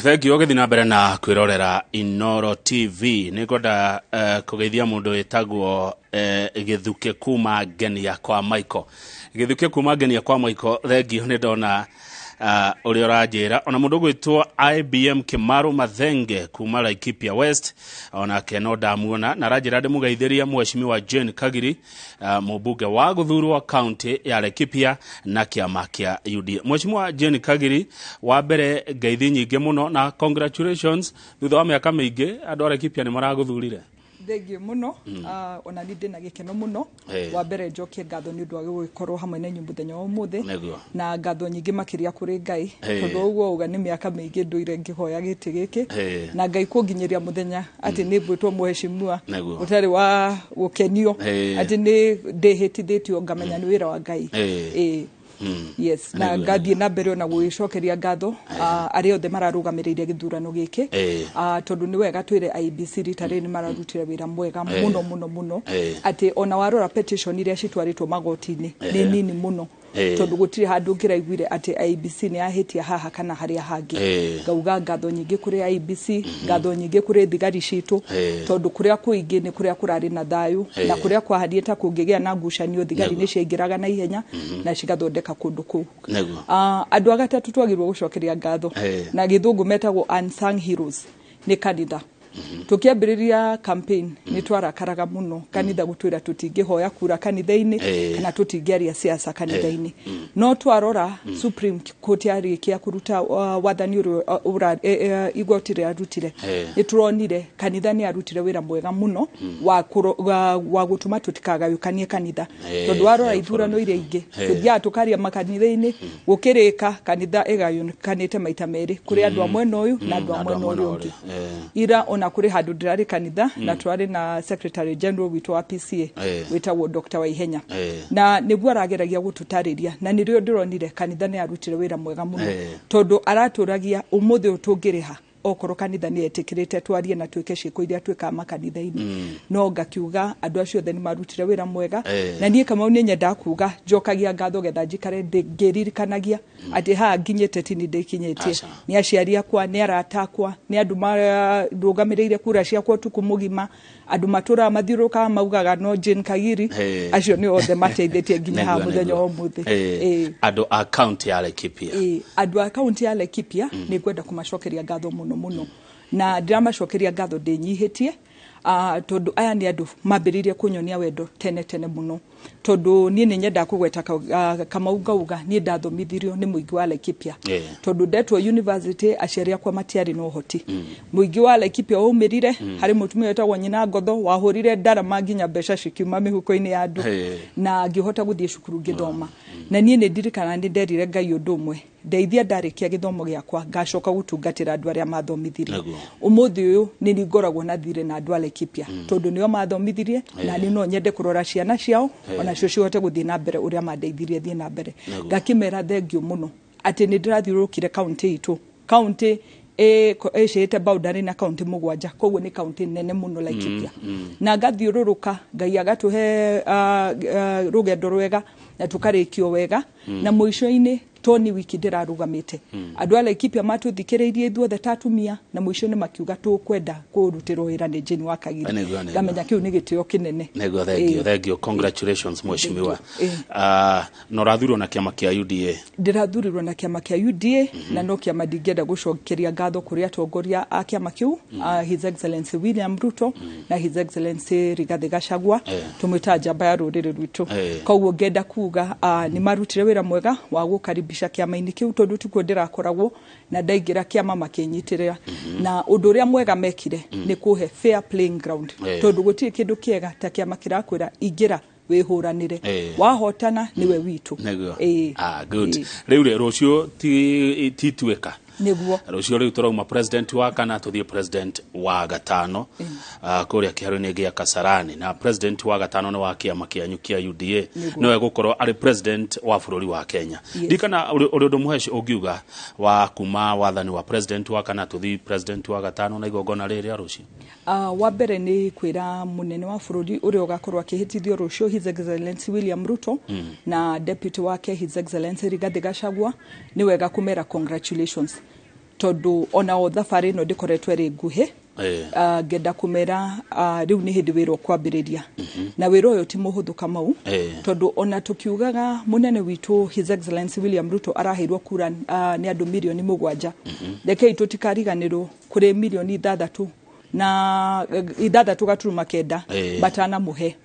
Thank you. Ũgĩthiĩ na mbere na kwĩrorera Inoro TV, nĩ ngwenda kũgeithia mũndũ wĩtagwo Gĩthukĩ kuma Ngenia kwa Michael. Gĩthukĩ kuma Ngenia kwa Michael, thank you, nĩ ndona ũrĩa ũranjĩra. Ona mũndũ ũgwĩtwo IBM Kĩmaru Mathenge kuma Laikipia West, onake no ndamuona na aranjĩra ndĩmũgeithĩrie Mheshimiwa Jane Kagiri, mũmbunge wa gũthurwo kaunti ya Laikipia na kĩama kĩa UDA. Mheshimiwa Jane Kagiri, wa mbere ngeithi nyingĩ mũno na congratulations, thutha wa mĩaka mĩingĩ andũ a Laikipia nĩ maragũthurire. Thengiũ mũno. Ona niĩ ndĩna gĩkeno mũno. Wa mbere njokie ngatho nĩ ũndũ wa gũgĩkorwo hamwe na inyuĩ mũthenya wa ũmũthĩ. Na ngatho nyingĩ makĩria kũrĩ Ngai, tondũ ũguo uga nĩ mĩaka mĩingĩ ndũire ngĩhoya gĩtĩ gĩkĩ, na Ngai kũnginyĩria mũthenya atĩ nĩ ngwĩtwo mheshimiwa ũtarĩ wa gũkenio, atĩ nĩ ndĩhĩtithĩtio, ngamenya nĩ wĩra wa Ngai. Yes, na ngathiĩ na mbere ona gũgĩcokeria ngatho arĩa othe mararũgamĩrĩire gĩthurano gĩkĩ, tondũ nĩ wega twĩre IEBC rita rĩrĩ nĩ mararutire wĩra mwega mũno mũno mũno, atĩ ona warora petition iria citwarĩtwo magoti-inĩ nĩ nini mũno, tondũ gũtirĩ handũ ngĩraiguire atĩ IEBC nĩ yahĩtia haha kana harĩa hangĩ. Ngauga ngatho nyingĩ kũrĩ IEBC, ngatho nyingĩ kũrĩ thigari citũ, tondũ kũrĩa kũingĩ nĩ kũrĩa kũrarĩ na thayũ, na kũrĩa kwahanire ta kũngĩgĩa na ngucanio, thigari nĩ ciaingĩraga na ihenya na cigathondeka kũndũ kũu. Andũ a gatatũ twagĩrĩirwo gũcokeria ngatho, na gĩthũngũ metagwo unsung heroes, nĩ kanitha. Tũkĩambĩrĩria campaign nĩ twarakaraga mũno kanitha gũtwĩra tũtingĩhoya kura kanitha-inĩ kana tũtingĩaria siasa kanitha-inĩ, no twarora Supreme Court yarĩkia kũruta wathani ũrĩa igoti rĩarutire, nĩ tũronire kanitha nĩ arutire wĩra mwega mũno wa gũtũma tũtikagayũkanie kanitha, tondũ warora ithurano iria ingĩ tũthiaga tũkaria makanitha-inĩ, gũkĩrĩka kanitha ĩgayũkanĩte maita merĩ, kũrĩ andũ a mwena ũyũ na andũ a mwena ũrĩa ũngĩ. Ira ona kũrĩ handũ ndĩrarĩ kanitha na twarĩ na secretary general witũ wa PCA wĩtagwo Dr. Waihenya, na nĩguo arageragia gũtũtarĩria, na nĩrĩo ndĩronire kanitha nĩ arutire wĩra mwega mũno, tondũ aratũragia ũmũthĩ ũyũ tũngĩrĩha okorwo kanitha nĩ etĩkĩrĩte twarie na twĩke ciĩko iria twĩkaga makanitha-inĩ. No ngakiuga andũ acio othe nĩ marutire wĩra mwega. Na niĩ Kamau nĩ nyendaga kuga njokagia ngatho getha njikare ngĩririkanagia atĩ haha nginyĩte tini ndĩkinyĩtie. Aca. Nĩ aciari akwa, nĩ arata akwa, nĩ andũ marũgamĩrĩire kura ciakwa ũtukũ mũgima, andũ matũraga mathiũrũrũkaga maugaga no Jane Kagiri. Acio nĩ othe mateithĩtie nginya haha mũthenya wa ũmũthĩ. Andũ a kaunti ya Laikipia. Andũ a kaunti ya Laikipia nĩ ngwenda kũmacokeria ngatho mũno mũno, na ndĩramacokeria ngatho ndĩnyihĩtie, tondũ aya nĩ andũ mambĩrĩirie kũnyonia wendo tene tene mũno, tondũ niĩ nĩ nyendaga kũgweta Kamau, ngauga niĩ ndathomithirio nĩ mũingĩ wa Laikipia, tondũ ndetwo university aciari akwa matiarĩ na ũhoti. Mũingĩ wa Laikipia waumĩrire harĩ mũtumia wetagwo Nyina Ngotho wahũrire ndarama nginya mbeca cikiuma mĩhuko-inĩ ya andũ, na ngĩhota gũthiĩ cukuru ngĩthoma. Na niĩ nĩ ndirikana nĩ nderire Ngai ũndũ ũmwe: ndeithia ndarĩkia gĩthomo gĩakwa, ngacoka gũtungatĩra andũ arĩa mathomithirie. Ũmũthĩ ũyũ nĩ niĩ ngoragwo na thirĩ na andũ a Laikipia, tondũ nĩo mathomithirie, na niĩ no nyende kũrora ciana ciao onacio cihote gũthiĩ na mbere ũrĩa mandeithirie thiĩ na mbere. Ngakĩmera thengiũ mũno atĩ nĩ ndĩrathiũrũrũkire kaunti itũ, kaunti ĩcĩĩte boundary na kaunti 7, koguo nĩ kaunti nene mũno Laikipia, na ngathiũrũrũka, Ngai agatũhe rũgendo rwega na tũkarĩkio wega, na mũico-inĩ toni wiki ndĩrarũgamĩte, andũ a Laikipia matũthikĩrĩirie ithuothe ta atumia, na mũico-inĩ makiuga tũkwenda kũrutĩrwo wĩra nĩ Jane wa Kagiri. Nĩguo. Ngamenya kĩu nĩ gĩtĩo kĩnene. Nĩguo, thank you, thank you, congratulations, mheshimiwa. Na ũrathurwo na kĩama kĩa UDA. Ndĩrathurirwo na kĩama kĩa UDA, na no kĩama ndingĩenda gũcokeria ngatho kũrĩ atongoria a kĩama kĩu, His Excellency William Ruto na His Excellency Rigathi Gachagua, tũmwĩtaga njamba ya rũrĩrĩ rwitũ. Koguo ngenda kuga nĩ marutire wĩra mwega wa gũkaribisha kĩama-inĩ kĩu, tondũ tikuo ndĩrakoragwo, na ndaingĩra kĩama makĩnyitĩrĩra, na ũndũ ũrĩa mwega mekire nĩ kũhe fair playing ground, tondũ gũtirĩ kĩndũ kĩega ta kĩama kĩrakwĩra ingĩra wĩhũranĩre, wahotana nĩwe witũ. Ah, good. Rĩu rĩ, rũciũ ti tuĩka. Rũciũ rĩu tũrauma president wa kana tũthiĩ president wa gatano kũrĩa kĩharo-inĩ gĩa Kasarani, na president wa gatano nĩ wa kĩama kĩanyu kĩa UDA, nĩwe gũkorwo arĩ president wa bũrũri wa Kenya. Ndikana ũrĩ ũndũ mũheci ũngiuga wa kuma wathani wa president wa kana tũthiĩ president wa gatano na igongona rĩrĩ rĩa rũciũ? Wa mbere nĩ kwĩra mũnene wa bũrũri ũrĩa ũgakorwo akĩhĩtithio rũciũ, His Excellency William Ruto, na deputy wake His Excellency Rigathi Gachagua, nĩ wega kũmera congratulations. Tondũ ona o thabarĩ ĩno ndĩkoretwo ĩrĩ nguhĩ. Ngenda kũmera rĩu nĩ hĩndĩ wĩra ũkwambĩrĩria. Na wĩra ũyũ ti mũhũthũ Kamau, tondũ ona tũkiugaga mũnene witũ His Excellency William Ruto araheirwo kura nĩ andũ mirioni 7, rekei tũtikariganĩrwo kũrĩ mirioni 6 na 6.9 matanamũhe,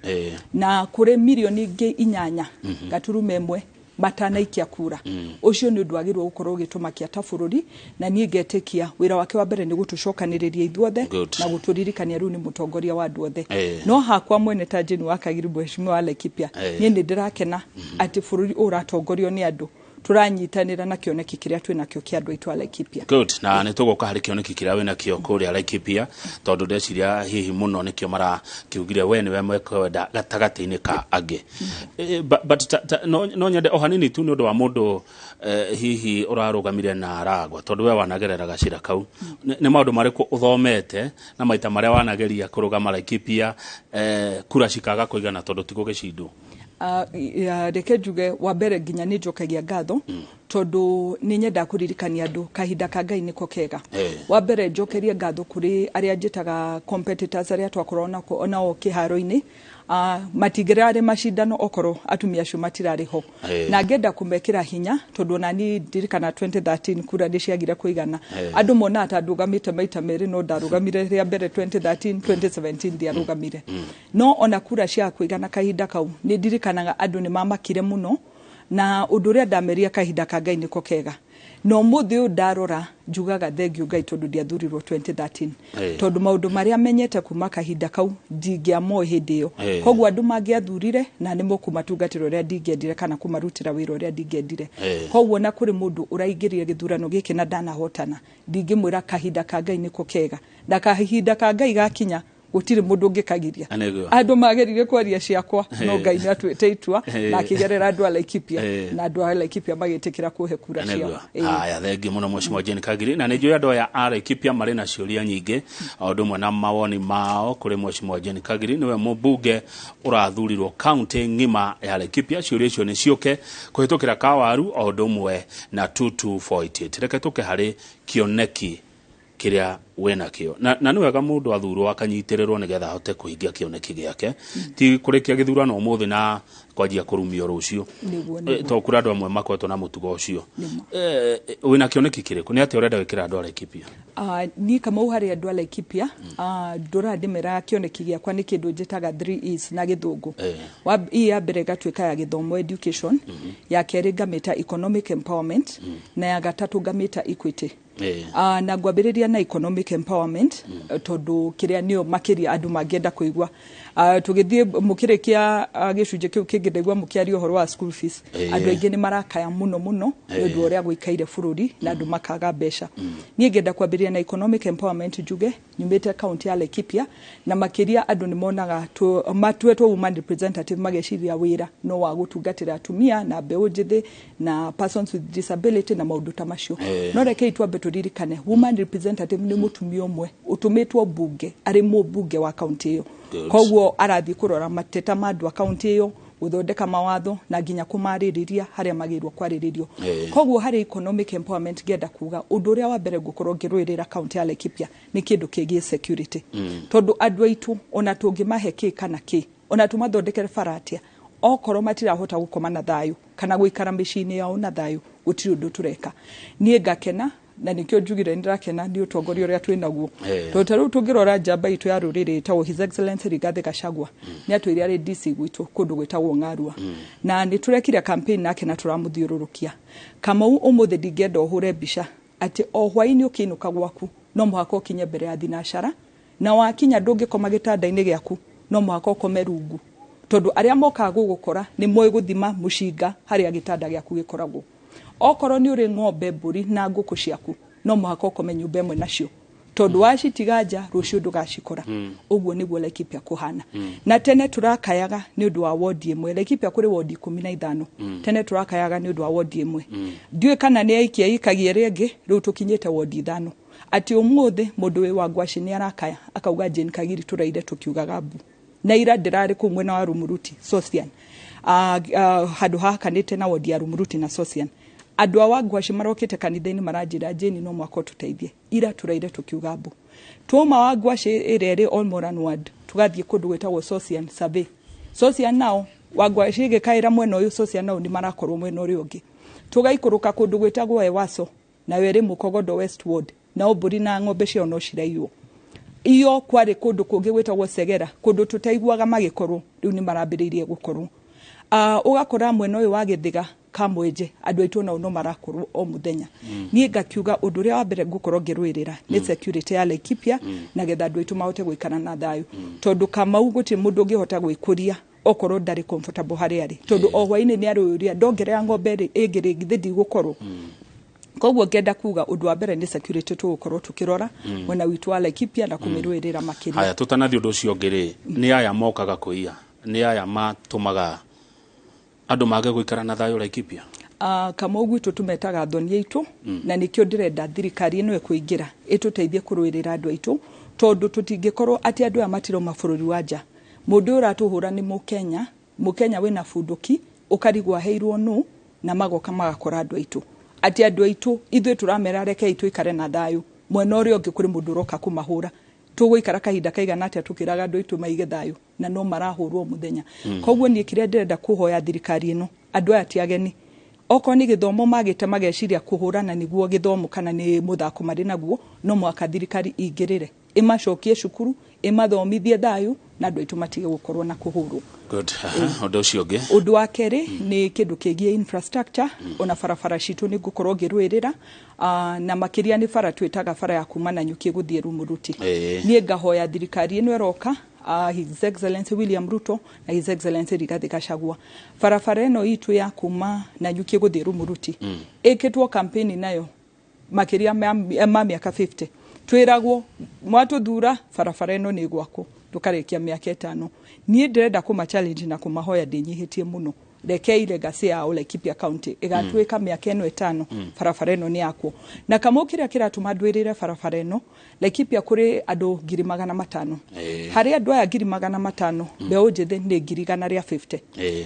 na kũrĩ mirioni ingĩ 8.1 matanaikia kura. Ũcio nĩ ũndũ wagĩrĩirwo gũkorwo ũgĩtũmakia ta bũrũri, na niĩ ngetĩkia wĩra wake wa mbere nĩ gũtũcokanĩrĩria ithuothe na gũtũririkania rĩu nĩ mũtongoria wa andũ othe. No hakwa mwene ta Jane wa Kagiri, mheshimiwa wa Laikipia, niĩ nĩ ndĩrakena atĩ bũrũri ũyũ ũratongorio nĩ andũ tũranyitanĩra na kĩoneki kĩrĩa twĩnakĩo kĩa andũ aitũ a Laikipia. Good. Na nĩ tũgũka harĩ kĩoneki kĩrĩa wĩnakĩo kũrĩa Laikipia, tondũ ndeciria hihi mũno nĩkĩo marakiugire we nĩwe mekwenda gatagatĩ-inĩ ka angĩ. But no nyende o hanini tu nĩ ũndũ wa mũndũ hihi ũrarũgamire na aragwa, tondũ we wanagerera gacĩra kau. Nĩ maũndũ marĩkũ ũthomete na maita marĩa wanageria kũrũgama Laikipia, kura cikaga kũigana tondũ ti gũgĩcindwo? Reke njuge wa mbere nginya nĩ njokagia ngatho, tondũ nĩ nyendaga kũririkania andũ kahinda ka Ngai nĩko kega. Wa mbere njokerie ngatho kũrĩ arĩa njĩtaga competitors, arĩa twakorwo nao kĩharo-inĩ. Matingĩrarĩ macindano okorwo atumia acio matirarĩ ho. Na ngenda kũmekĩra hinya, tondũ ona niĩ ndirikana 2013 kura nĩ ciagire kũigana. Andũ monaga ta ndũgamĩte maita merĩ, no ndarũgamire rĩa mbere 2013, 2017 ndiarũgamire. No ona kura ciaga kũigana kahinda kau, nĩ ndirikanaga andũ nĩ mamakire mũno, na ũndũ ũrĩa ndameria kahinda ka Ngai nĩko kega. Na ũmũthĩ ũyũ ndarora njugaga thengiũ Ngai, tondũ ndiathurirwo 2013, tondũ maũndũ marĩa menyete kuma kahinda kau ndingĩamoĩ hĩndĩ ĩyo. Koguo andũ mangĩathurire na nĩ mũkũmatungatĩra ũrĩa ndingĩendire, kana kũmarutĩra wĩra ũrĩa ndingĩendire. Koguo na kũrĩ mũndũ ũraingĩrire gĩthurano gĩkĩ na ndanahotana, ndingĩmwĩra kahinda ka Ngai nĩko kega, na kahinda ka Ngai gakinya gũtirĩ mũndũ ũngĩkagiria. Andũ mageririe kwaria ciakwa, no Ngai nĩ atuĩte itua na akĩgerera andũ a Laikipia, na andũ a Laikipia magĩtĩkĩra kũhe kura ciao. Haya, thengiũ mũno Mheshimiwa Jane Kagiri, na nĩ njũĩ andũ aya a Laikipia marĩ na ciũria nyingĩ o ũndũ ũmwe na mawoni mao kũrĩ Mheshimiwa Jane Kagiri, nĩwe mũmbunge ũrathurirwo kaunti ng'ima ya Laikipia. Ciũria icio nĩ ciũke kũhĩtũkĩra kawaru o ũndũ ũmwe na 22488. Reke tũke harĩ kĩoneki kĩrĩa wĩnakĩo, na nĩ wega mũndũ athurwo akanyitĩrĩrwo nĩgetha ahote kũhingia kĩoneki gĩake, ti kũrĩkia gĩthurano ũmũthĩ na kwanjia kũrumio rũciũ. Tondũ kũrĩ andũ amwe makoretwo na mũtugo ũcio. Wĩna kĩoneki kĩrĩkũ? Nĩ atĩa ũrenda gwĩkĩra andũ a Laikipia? Niĩ Kamau harĩ andũ a Laikipia, ndũraga ndĩmeraga kĩoneki gĩakwa nĩ kĩndũ njĩtaga 3 E's na gĩthũngũ. E ya mbere ĩgatuĩka ya gĩthomo, education, ya kerĩ ngamĩta economic empowerment, na ya gatatũ ngamĩta equity. Na ngwambĩrĩria na economic empowerment, tondũ kĩrĩa nĩyo makĩria andũ mangĩenda kũigua. Tũgĩthiĩ mũkĩrĩkia gĩcunjĩ kĩu kĩngĩ, ndaigua mũkĩaria ũhoro wa school fees. Andũ aingĩ nĩ marakaya mũno mũno nĩ ũndũ wa ũrĩa gũikaire bũrũri na andũ makaga mbeca. Niĩ ngenda kwambĩrĩria na economic empowerment, njuge nyumĩte kaunti ya Laikipia, na makĩria andũ nĩ monaga matuĩtwo woman representative mageciria wĩra no wa gũtungatĩra atumia na mbeũ njĩthĩ na persons with disability na maũndũ ta macio. No rekei twambe tũririkane woman representative nĩ mũtumia ũmwe ũtũmĩtwo mbunge arĩ mũmbunge wa kaunti ĩyo. Koguo arathiĩ kũrora mateta ma andũ a kaunti ĩyo, gũthondeka mawatho na nginya kũmarĩrĩria harĩa magĩrĩirwo kwarĩrĩrio. Koguo harĩ economic empowerment ngenda kuga ũndũ ũrĩa wa mbere ngũkorwo ngĩrũĩrĩra kaunti ya Laikipia nĩ kĩndũ kĩgiĩ security, tondũ andũ aitũ ona tũngĩmahe kĩ kana kĩ, ona tũmathondekere bara atĩa, okorwo matirahota gũkoma na thayũ kana gũikara mĩciĩ-inĩ yao na thayũ, gũtirĩ ũndũ tũreka. Niĩ ngakena, na nĩkĩo njugire nĩndĩrakena nĩ ũtongoria ũrĩa twĩ naguo, tondũ ta rĩu tũngĩrora njamba itũ ya rũrĩrĩ ĩtagwo His Excellency Rigathĩ Gachagua, nĩ atwĩire arĩ DC gwitũ kũndũ gwĩtagwo Ng'arua, na nĩ tũrekire campaign nake na tũramũthiũrũrũkia. Kamau, ũmũthĩ ndingĩenda ũhũre mbica atĩ o hwaĩ-inĩ ũkĩinũka gwaku no mũhaka ũkinye mbere ya thinacara, na wakinya ndũngĩkoma gĩtanda-inĩ gĩaku, no mũhaka ũkome rungu, tondũ arĩa mokaga gũgũkora nĩ moĩ gũthima mũcinga harĩa gĩtanda gĩaku gĩkoragwo. Okorwo nĩ ũrĩ ng'ombe, mbũri na ngũkũ ciaku, no mũhaka ũkome nyũmba ĩmwe nacio, tondũ wacitiga nja rũciũ ndũgacikora. Ũguo nĩguo Laikipia kũhana. Na tene tũrakayaga nĩ ũndũ wa wodi ĩmwe. Laikipia kũrĩ wodi 15. Tene tũrakayaga nĩ ũndũ wa wodi ĩmwe, ndiũĩ kana nĩ aikia ikagia ĩrĩa ĩngĩ. Rĩu tũkinyĩte wodi 5, atĩ ũmũthĩ mũndũ wĩ wa ngwaci nĩ arakaya akauga Jane Kagiri tũraire tũkiugaga mbu. Na ira ndĩrarĩ kũu mwena wa Rumuruti Sosian, handũ hakanĩte na wodi ya Rumuruti na Sosian. Andũ a Wangwaci marokĩte kanitha-inĩ maranjĩra, "Jane, no mwaka ũtũteithie, ira tũraire tũkiuga mbu." Twauma Wangwaci ĩrĩa ĩrĩ Olmoran ward, tũgathiĩ kũndũ gwĩtagwo Sosian Survey. Sosian nao, Wangwaci ĩgĩkaĩra mwena ũyũ, Sosian nao nĩ marakorwo mwena ũrĩa ũngĩ. Tũgaikũrũka kũndũ gwĩtagwo Ewaso, nayo ĩrĩ Mukogodo West ward, nao mbũri na ng'ombe ciao no ciraiywo. Iyo kwarĩ kũndũ kũngĩ gwĩtagwo Segera, kũndũ tũtaiguaga magĩkorwo, rĩu nĩ marambĩrĩirie gũkorwo. Ũgakora mwena ũyũ wa Gĩthĩga Kamwenje, andũ aitũ nao no marakorwo o mũthenya. Niĩ ngakiuga ũndũ ũrĩa wa mbere ngũkorwo ngĩrũĩrĩra nĩ security ya Laikipia, na getha andũ aitũ mahote gũikara na thayũ, tondũ Kamau gũtirĩ mũndũ ũngĩhota gwĩkũria okorwo ndarĩ comfortable harĩa arĩ, tondũ o hwainĩ nĩ arĩũria, "Ndongerera ng'ombe ĩrĩ ĩngĩ rĩ, githĩ ndigũkorwo?" Koguo ngenda kuga ũndũ wa mbere nĩ security tũgũkorwo tũkĩrora mwena witũ wa Laikipia na kũmĩrũĩrĩra makĩria. Haya, tũtanathiĩ ũndũ ũcio ũngĩ rĩ, nĩ aya mokaga kũiya, nĩ aya matũmaga andũ mage gũikara na thayũ Laikipia? Kamau gwitũ tũmetaga thoni aitũ, na nĩkĩo ndĩrenda thirikari ĩno ĩkũingĩra ĩtũteithie kũrũĩrĩra andũ aitũ, tondũ tũtingĩkorwo atĩ andũ aya matirauma bũrũri wa nja. Mũndũ ũyũ ũratũhũra nĩ Mũkenya, Mũkenya wĩna bunduki, ũkarigwo aheirwo nũ, na magoka magakora andũ aitũ, atĩ andũ aitũ ithuĩ tũramera rekei tũikare na thayũ, mwena ũrĩa ũngĩ kũrĩ mũndũ ũroka kũmahũra. Tũgũikara kahinda kaigana atĩa tũkĩraga andũ aitũ maige thayũ na no marahũrwo mũthenya? Koguo niĩ kĩrĩa ndĩrenda kũhoya thirikari ĩno, andũ aya ti ageni. Okorwo nĩ gĩthomo magĩte, mageciria kũhũrana nĩguo gĩthomo kana nĩ mũthako marĩ naguo, no mũhaka thirikari ingĩrĩre, ĩmacokie cukuru, ĩmathomithie thayũ, na andũ aitũ matige gũkorwo na kũhũrwo. Good. Ũndũ ũcio ũngĩ? Ũndũ wa kerĩ nĩ kĩndũ kĩgiĩ infrastructure, ona barabara citũ nĩ ngũkorwo ngĩrũĩrĩra, na makĩria nĩ bara twĩtaga bara ya kuma Nanyuki gũthiĩ Rumuruti. Niĩ ngahoya thirikari ĩno ĩroka, His Excellency William Ruto na His Excellency Rigathi Gachagua, barabara ĩno itũ ya kuma Nanyuki gũthiĩ Rumuruti ĩkĩtwo campaign nayo makĩria ma mĩaka 50. Twĩragwo mwatũthura barabara ĩno nĩ ĩgwakwo, tũkarĩkia mĩaka 5. Niĩ ndĩrenda kũma challenge na kũmahoya ndĩnyihĩtie mũno, rekei legacy yao Laikipia County ĩgatuĩka mĩaka ĩno 5 barabara ĩno nĩ yakwo. Na kamau kĩrĩa kĩratũma ndwĩrĩre barabara ĩno, Laikipia kũrĩ andũ 500,000. Harĩ andũ aya 500,000, mbeũ njĩthĩ nĩ 150,000.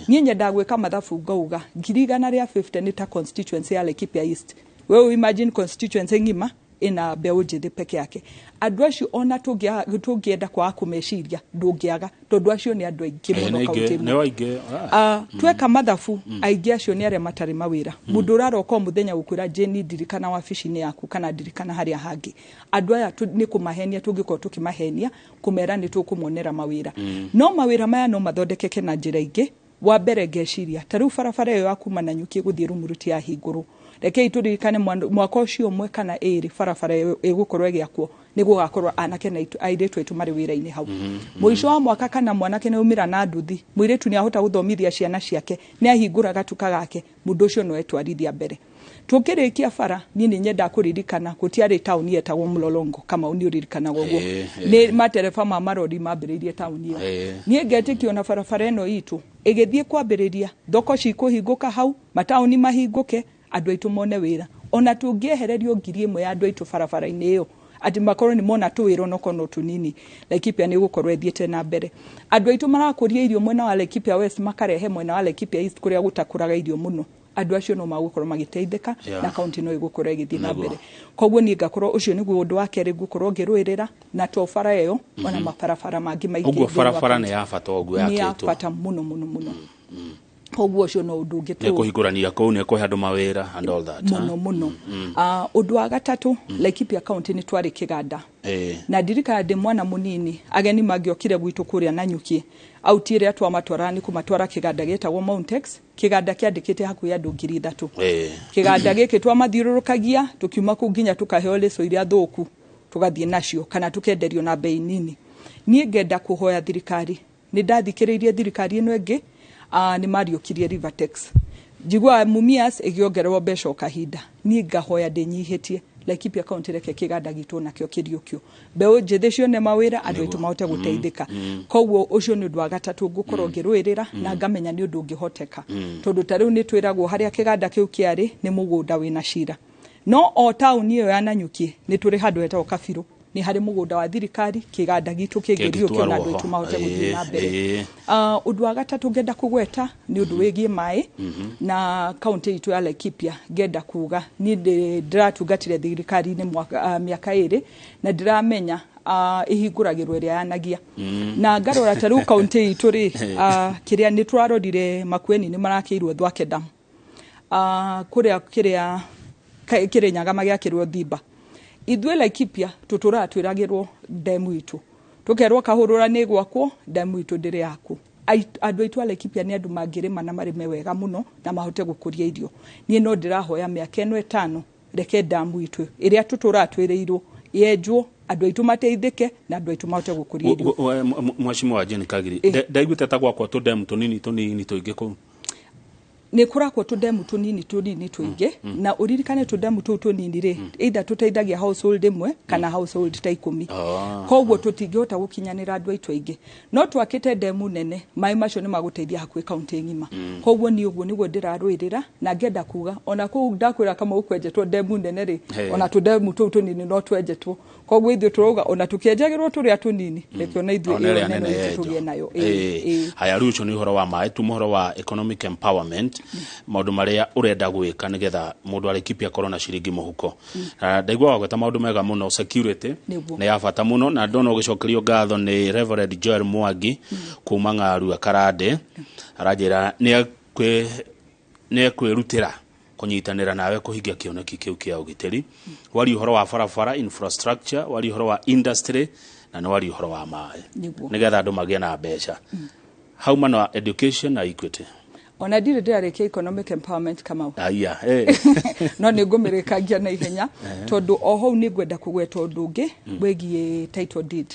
Niĩ nyendaga gwĩka mathabu ngauga 150,000 nĩ ta constituency ya Laikipia East. Wewe imagine constituency ng'ima ina mbeũ njĩthĩ peke yake. Andũ acio ona tũngĩenda kwaga kũmeciria, ndũngĩaga, tondũ acio nĩ andũ aingĩ mũno kaunti ĩmwe. Nĩ aingĩ. Tweka mathabu, aingĩ acio nĩ arĩa matarĩ mawĩra. Mũndũ ũraroka o mũthenya gũkwĩra, "Jane, ndirikana wabici-inĩ yaku," kana "Ndirikana harĩa hangĩ." Andũ aya nĩ kũmahenia tũngĩkorwo tũkĩmahenia kũmera nĩ tũkũmonera mawĩra. No mawĩra maya no mathondekeke na njĩra ingĩ. Wa mbere ngeciria ta rĩu barabara ĩyo ya kuma Nanyuki gũthiĩ Rumuruti yahingũrwo, rekei tũririkane mwaka ũcio ũmwe kana ĩrĩ barabara ĩyo ĩgũkorwo ĩgĩakwo, nĩ gũgakorwo anake na airĩtu aitũ marĩ wĩra-inĩ hau. Mũico wa mwaka kana mwanake nĩ aumĩra na nduthi, mũirĩtu nĩ ahota gũthomithia ciana ciake, nĩ ahingũra gatuka gake, mũndũ ũcio no etwarithia mbere. Tũkĩrĩkia bara, niĩ nĩ nyendaga kũririkana gũtiarĩ taũni yetagwo Mlolongo. Kamau, nĩ ũririkanaga ũguo? Nĩ matereba ma marori mambĩrĩirie taũni ĩyo. Niĩ ngetĩkia ona barabara ĩno itũ ĩgĩthiĩ kwambĩrĩria, thoko cikũhingũka hau, mataũni mahingũke, andũ aitũ mone wĩra. Ona tũngĩehererio 1,000 ya andũ aitũ barabara-inĩ ĩyo, atĩ makorwo nĩ mona tũwĩra onokorwo no tũnini, Laikipia nĩ ĩgũkorwo ĩthiĩte na mbere. Andũ aitũ marakũria irio mwena wa Laikipia West, makarehe mwena wa Laikipia East kũrĩa gũtakũraga irio mũno. Andũ acio no magũkorwo magĩteithĩka na kaunti no ĩgũkorwo ĩgĩthiĩ na mbere. Koguo niĩ ngakorwo ũcio nĩguo ũndũ wa kerĩ ngũkorwo ngĩrũĩrĩra, na to bara ĩyo, ona mabarabara mangĩ maingĩ Ũguo thĩinĩ wa barabara kaunti. nĩ ya bata ũguo Nĩ ya yakĩtwo? bata mũno mũno mũno. Koguo ũcio no ũndũ ũngĩ Nĩ kũhingũrania kũu, nĩ kũhe andũ mawĩra and all that. Mũno mũno. Ũndũ wa gatatũ, Laikipia County nĩ twarĩ kĩganda. Na ndirikana ndĩ mwana mũnini, ageni mangĩokire gwitũ kũrĩa Nanyuki, auti ĩrĩa twamatwaraga nĩ kũmatwara kĩganda gĩetagwo Mountex, kĩganda kĩandĩkĩte hakuhĩ andũ 3,000. Kĩganda gĩkĩ twamathiũrũrũkagia, tũkiuma kũu nginya tũkaheo leso iria thũku, tũgathiĩ nacio kana tũkenderio na bei nini. Niĩ ngenda kũhoya thirikari, nĩ ndathikĩrĩirie thirikari ĩno ĩngĩ, nĩ mariũkirie Rivertex, njiguaga Mumias ĩgĩongererwo mbeca o kahinda. Niĩ ngahoya ndĩnyihĩtie, Laikipia County, reke kĩganda gitũ nakĩo kĩriũkio, mbeũ njĩthĩ cione mawĩra, andũ aitũ mahote gũteithĩka. Koguo ũcio nĩ ũndũ wa gatatũ ngũkorwo ngĩrũĩrĩra, na ngamenya nĩ ũndũ ũngĩhoteka, tondũ ta rĩu nĩ twĩragwo harĩa kĩganda kĩu kĩarĩ nĩ mũgũnda wĩna cira. No o taũni ĩyo ya Nanyuki nĩ tũrĩ handũ hetagwo Kabirũ, nĩ harĩ mũgũnda wa thirikari, kĩganda gitũ kĩngĩriũkio na andũ aitũ mahote gũthiĩ na mbere. Ũndũ wa gatatũ ngenda kũgweta nĩ ũndũ wĩgiĩ maĩ na kaunti itũ ya Laikipia. Ngenda kuga niĩ ndĩratungatire thirikari-inĩ mĩaka 2 na ndĩramenya ihingũragĩrwo ĩrĩa yanagia. Na ngarora ta rĩu kaunti itũ rĩ, kĩrĩa nĩ tũrarorire Makueni nĩ marakĩirwo Thwake Dam, kũrĩa kĩrĩa Kĩrĩnyaga magĩakĩrwo Thimba. Ithuĩ Laikipia tũtũraga twĩragĩrwo demu itũ, tũkerwo Kahũrũra nĩ gwakwo, demu itũ ndĩrĩ yakwo. Andũ aitũ a Laikipia nĩ andũ mangĩrĩma na marĩme wega mũno na mahote gũkũria irio. Niĩ no ndĩrahoya mĩaka ĩno 5 reke damu itũ ĩrĩa tũtũraga twĩrĩirwo yenjwo, andũ aitũ mateithĩke na andũ aitũ mahote gũkũria irio. Mheshimiwa Jane Kagiri, ndaiguĩte ta gwakwa tũdemu tũnini tũnini tũingĩ kũu. Nĩ kũrakwo tũdemu tũnini tũnini tũingĩ, na ũririkane tũdemu tũu tũnini rĩ, either tũteithagia household ĩmwe kana household ta 10. Koguo tũtingĩhota gũkinyanĩra andũ aitũ aingĩ. No twakĩte demu nene, maĩ macio nĩ magũteithia hakuhĩ kaunti ng'ima. Koguo niĩ ũguo nĩguo ndĩrarũĩrĩra, na ngenda kuga ona kũu ndakwĩra Kamau kwenjetwo demu nene rĩ, ona tũdemu tũu tũnini no twenjetwo. Koguo ithuĩ tũrauga ona tũkĩenjagĩrwo tũrĩa tũnini, reke ona ithuĩ ĩyo nene itũ tũgĩe nayo. Haya, rĩu ũcio nĩ ũhoro wa maĩ, tuma ũhoro wa economic empowerment, maũndũ marĩa ũrenda gwĩka nĩgetha mũndũ wa Laikipia akorwo na ciringi mũhuko. Ndaigua wagweta maũndũ mega mũno, security nĩ ya bata mũno, na ndona ũgĩcokerio ngatho nĩ Reverend Joel Mwangi kuma Ng'arua Karande, aranjĩra nĩ ekwĩrutĩra kũnyitanĩra nawe kũhingia kĩoneki kĩu kĩa ũgitĩri. Wari ũhoro wa barabara, infrastructure, wari ũhoro wa industry, na nĩ wari ũhoro wa maĩ nĩgetha andũ magĩe na mbeca. Hau mana education na equity. Ona ndirĩ ndĩrarĩkia economic empowerment Kamau. Aya, No nĩ ngũmĩrĩkangia na ihenya tondũ o hau nĩ ngwenda kũgweta ũndũ ũngĩ wĩgiĩ title deed.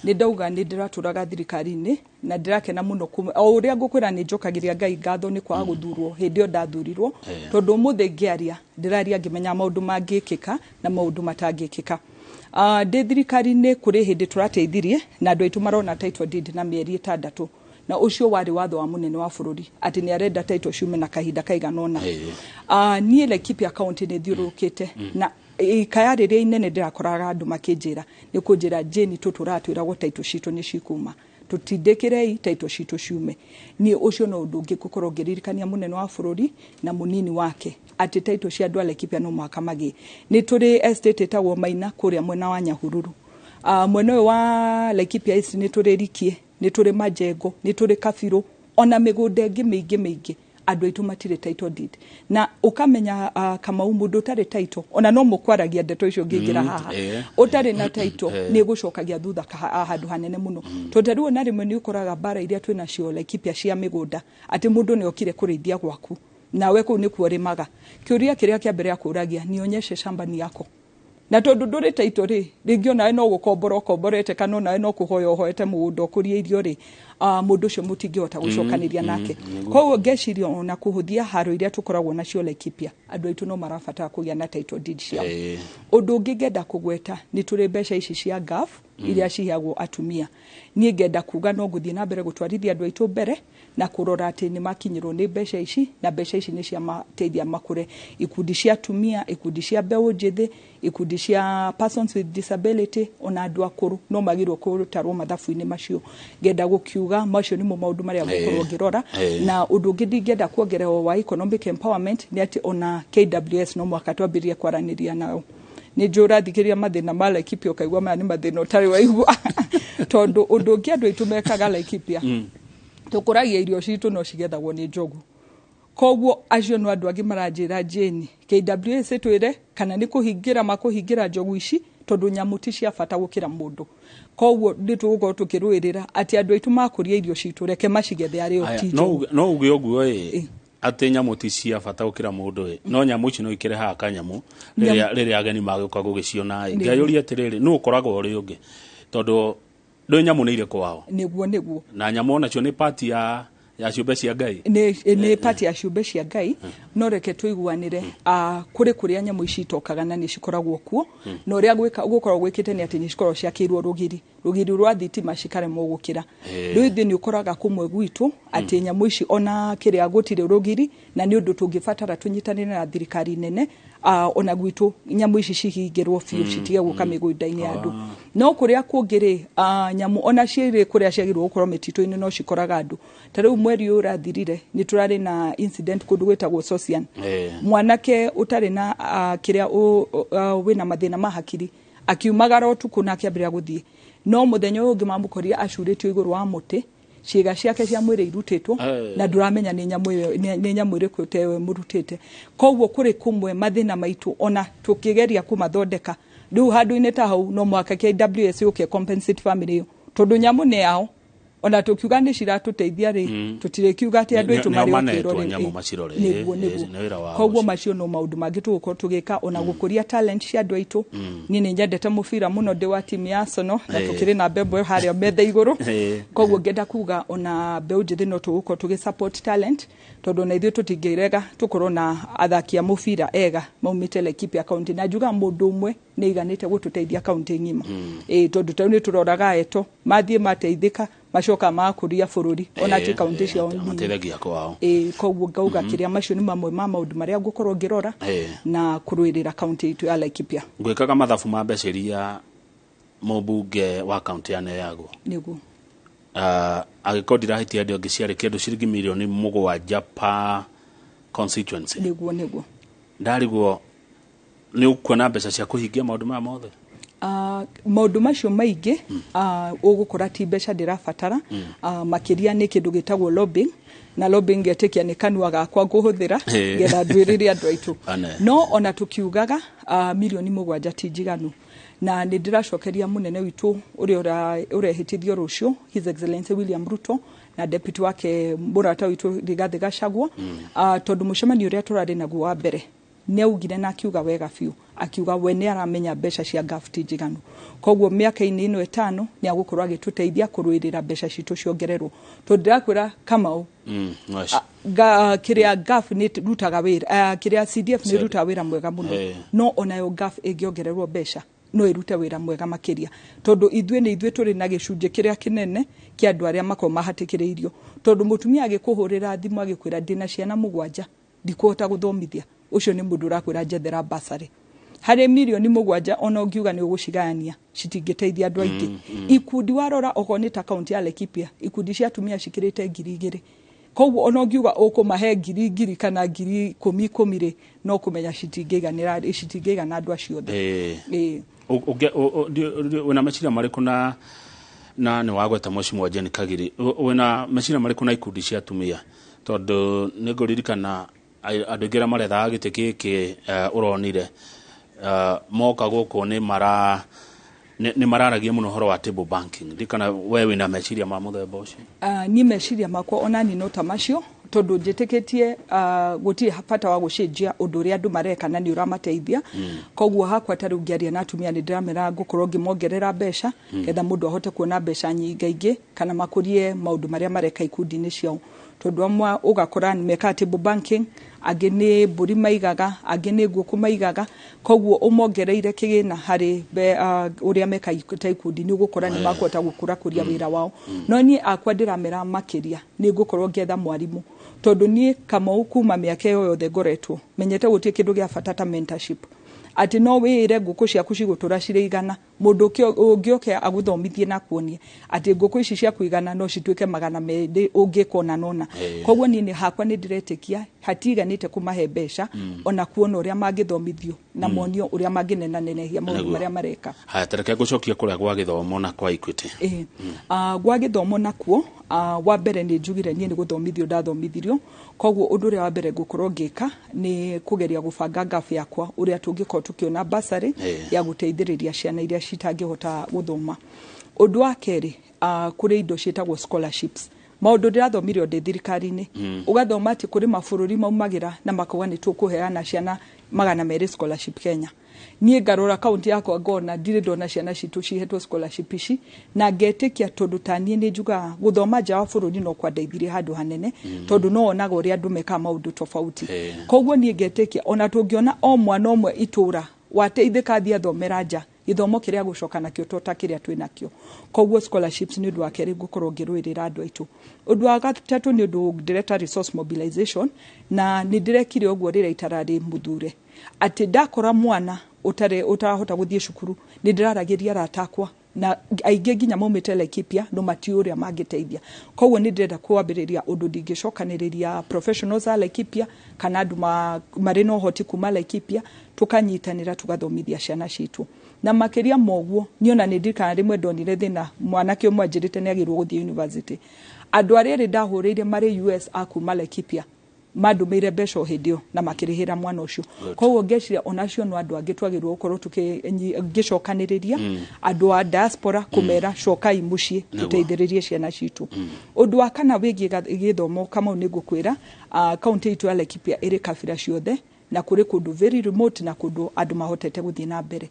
Nĩ ndauga nĩ ndĩratũraga thirikari-inĩ na ndĩrakena mũno o ũrĩa ngũkwĩra nĩ njokagĩria Ngai ngatho nĩ kwaga gũthurwo hĩndĩ ĩyo ndathurirwo, tondũ ũmũthĩ ngĩaria ndĩraria ngĩmenya maũndũ mangĩkĩka na maũndũ matangĩkĩka. Ndĩ thirikari-inĩ kũrĩ hĩndĩ tũrateithirie na andũ aitũ marona title deed na mĩeri 6, na ũcio warĩ watho wa mũnene wa bũrũri atĩ nĩ arenda title ciume na kahinda kaigana ũna. Niĩ Laikipia county nĩ thiũrũrũkĩte na ikaya rĩrĩa inene ndĩrakoraga andũ makĩnjĩra nĩ kũnjĩra Jane, tũtũraga twĩragwo title citũ nĩ cikuma, tũtindĩkĩrei title citũ ciume. Niĩ ũcio no ũndũ ũngĩ ngũkorwo ngĩririkania mũnene wa bũrũri na mũnini wake atĩ title cia andũ a Laikipia no mũhaka magĩe. Nĩ tũrĩ estate ĩtagwo Maina kũrĩa mwena wa Nyahururu. Mwena ũyũ wa Laikipia East nĩ tũrĩ Rikie, nĩ tũrĩ Majengo, nĩ tũrĩ Kabirũ, ona mĩgũnda ĩngĩ mĩingĩ mĩingĩ andũ aitũ matirĩ title deed. Na ũkamenya Kamau mũndũ ũtarĩ title, ona no mũkwaragia ndeto icio ngĩingĩra haha, ũtarĩ na title nĩ gũcokagia thutha handũ hanene mũno. Tondũ rĩu ona rĩmwe nĩ ũkoraga mbara iria twĩ nacio Laikipia cia mĩgũnda, atĩ mũndũ nĩ okire kũrĩithia gwaku nawe kũu nĩkuo ũrĩmaga. Kĩũria kĩrĩa kĩa mbere akũragia, nionyeshe shamba ni yako. Na tondũ ndũrĩ title rĩ, rĩngĩ onawe no gũkombora ũkomborete kana onawe no kũhoya ũhoete mũgũnda ũkũrie irio rĩ, mũndũ ũcio mũtingĩhota gũcokanĩria nake. Koguo ngeciria ona kũhũthia haro iria tũkoragwo nacio Laikipia, andũ aitũ no marabatara kũgĩa na title deed ciao. Ũndũ ũngĩ ngenda kũgweta nĩ tũrĩ mbeca ici cia GAF iria ciheagwo atumia. Niĩ ngenda kuga no ngũthiĩ na mbere gũtwarithia andũ aitũ mbere na kũrora atĩ nĩ makinyĩrwo nĩ mbeca ici, na mbeca ici nĩ ciamateithia makũre. Ikundi cia atumia, ikundi cia mbeũ njĩthĩ, ikundi cia persons with disability, ona andũ akũrũ no magĩrĩirwo kũtarwo mathabu-inĩ macio. Ngenda gũkiuga macio nĩmo maũndũ marĩa ngũkorwo ngĩrora. Na ũndũ ũngĩ ndingĩenda kuongerera wa economic empowerment nĩ atĩ ona KWS no mũhaka twambĩrĩrie kwaranĩria nao. Nĩ njũĩ ũrathikĩrĩria mathĩna ma Laikipia ũkaigua maya nĩ mathĩna ũtarĩ waigua. Tondũ ũndũ ũngĩ andũ aitũ mekaga Laikipia, tũkũragia irio citũ no cigethagwo nĩ njogu. Koguo acio no andũ angĩ maranjĩra Jane, KWS ĩtwĩre kana nĩ kũhingĩra makũhingĩra njogu ici tondũ nyamũ ti cia bata gũkĩra mũndũ. Koguo nĩ tũgũkorwo tũkĩrũĩrĩra atĩ andũ aitũ makũria irio citũ reke macigethe arĩ o ti njogu. No uge ũguo ĩ, atĩ nyamũ ti cia bata gũkĩra mũndũ ĩ, no nyamũ ici no ikĩrehaga kanyamũ rĩrĩa ageni magĩũka gũgĩciona ĩ. Ngayũria atĩrĩrĩ, nũ ũkoragwo ũrĩ ũngĩ? Tondũ ndũĩ nyamũ nĩ irĩkũ wao. Nĩguo, nĩguo. Na nyamũ onacio nĩ part ya ciũmbe cia Ngai. Nĩ part ya ciũmbe cia Ngai, no reke tũiguanĩre, kũrĩ kũrĩa nyamũ ici itokaga na nĩ cikoragwo kuo, na ũrĩa gũkoragwo gwĩkĩte nĩ atĩ nĩ cikoragwo ciakĩirwo rũgiri, rũgiri rwa thitima cikaremwo gũkĩra. Rĩu ithuĩ nĩ ũkoraga kũmwe gwitũ atĩ nyamũ ici ona kĩrĩa gũtirĩ rũgiri, na nĩ ũndũ tũngĩbatara tũnyitanĩre na thirikari nene Ona gwitũ nyamũ ici cihingĩrwo biũ, citige gũka mĩgũnda-inĩ ya andũ. No kũrĩa kũngĩ rĩ, nyamũ ona cirĩ kũrĩa ciagĩrĩirwo gũkorwo mĩtitũ-inĩ no cikoraga andũ. Ta rĩu mweri ũyũ ũrathirire nĩ tũrarĩ na incident kũndũ gwĩtagwo Sosian. Mwanake ũtarĩ na kĩrĩa wĩna mathĩna ma hakiri akiumagara ũtukũ na akĩambĩrĩria gũthiĩ, no mũthenya ũyũ ũngĩ mamũkorire acurĩtio igũrũ wa mũtĩ, ciĩga ciake cia mwĩrĩ irutĩtwo, na ndũramenya nĩ nyamũ ĩyo, nĩ nyamũ ĩrĩkũ ta ĩyo ĩmũrutĩte. Koguo kũrĩ kũmwe mathĩna maitũ ona tũkĩgeria kũmathondeka rĩu handũ-inĩ ta hau no mũhaka KWS yũke compensate family ĩyo, tondũ nyamũ nĩ yao. Ona tũkiuga nĩ ciratũteithia rĩ, tũtirĩkiuga atĩ andũ aitũ Nĩo marĩ manetwo okĩrore. Nyamũ macirore. Nĩguo, nĩguo. Nĩ wĩra wao Koguo ũcio. Macio no maũndũ mangĩ tũgũkorwo tũgĩka, ona gũkũria talent cia andũ aitũ. Niĩ nĩ nyendete mũbira mũno, ndĩ wa timu ya Arsenal na tũkĩrĩ na mbembo ĩyo harĩa metha igũrũ. Koguo ngenda kuga ona mbeũ njĩthĩ no tũgũkorwo tũgĩ support talent, tondũ ona ithuĩ tũtingĩrega tũkorwo na athaki a mũbira ega maumĩte Laikipia County, na njugaga mũndũ ũmwe nĩ aiganĩte gũtũteithia kaunti ng'ima. Tondũ ta rĩu nĩ tũroraga eto mathiĩ mateithĩka macoka makũria bũrũri ona ti kaunti ciao nini. Mateithagia kwao. Koguo ngauga kĩrĩa macio nĩ mamwe ma maũndũ marĩa ngũkorwo ngĩrora na kũrũĩrĩra kaunti itũ ya Laikipia. Ngwĩkaga mathabu ma mbeca iria mũmbunge wa kaunti aneagwo. Nĩguo. Angĩkorwo ndirahĩtia andũ angĩ ciarĩ kĩndũ ciringi mirioni 7 per constituency. Nĩguo, nĩguo. Ndarigwo nĩ ũkuona mbeca cia kũhingia maũndũ maya mothe? Maũndũ macio maingĩ ũgũkora ti mbeca ndĩrabatara. Makĩria nĩ kĩndũ gĩtagwo lobbying, na lobbying ngetĩkia nĩ kanua gakwa ngũhũthĩra getha ndwĩrĩre andũ aitũ. Ane. No ona tũkiugaga mirioni 7 ti njiganu, na nĩ ndĩracokeria mũnene witũ ũrĩa ũrehĩtithio rũciũ, His Excellency William Ruto, na deputy wake mũrata witũ Rigathĩ Gachagua, tondũ mũcemanio ũrĩa tũrarĩ naguo wa mbere nĩ augire na akiuga wega biũ, akiuga we nĩ aramenya mbeca cia GAF ti njiganu, koguo mĩaka-inĩ ĩno 5 nĩ agũkorwo agĩtũteithia kũrũĩrĩra mbeca citũ ciongererwo, tondũ ndĩrakwĩra Kamau, kĩrĩa GAF nĩ rutaga wĩra, kĩrĩa CDF nĩ rutaga wĩra mwega mũno, no onayo GAF ĩngĩongererwo mbeca no ĩrute wĩra mwega makĩria, tondũ ithuĩ nĩ ithuĩ tũrĩ na gĩcunjĩ kĩrĩa kĩnene kĩa andũ arĩa makoragwo mahatĩkĩrĩirio, tondũ mũtumia agĩkũhũrĩra thimũ agĩkwĩra ndĩna ciana 7 ndikũhota gũthomithia, ũcio nĩ mũndũ ũrakwĩra njethera basarĩ. Harĩ mirioni 7 ona ũngiuga nĩ ũgũcigayania citingĩteithia andũ aingĩ. Ikundi warora okorwo nĩ ta kaunti ya Laikipia, ikundi cia atumia cikĩrĩte 2000, koguo ona ũngiuga ũkũmahe ngiri ngiri kana ngiri ikũmi ikũmi rĩ, no kũmenya citingĩiganĩra, citingĩigana andũ acio othe. Wĩna meciria marĩkũ na nĩ wagweta Mheshimiwa Jane Kagiri, wĩna meciria marĩkũ na ikundi cia atumia, tondũ nĩ ngũririkana andũ aingĩ arĩa marethaga gĩtĩ gĩkĩ, ũronire moka gũkũ nĩ mara nĩ mararagia mũno ũhoro wa table banking. Ndikana we wĩna meciria ma mũthemba ũcio? Niĩ meciria makwa onani no ta macio, tondũ njĩtĩkĩtie gũtirĩ bata wa gũcenjia ũndũ ũrĩa andũ mareka na nĩ ũramateithia. Koguo hakwa ta rĩu ngĩaria na atumia nĩ ndĩramera ngũkorwo ngĩmongerera mbeca getha mũndũ ahote kuona mbeca nyingaingĩ kana makũrie maũndũ marĩa mareka ikundi-inĩ ciao, tondũ amwe ũgakora nĩ mekaga table banking, angĩ nĩ mbũri maigaga, angĩ nĩ ngũkũ maigaga, koguo ũmongereire kĩgĩna harĩ ũrĩa meka ta ikundi nĩ ũgũkora nĩ makũhota gũkũrakũria wĩra wao. No niĩ akwa ndĩramera makĩria nĩ ngũkorwo ngĩetha mwarimũ, tondũ niĩ Kamau kuma mĩaka ĩyo yothe ngoretwo menyete gũtirĩ kĩndũ gĩa bata ta mentorship, atĩ no wĩĩre ngũkũ ciaku cigũtũra cirĩ 100, mũndũ ũngĩoke agũthomithie na akuonie atĩ ngũkũ ici ciaku 100 no cituĩke 200 ũngĩka ũna na ũna. Koguo niĩ nĩ hakwa nĩ ndĩretĩkia hatiganĩte kũmahe mbeca, ona kuona ũrĩa mangĩthomithio na monio ũrĩa mangĩnenanenehia maũndũ marĩa mareka. Haya, tareke ngũcokia kũrĩa gwa gĩthomo na kwa Equity. Gwa gĩthomo nakuo, wa mbere nĩ njugire niĩ nĩ gũthomithio ndathomithirio, koguo ũndũ ũrĩa wa mbere ngũkorwo ngĩka nĩ kũgeria gũbanga ngabu yakwa ũrĩa tũngĩkorwo tũkĩona basarĩ ya gũteithĩrĩria ciana iria citangĩhota gũthoma. Ũndũ wa kerĩ, kũrĩ indo ciĩtagwo scholarships, maũndũ ndĩrathomire o ndĩ thirikari-inĩ, ũgathoma atĩ kũrĩ mabũrũri maumagĩra na makauga nĩ tũkũheana ciana 200 scholarship Kenya. Niĩ ngarora kaunti yakwa ngona ndirĩ ndona ciana citũ cihetwo scholarship ici, na ngetĩkia tondũ ta niĩ nĩ njugaga gũthoma nja wa bũrũri no kwandeithirie handũ hanene, tondũ no wonaga ũrĩa andũ mekaga maũndũ tofauti. Koguo niĩ ngetĩkia ona tũngĩona o mwana ũmwe itũra wateithĩka athiĩ athomera nja, gĩthomo kĩrĩa gũcoka nakĩo to ta kĩrĩa twĩ nakĩo. Koguo scholarships nĩ ũndũ wa kerĩ ngũkorwo ngĩrũĩrĩra andũ aitũ. Ũndũ wa gatatũ nĩ ũndũ ndĩreta resource mobilization, na nĩ ndĩrekire ũguo rĩrĩa itararĩ mũthure. Atĩ ndakora mwana ũtarahota gũthiĩ cukuru, nĩ ndĩraragĩria arata akwa na aingĩ nginya maumĩte Laikipia no matiũĩ ũrĩa mangĩteithia. Koguo nĩ ndĩrenda kwambĩrĩria ũndũ ndingĩcokanĩrĩria professionals a Laikipia kana andũ marĩ na ũhoti kuma Laikipia, tũkanyitanĩra tũgathomithia ciana citũ. Na makĩria ma ũguo, niĩ ona nĩ ndirikanaga rĩmwe ndonire thĩna mwanake ũmwe anjĩrĩte nĩ agĩrĩirwo gũthiĩ university. Andũ arĩa erĩ ndahũrĩire marĩ US a kuma Laikipia mandũmĩire mbeca o hĩndĩ ĩyo na makĩrĩhĩra mwana ũcio. Koguo ngeciria onacio no andũ angĩ twagĩrĩirwo gũkorwo ngĩcokanĩrĩria andũ a diaspora kũmera cokai mũciĩ tũteithĩrĩrie ciana citũ. Ũndũ wa kana wĩgiĩ gĩthomo, Kamau, nĩ ngũkwĩra kaunti itũ ya Laikipia ĩrĩ kabira ciothe na kũrĩ kũndũ very remote na kũndũ andũ mahotete gũthiĩ na mbere.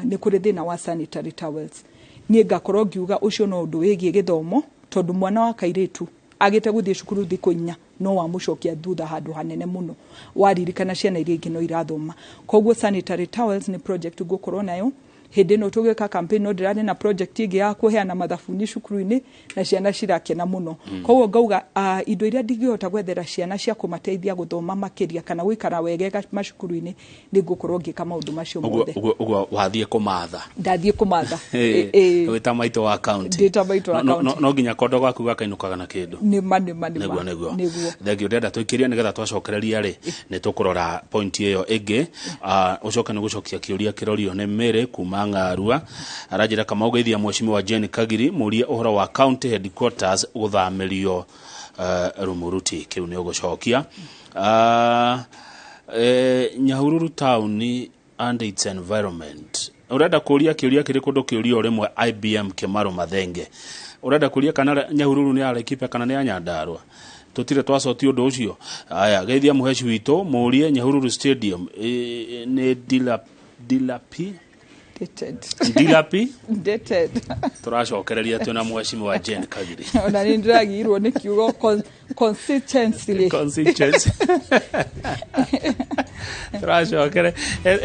Nĩ kũrĩ thĩna wa sanitary towels. Niĩ ngakorwo ngiuga ũcio no ũndũ wĩgiĩ gĩthomo, tondũ mwana wa kairĩtu agĩte gũthiĩ cukuru thikũ 4 no wamũcokia thutha handũ hanene mũno, waririkana ciana iria ingĩ no irathoma. Koguo sanitary towels nĩ project ngũkorwo nayo hĩndĩ ĩno tũgĩka campaign. No ndĩrarĩ na project ĩngĩ ya kũheana mathabuni cukuru-inĩ na ciana cirakena mũno. Koguo ngauga indo iria ndingĩhota gwethera ciana cia kũmateithia gũthoma makĩria kana gũikara wegega macukuru-inĩ, nĩ ngũkorwo ngĩka maũndũ macio mothe. Ũguo wathiĩ kũmatha? Ndathiĩ kũmatha. Wĩta maitũ wa county. Ndĩta maitũ wa county. No nginya kondo gaku gakainũkaga na kĩndũ. Nĩma, nĩma, nĩma. Nĩguo, nĩguo. Thengiũ. Ndĩrenda tũikĩrie nĩgetha twacokereria rĩ nĩ tũkũrora point ĩyo ĩngĩ. Ũcoke nĩ gũcokia kĩũria kĩrorio nĩ Mary kuma Ng'arua. Aranjĩra Kamau geithia mheshimiwa Jane Kagiri, mũrie ũhoro wa county headquarters gũthamĩrio Rumuruti. Kĩu nĩ ũgũcokia. Nyahururu town and its environment, ũrenda kũria kĩũria kĩrĩkũ? Ndũkĩũria o rĩmwe. IBM Kĩmarũ Mathenge ũrenda kũria kana Nyahururu nĩ ya Laikipia kana nĩ ya Nyandarua. Tũtirĩ twacoti ũndũ ũcio. Aya, geithia mũheci witũ, mũrie Nyahururu stadium nĩ dilapi Dated. Dilapi. Dated. Tũracokereria twĩna mheshimiwa Jane Kagiri. Ona nĩ ndĩragirwo nĩ kiugo constituency. Constituency. Tũracokere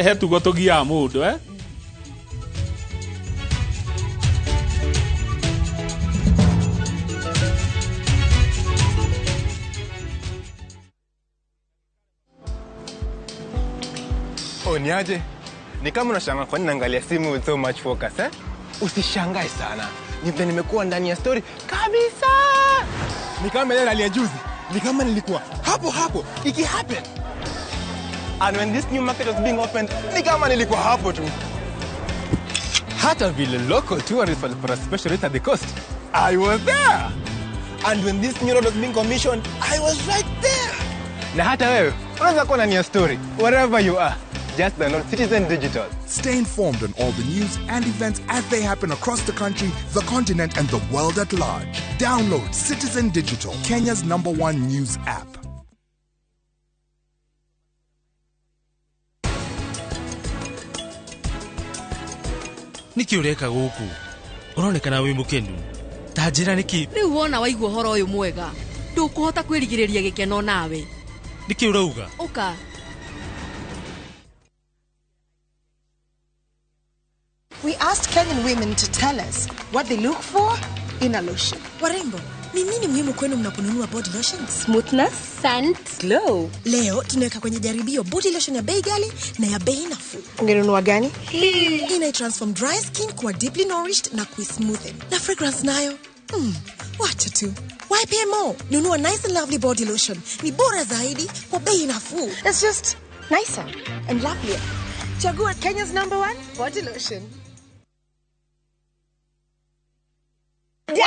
he tugo tũgiaga mũndũ eh. Oh, niaje? Ni kama unashangaa kwa nini naangalia simu with so much focus, eh? Usishangae sana. Ni vile nimekuwa ndani ya story kabisa. Ni kama ile rally ya juzi. Ni kama nilikuwa hapo hapo iki happen. And when this new market was being opened, ni kama nilikuwa hapo tu. Hata vile local tourists walipata special rate at the coast, I was there. And when this new road was being commissioned, I was right there. Na hata wewe unaweza kuwa ndani ya story wherever you are. Just download Citizen Digital. Stay informed on all the news and events as they happen across the country, the continent, and the world at large. Download Citizen Digital, Kenya's #1 news app. Nĩkĩ ũreka gũkũ? Ũronekana wĩ mũkenu. Ta njĩra nĩkĩ? Rĩu wona waigua ũhoro ũyũ mwega, ndũkũhota kwĩrigĩrĩria gĩkeno nawe. Nĩkĩ ũrauga? Ũka. We asked Kenyan women to tell us what they look for in a lotion. Warembo, ni nini muhimu kwenu mnaponunua body lotions? Smoothness, scent, glow. Leo tunaweka kwenye jaribio body lotion ya bei ghali na ya bei nafuu. Ungenunua gani? Hii ina transform dry skin kuwa deeply nourished na kuismoothen. Na fragrance nayo? Wacha tu. Why pay more? Nunua Nice and Lovely body lotion. Ni bora zaidi kwa bei nafuu. It's just nicer and lovelier. Chagua Kenya's #1 body lotion. Nĩ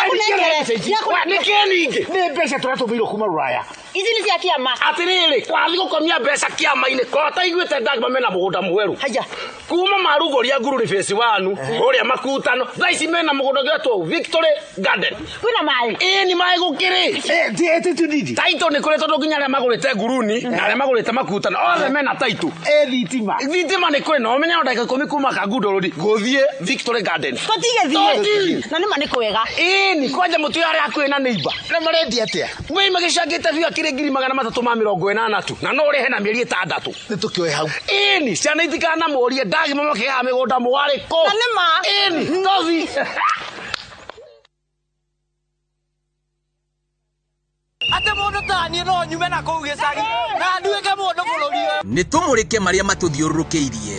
mbeca tũratũmĩirwo kuma Rũraya. Ici nĩ cia kĩama. Atĩrĩrĩ, wathiĩ gũkomia mbeca kĩama-inĩ ko ũtaiguĩte ndagima mena mũgũnda mwerũ. Haya. Kuma marugũria Ngururi phase 1 kũrĩa Makutano, thaa ici mena mũgũnda ũngĩtwo Victory Garden. Kwĩna maĩ? Ĩĩ nĩ maĩ gũkĩrĩ. Taitũ nĩ kũrĩ tondũ nginya arĩa magũrĩte Nguruni na arĩa magũrĩte Makutano othe mena taitũ. Thitima. Thitima nĩ kũrĩ na ũmenye no ndagĩka 10 kuma Kangundo Road gũthiĩ Victory Garden. Tũtige thiĩ. Na nĩma nĩ kwega. Ĩĩ kwanja mũtu arĩa hakuhĩ na neighbor. Na marendia atĩa? Wĩ magĩcangĩte biũ akĩrĩ 380 tu na no ũrĩhe na mĩeri 6. Nĩ tũkĩoe hau. Ĩni ciana itikanamũrie ndagima makĩgaga mĩgũnda mũwarĩ kũ. Na nĩma. Ĩni tothi. Ate mũndũ ta taniĩ no nyume na kũu gĩcagi na nduĩke mũndũ bũrũri ũyũ. Nĩ tũmũrĩke marĩa matũthiũrũrũkĩirie.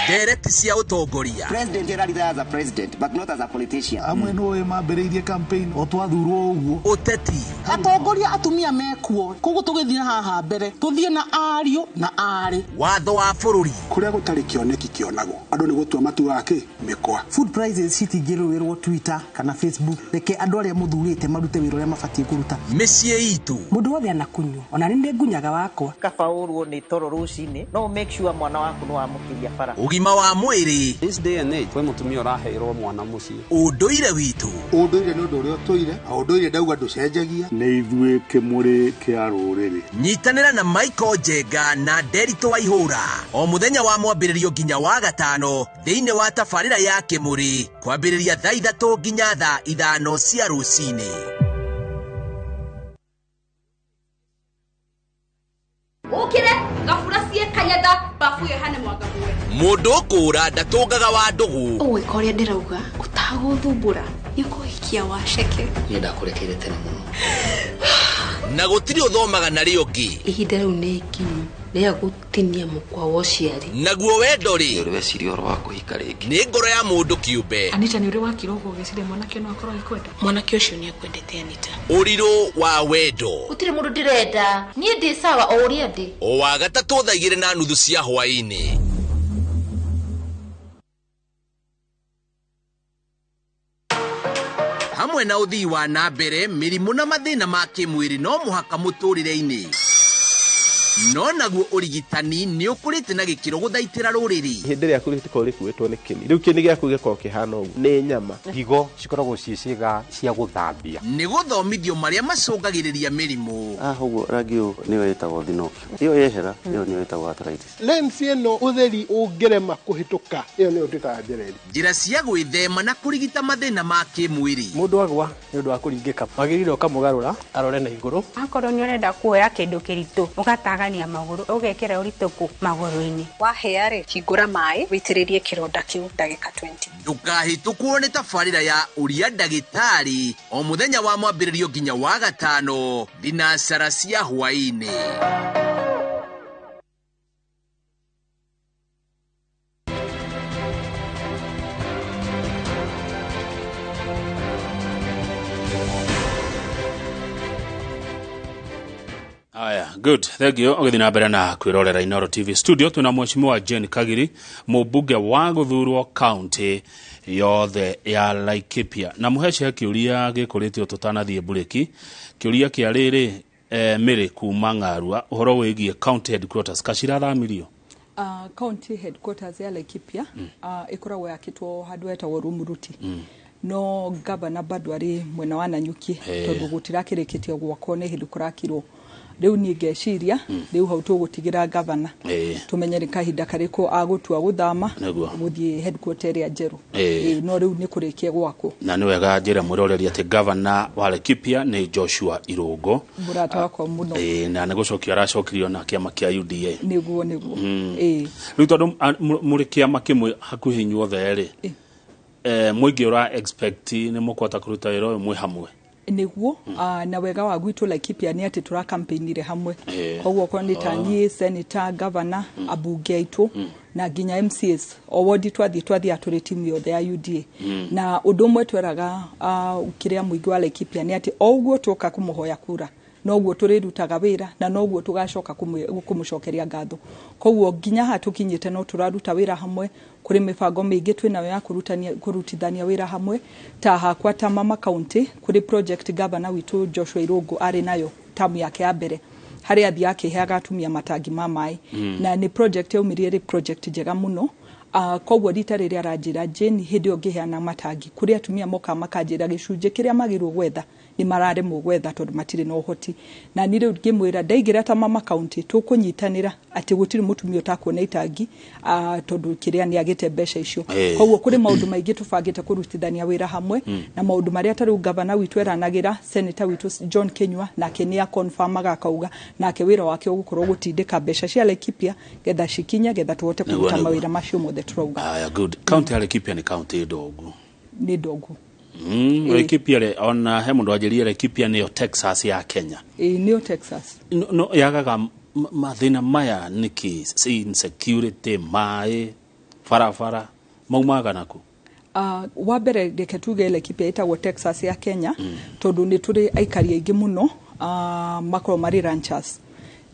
Ndereti cia ũtongoria. President erarira as a president but not as a politician. Amwe no mambĩrĩirie campaign o twathurwo ũguo. Ũteti. Atongoria atumia mekuo koguo tũgĩthiĩ haha mbere tũthiĩ na ariũ na aarĩ. Watho wa bũrũri. Kũrĩa gũtarĩ kĩoneki kĩonagwo andũ nĩ gũtua matuaga kĩ mĩkwa. Food prices citingĩrũĩrwo Twitter kana Facebook. Reke andũ arĩa mũthurĩte marute wĩra ũrĩa mabatiĩ kũruta. Mĩciĩ itũ. Mũndũ wothe anakunyua ona nĩ ngunyaga wakwa. Kaba ũrwo nĩ toro rũcinĩ no make sure mwana waku nĩ wamũkĩria bara. Ũgima wa mwĩrĩ. This day and age kwĩ mũtumia ũraheirwo mwana mũciĩ. Ũndũire witũ. Ũndũire nĩ ũndũ ũrĩa ũtũire na ũndũire ndauga ndũcenjagia. Nĩ ithuĩ kĩmũrĩ kĩa rũrĩrĩ. Nyitanĩra na Michael Njenga na Nderitu Waihũra o mũthenya wa mwambĩrĩrio nginya wa gatano thĩinĩ wa tabarĩra ya Kĩmũrĩ kwambĩrĩria thaa 3 nginya thaa 5 cia rũcinĩ. Ukire ngabura cie kanyatha bafu yo hane mwanga muwe. Mũndũ ũkũra ndatũngaga wa ndũgũ. Ũgwĩka ũrĩa ndĩrauga ũtagũthumbũra nĩ ũkũhikia waceke. Niĩ ndakũrekeire tene mũno. Na gũtirĩ ũthomaga narĩo ũngĩ. Ihinda rĩu nĩ ikinyu rĩa gũtinia mũkwa wa ũciari. Naguo wendo rĩ, nĩ weciria ũhoro wa kũhika rĩngĩ. Nĩ ngoro ya mũndũ kĩũmbe. Anita nĩ ũrĩ wakira ũguo ũgĩciria mwanake no akorwo agĩkwenda. Mwanake ũcio nĩ akwendete Anita. Ũrirũ wa wendo. Gũtirĩ mũndũ ndĩrenda. Niĩ ndĩ sawa o ũrĩa ndĩ. O wa gatatũ thaa 2:30 cia hwaĩ-inĩ. Hamwe na ũthii wa na mbere, mĩrimũ na mathĩna ma kĩmwĩrĩ no mũhaka mũtũrĩre-inĩ. No naguo ũrigitani nĩ ũkũrĩte na gĩkĩro gũthaitĩra rũrĩrĩ. Hĩndĩ ĩrĩa rĩkoragwo rĩkuĩtwo nĩ kĩni, rĩu kĩni gĩaku gĩkoragwo kĩhana ũguo nĩ nyama. Higo cikoragwo ciĩ ciĩga cia gũthambia. Nĩ gũthomithio marĩa macũngagĩrĩria mĩrimũ. Ũguo rangi ũyũ nĩyo ĩtagwo thinopia. Ĩyo yehera, ĩyo nĩyo ĩtagwo arthritis. Lens ĩno ũtheri ũngĩrema kũhĩtũka, ĩyo nĩyo twĩtaga njereri. Njĩra cia gwĩthema na kũrigita mathĩna ma kĩmwĩrĩ. Mũndũ agwa nĩ ũndũ wa kũringĩka, wagĩrĩire ũkamũgarũra arore na igũrũ. Akorwo nĩ ũrenda kuoya kĩndũ kĩritũ ũgatagania magũrũ ũgekĩra ũritũ kũ magũrũ-inĩ. Wahĩa rĩ, hingũra maĩ wĩitĩrĩrie kĩronda kĩu ndagĩka 20. Ndũkahĩtũkwo nĩ tabarĩra ya ũria ndagĩtarĩ o mũthenya wa mwambĩrĩrio nginya wa gatano thinacara cia hwaĩ-inĩ. Aya, good. Thank you. Ũgĩthiĩ na mbere na kwĩrorera Inooro TV studio twĩna Mheshimiwa Jane Kagiri, mũmbunge wa gũthurwo county yothe ya Laikipia. Na mũhece kĩũria gĩkũrĩtio tũtanathiĩ mburĩki. Kĩũria kĩa rĩrĩ Mĩrĩ kuma Ng'arua ũhoro wĩgiĩ county headquarters kacirathamirio. County headquarters ya Laikipia ĩkoragwo yakĩtwo handũ hetagwo Rumuruti. No gavana bado arĩ mwena wa Nanyuki tondũ gũtirakĩrĩkĩtio gwakwo nĩ hĩndĩ kũrakirwo. Rĩu niĩ ngeciria rĩu hau tũgũtigĩra gavana tũmenye nĩ kahinda karĩkũ agũtua gũthama gũthiĩ headquarter ĩrĩa njerũ. No rĩu nĩ kũrĩkia gwakwo. Na nĩ wega njĩra mwĩroreri atĩ gavana wa Laikipia nĩ Joshua Irũngũ, mũrata wakwa mũno. Na nĩ gũcokia aracokirio na kĩama kĩa UDA. Nĩguo nĩguo. Rĩu tondũ mũrĩ kĩama kĩmwe hakuhĩ inyuothe rĩ, mũingĩ ũra expect nĩ mũkũhota kũruta wĩra ũyũ mwĩ hamwe. Nĩguo. Na wega wa gwitũ Laikipia nĩ atĩ tũra campaignire hamwe. Koguo okorwo nĩ ta niĩ, senator, governor, ambunge aitũ na nginya MCAs o wodi twathiĩ tũrĩ timu yothe ya UDA. Na ũndũ ũmwe tweraga kĩrĩa mũingĩ wa Laikipia nĩ atĩ o ũguo twoka kũmũhoya kura noguo tũrĩrutaga wĩra na noguo tũgacoka kũmũcokeria ngatho. Koguo nginya haha tũkinyĩte no tũraruta wĩra hamwe. Kũrĩ mĩbango mĩingĩ twĩnayo ya kũrutithania wĩra hamwe ta hakwa ta mama county kũrĩ project governor witũ Joshua Irũngũ arĩ nayo tamu yake ya mbere harĩa athiĩ akĩheaga atumia matangi ma maĩ. Na nĩ project yaumirie ĩrĩ project njega mũno. Koguo rita rĩrĩa aranjĩra Jane hĩndĩ ĩyo ngĩheana matangi kũrĩ atumia moka makanjĩra gĩcunjĩ kĩrĩa magĩrĩirwo gwetha nĩ mararemwo gwetha tondũ matirĩ na ũhoti. Na niĩ rĩu ngĩmwĩra ndaingĩra ta mama county tũkũnyitanĩra atĩ gũtirĩ mũtumia ũtakuona itangi tondũ kĩrĩa nĩ agĩte mbeca icio. Koguo kũrĩ maũndũ maingĩ tũbangĩte kũrutithania wĩra hamwe na maũndũ marĩa ta rĩu gavana witũ eranagĩra, senator witũ John Kinyua nake nĩ akonfirmaga akauga nake wĩra wake ũgũkorwo gũtindĩka mbeca cia Laikipia getha cikinye getha tũhote kũruta mawĩra macio mothe tũrauga. Aya, good. County ya Laikipia nĩ county ndongu. Nĩ ndongu. Laikipia rĩ, ona he mũndũ wanjĩrire Laikipia nĩyo Texas ya Kenya. Ĩĩ, nĩyo Texas. No yagaga mathĩna maya nĩkĩ? Insecurity, maĩ, barabara, maumaga naku? Wa mbere reke tuge Laikipia ĩtagwo Texas ya Kenya tondũ nĩ tũrĩ aikari aingĩ mũno makoragwo marĩ ranchers,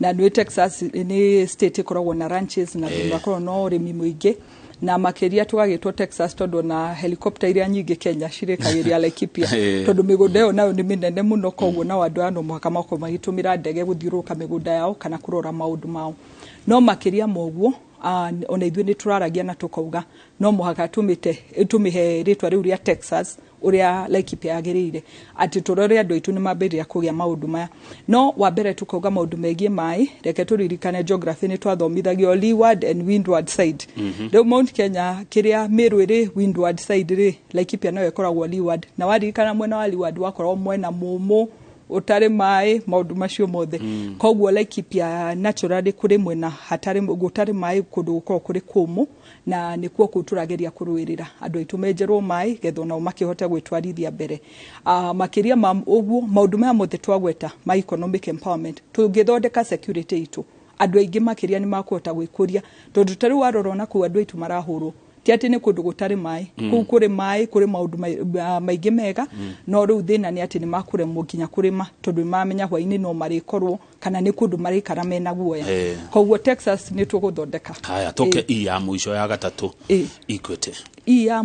na nĩ Texas nĩ state ĩkoragwo na ranches na makoragwo na ũrĩmi mũingĩ, na makĩria tũgagĩtwo Texas tondũ na helicopter iria nyingĩ Kenya cirĩkagĩria Laikipia, tondũ mĩgũnda ĩyo nayo nĩ mĩnene mũno, koguo nao andũ aya no mũhaka makorwo magĩtũmĩra ndege gũthiũrũrũka mĩgũnda yao kana kũrora maũndũ mao. No makĩria ma ũguo, ona ithuĩ nĩ tũraragia na tũkauga no mũhaka tũmĩhe rĩtwa rĩu rĩa Texas ũrĩa Laikipia yagĩrĩire, atĩ tũrore andũ aitũ nĩ mambĩrĩria kũgĩa maũndũ maya. No wa mbere tũkauga maũndũ megiĩ maĩ, reke tũririkane geography nĩ twathomithagio leeward and windward side. Rĩu Mount Kenya kĩrĩa Meru ĩrĩ windward side rĩ, Laikipia nayo ĩkoragwo leeward, na waririkana mwena wa leeward wakoragwo mwena mũmũ ũtarĩ maĩ, maũndũ macio mothe. Koguo Laikipia naturally kũrĩ mwena hatarĩ gũtarĩ maĩ, kũndũ gũkoragwo kũrĩ kũmũ, na nĩkuo kũu tũrageria kũrũĩrĩra andũ aitũ menjerwo maĩ getha onao makĩhote gwĩtwarithia mbere. Makĩria ma ũguo, maũndũ maya mothe twagweta ma economic empowerment, tũngĩthondeka security itũ, andũ aingĩ makĩria nĩ makũhota gwĩkũria, tondũ ta rĩu warora ona kũu andũ aitũ marahũrwo, ti atĩ nĩ kũndũ gũtarĩ maĩ, kũu kũrĩ maĩ, kũrĩ maũndũ maingĩ mega, no rĩu thĩna nĩ atĩ nĩ makũremwo nginya kũrĩma tondũ nĩ mamenya hwaĩ-inĩ no marĩkorwo kana nĩ kũndũ maraikara mena guoya. Koguo Texas nĩ tũgũthondeka. Haya, tũke i ya mũico ya gatatũ, Equity. I ya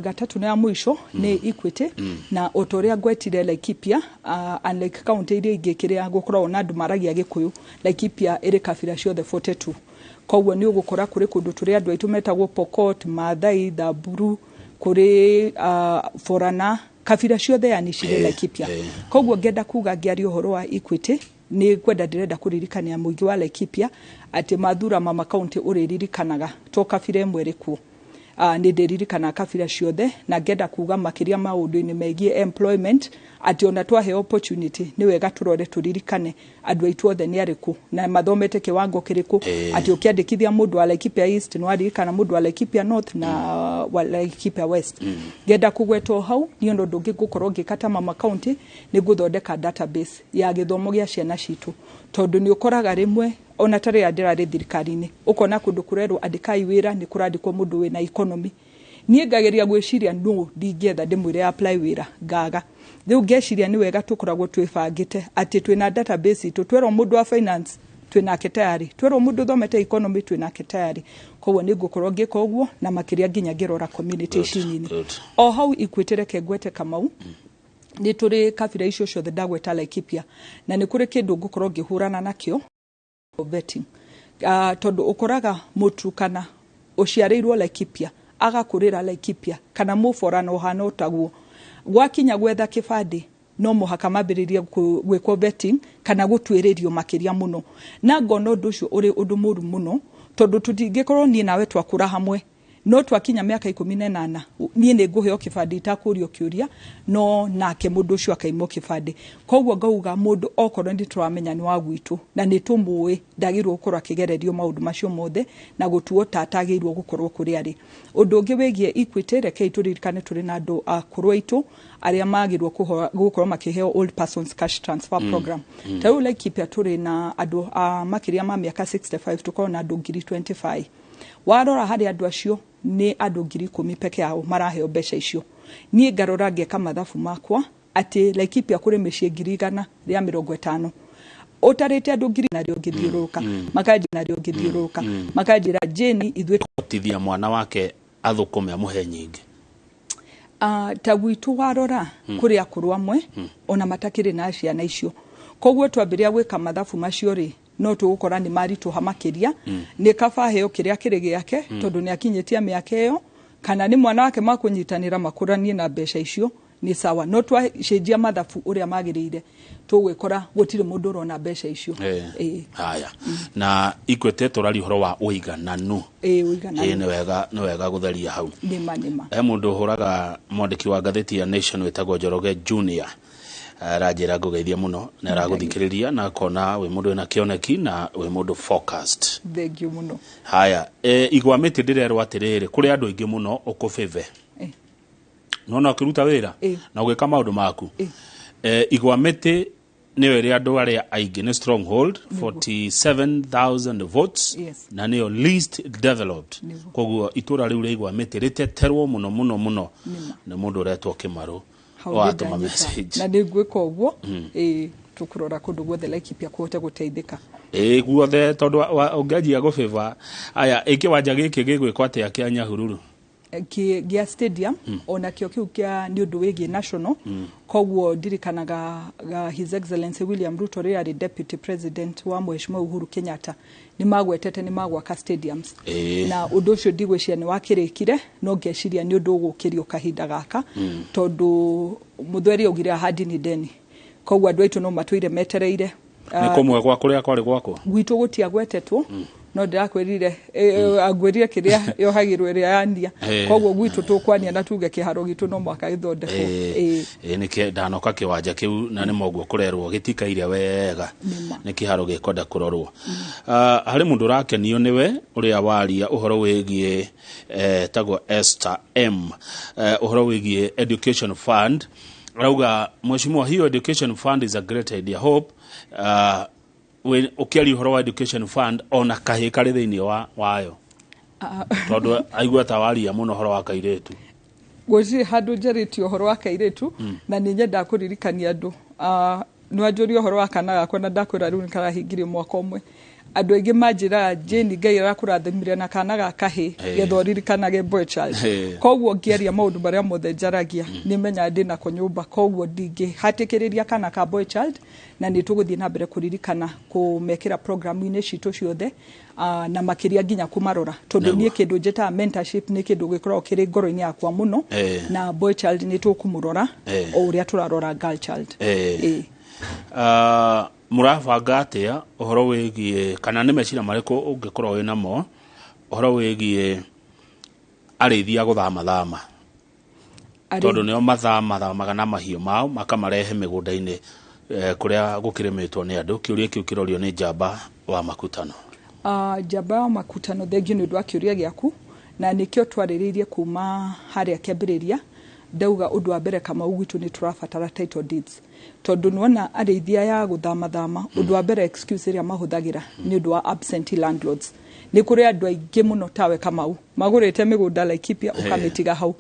gatatũ na ya mũico nĩ Equity, na o ta ũrĩa ngwetire Laikipia, unlike county iria ingĩ kĩrĩa gũkoragwo na andũ maragia Gĩkũyũ, Laikipia ĩrĩ kabira ciothe 42. Koguo nĩ ũgũkora kũrĩ kũndũ tũrĩ andũ aitũ metagwo Pokot, Maathai, Thamburu, kũrĩ Borana, kabira ciothe yani cirĩ Laikipia. Koguo ngenda kuga ngĩaria ũhoro wa Equity, nĩ kwenda ndĩrenda kũririkania mũingĩ wa Laikipia atĩ mathura mama county ũrĩririkanaga to kabira ĩmwe ĩrĩ kuo. Nĩ ndĩririkanaga kabira ciothe, na ngenda kuga makĩria maũndũ-inĩ megiĩ employment atĩ ona twaheo opportunity nĩ wega tũrore tũririkane andũ aitũ othe nĩ arĩkũ na mathomete kĩwango kĩrĩkũ, atĩ ũkĩandĩkithia mũndũ wa Laikipia East nĩ waririkana mũndũ wa Laikipia North na wa Laikipia West. Ngenda kũgweta o hau niĩ ona ũndũ ũngĩ ngũkorwo ngĩka ta mama county nĩ ngũthondeka database ya gĩthomo gĩa ciana citũ, tondũ nĩ ũkoraga rĩmwe ona ta rĩrĩa ndĩrarĩ thirikari-inĩ ũkona kũndũ kũrerwo andĩkai wĩra nĩ kũrandĩkwo mũndũ wĩna economy, niĩ ngageria gwĩciria no ndingĩetha ndĩmwĩre apply wĩra ngaga. Rĩu ngeciria nĩ wega tũkoragwo twĩbangĩte atĩ twĩna database itũ, twerwo mũndũ wa finance twĩnake tayari, twerwo mũndũ ũthomete economy twĩnake tayari. Koguo nĩ ngũkorwo ngĩka ũguo na makĩria nginya ngĩrora community ici nini. O hau Equity reke ngwete Kamau, nĩ tũrĩ kabira icio ciothe ndagweta Laikipia, na nĩ kũrĩ kĩndũ ngũkorwo ngĩhũrana nakĩo vetting. Tondũ ũkoraga Mũturkana ũciarĩirwo Laikipia agakũrĩra Laikipia kana Mũborana ũhana ũtaguo, gwakinya gwetha kĩbandĩ no mũhaka mambĩrĩrie gwĩkwo vetting kana gũtuĩrĩrio makĩria mũno, na ngona ũndũ ũcio ũrĩ ũndũ mũru mũno tondũ tũtingĩkorwo niĩ nawe twakũra hamwe, no twakinya mĩaka 18 niĩ nĩ ngũheo kĩbandĩ itakũrio kĩũria, no nake mũndũ ũcio akaimwo kĩbandĩ. Koguo ngauga mũndũ okorwo nĩ tũramenya nĩ wa gwitũ na nĩ tũmũĩ ndagĩrĩirwo gũkorwo akĩgererio maũndũ macio mothe na gũtuo ta atagĩrĩirwo gũkorwo kũrĩa arĩ. Ũndũ ũngĩ wĩgiĩ Equity, rekei tũririkane tũrĩ na andũ akũrũ aitũ arĩa magĩrĩirwo gũkorwo makĩheo old persons cash transfer program. Ta rĩu Laikipia tũrĩ na andũ a makĩria ma mĩaka 65, tũkoragwo na andũ 25,000. Warora harĩ andũ acio nĩ andũ 10,000 peke yao maraheo mbeca icio. Niĩ ngarora ngeka mathabu makwa atĩ Laikipia kũrĩ mĩciĩ 150,000, ũtarĩte andũ 100,000 ngĩthiũrũrũka, makanjĩra ngĩthiũrũrũka, makanjĩra Jane ithuĩ tithia mwana wake athũkũme amũhe nyingĩ. Ta gwitũ warora kũrĩ akũrũ amwe ona matakĩrĩ na ciana icio, koguo twambĩrĩria gwĩka mathabu macio rĩ, no tũgũkora nĩ maritũha makĩria. Nĩ kaba heo kĩrĩa kĩrĩ gĩake tondũ nĩ akinyĩtie mĩaka ĩyo, kana nĩ mwana wake makũnyitanĩra makũranie na mbeca icio nĩ sawa, no twacenjia mathabu ũrĩa magĩrĩire tũgwĩkora gũtirĩ mũndũ ũrona mbeca icio. Haya, na Equity tũraria ũhoro wa ũigananu. Ũigananu. Nĩ wega gũtheria hau. Nĩma. He mũndũ ũhũraga mwandĩki wa ngathĩti ya Nation wĩtagwo Njoroge Junior, aranjĩra ngũgeithia mũno na aragũthikĩrĩria na akona wĩ mũndũ wĩna kĩoneki na wĩ mũndũ focused. Thank you mũno. Haya, igwa mĩtĩ ndĩrerwo atĩrĩrĩ, kũrĩ andũ aingĩ mũno ũkũbĩbe. Nona ũkĩruta wĩra na ũgĩka maũndũ maku. Igwa mĩtĩ nĩyo ĩrĩa andũ arĩa aingĩ nĩ stronghold, 47,000 votes. Na nĩyo least developed. Koguo itũra rĩu rĩa Igwa mĩtĩ rĩteterwo mũno mũno mũno nĩ mũndũ ũretwo Kĩmarũ watũma message. Na nĩ ngwĩka ũguo. Tũkũrora kũndũ guothe Laikipia kũhote gũteithĩka. Guothe tondũ ũngĩanjia gũbĩba aya ĩkĩwanja gĩkĩ gĩgwĩkwo atĩa kĩa Nyahururu? Gĩa stadium onakĩo kĩu kĩa nĩ ũndũ wĩgiĩ national. Koguo ndirikanaga His Excellency William Ruto rĩrĩa arĩ deputy president wa Mheshimiwa Uhuru Kenyatta nĩ magwetete nĩ magwaka stadiums. Na ũndũ ũcio ndigwĩciria nĩ wakĩrĩkire, no ngeciria nĩ ũndũ ũgũkĩrio kahinda gaka tondũ mũthweri augire ahadi ni deni. Koguo andũ aitũ no matũire metereire. Nĩ kũmwe gwa kũrĩa kwarĩ gwakwa gwitũ gũtiagwetetwo, no ndĩrakwĩrire angwĩrire kĩrĩa yohagĩrwo ĩrĩa yania. Koguo gwitũ tũkwania na tuge kĩharo gitũ no mwaka gĩthondekwo. Nĩkĩ ndanoka kĩwanja kĩu na nĩ moguo kũrerwo gĩtikaire wega, nĩ kĩharo gĩkwenda kũrorwo. Harĩ mũndũ ũrakenio nĩwe ũrĩa waria ũhoro wĩgiĩ tagwo Esther M, ũhoro wĩgiĩ education fund. Arauga mheshimiwa, hiyo education fund is a great idea. Hope ũkĩaria ũhoro wa education fund ona kahĩ karĩ thĩinĩ wayo, tondũ aigua ta waria mũno ũhoro wa kairĩtu. Gũtirĩ handũ njarĩtie ũhoro wa kairĩtu, na nĩ nyendaga kũririkania andũ. Nĩ wanjũria ũhoro wa kana gakwa na ndakwĩra rĩu nĩ karahingirie mwaka ũmwe. Andũ aingĩ manjĩraga Jane, Ngai arakũrathimire na kana ga kahĩ getha ũririkanage boy child. Koguo ngĩaria maũndũ marĩa mothe njaragia nĩ menyaga ndĩnako nyũmba, koguo ndingĩhatĩkĩrĩria kana ka boy child, na nĩ tũgũthiĩ na mbere kũririkana kũmekĩra programu-inĩ citũ ciothe, na makĩria nginya kũmarora, tondũ niĩ kĩndũ njĩtaga mentorship nĩ kĩndũ gĩkoragwo kĩrĩ ngoro-inĩ yakwa mũno, na boy child nĩ tũkũmũrora o ũrĩa tũrarora girl child. Mũrabanga atĩa ũhoro wĩgiĩ kana nĩ meciria marĩkũ ũngĩkorwo wĩ namo ũhoro wĩgiĩ arĩithi a gũthamathama, tondũ nĩo mathamathamaga na mahiũ mao makamarehe mĩgũnda-inĩ kũrĩa gũkĩrĩmĩtwo nĩ andũ? Kĩũria kĩu kĩrorio nĩ Njamba wa Makutano. Njamba wa Makutano, thengiũ nĩ ũndũ wa kĩũria gĩaku, na nĩkĩo twarĩrĩirie kuma harĩa kĩambĩrĩria. Ndauga ũndũ wa mbere Kamau gwitũ nĩ tũrabatara title deeds, tondũ nĩwona arĩithi aya gũthamathama, ũndũ wa mbere excuse ĩrĩa mahũthagĩra nĩ ũndũ wa absentee landlords. Nĩ kũrĩ andũ aingĩ mũno tawe Kamau magũrĩte mĩgũnda Laikipia ũkamĩtiga hau,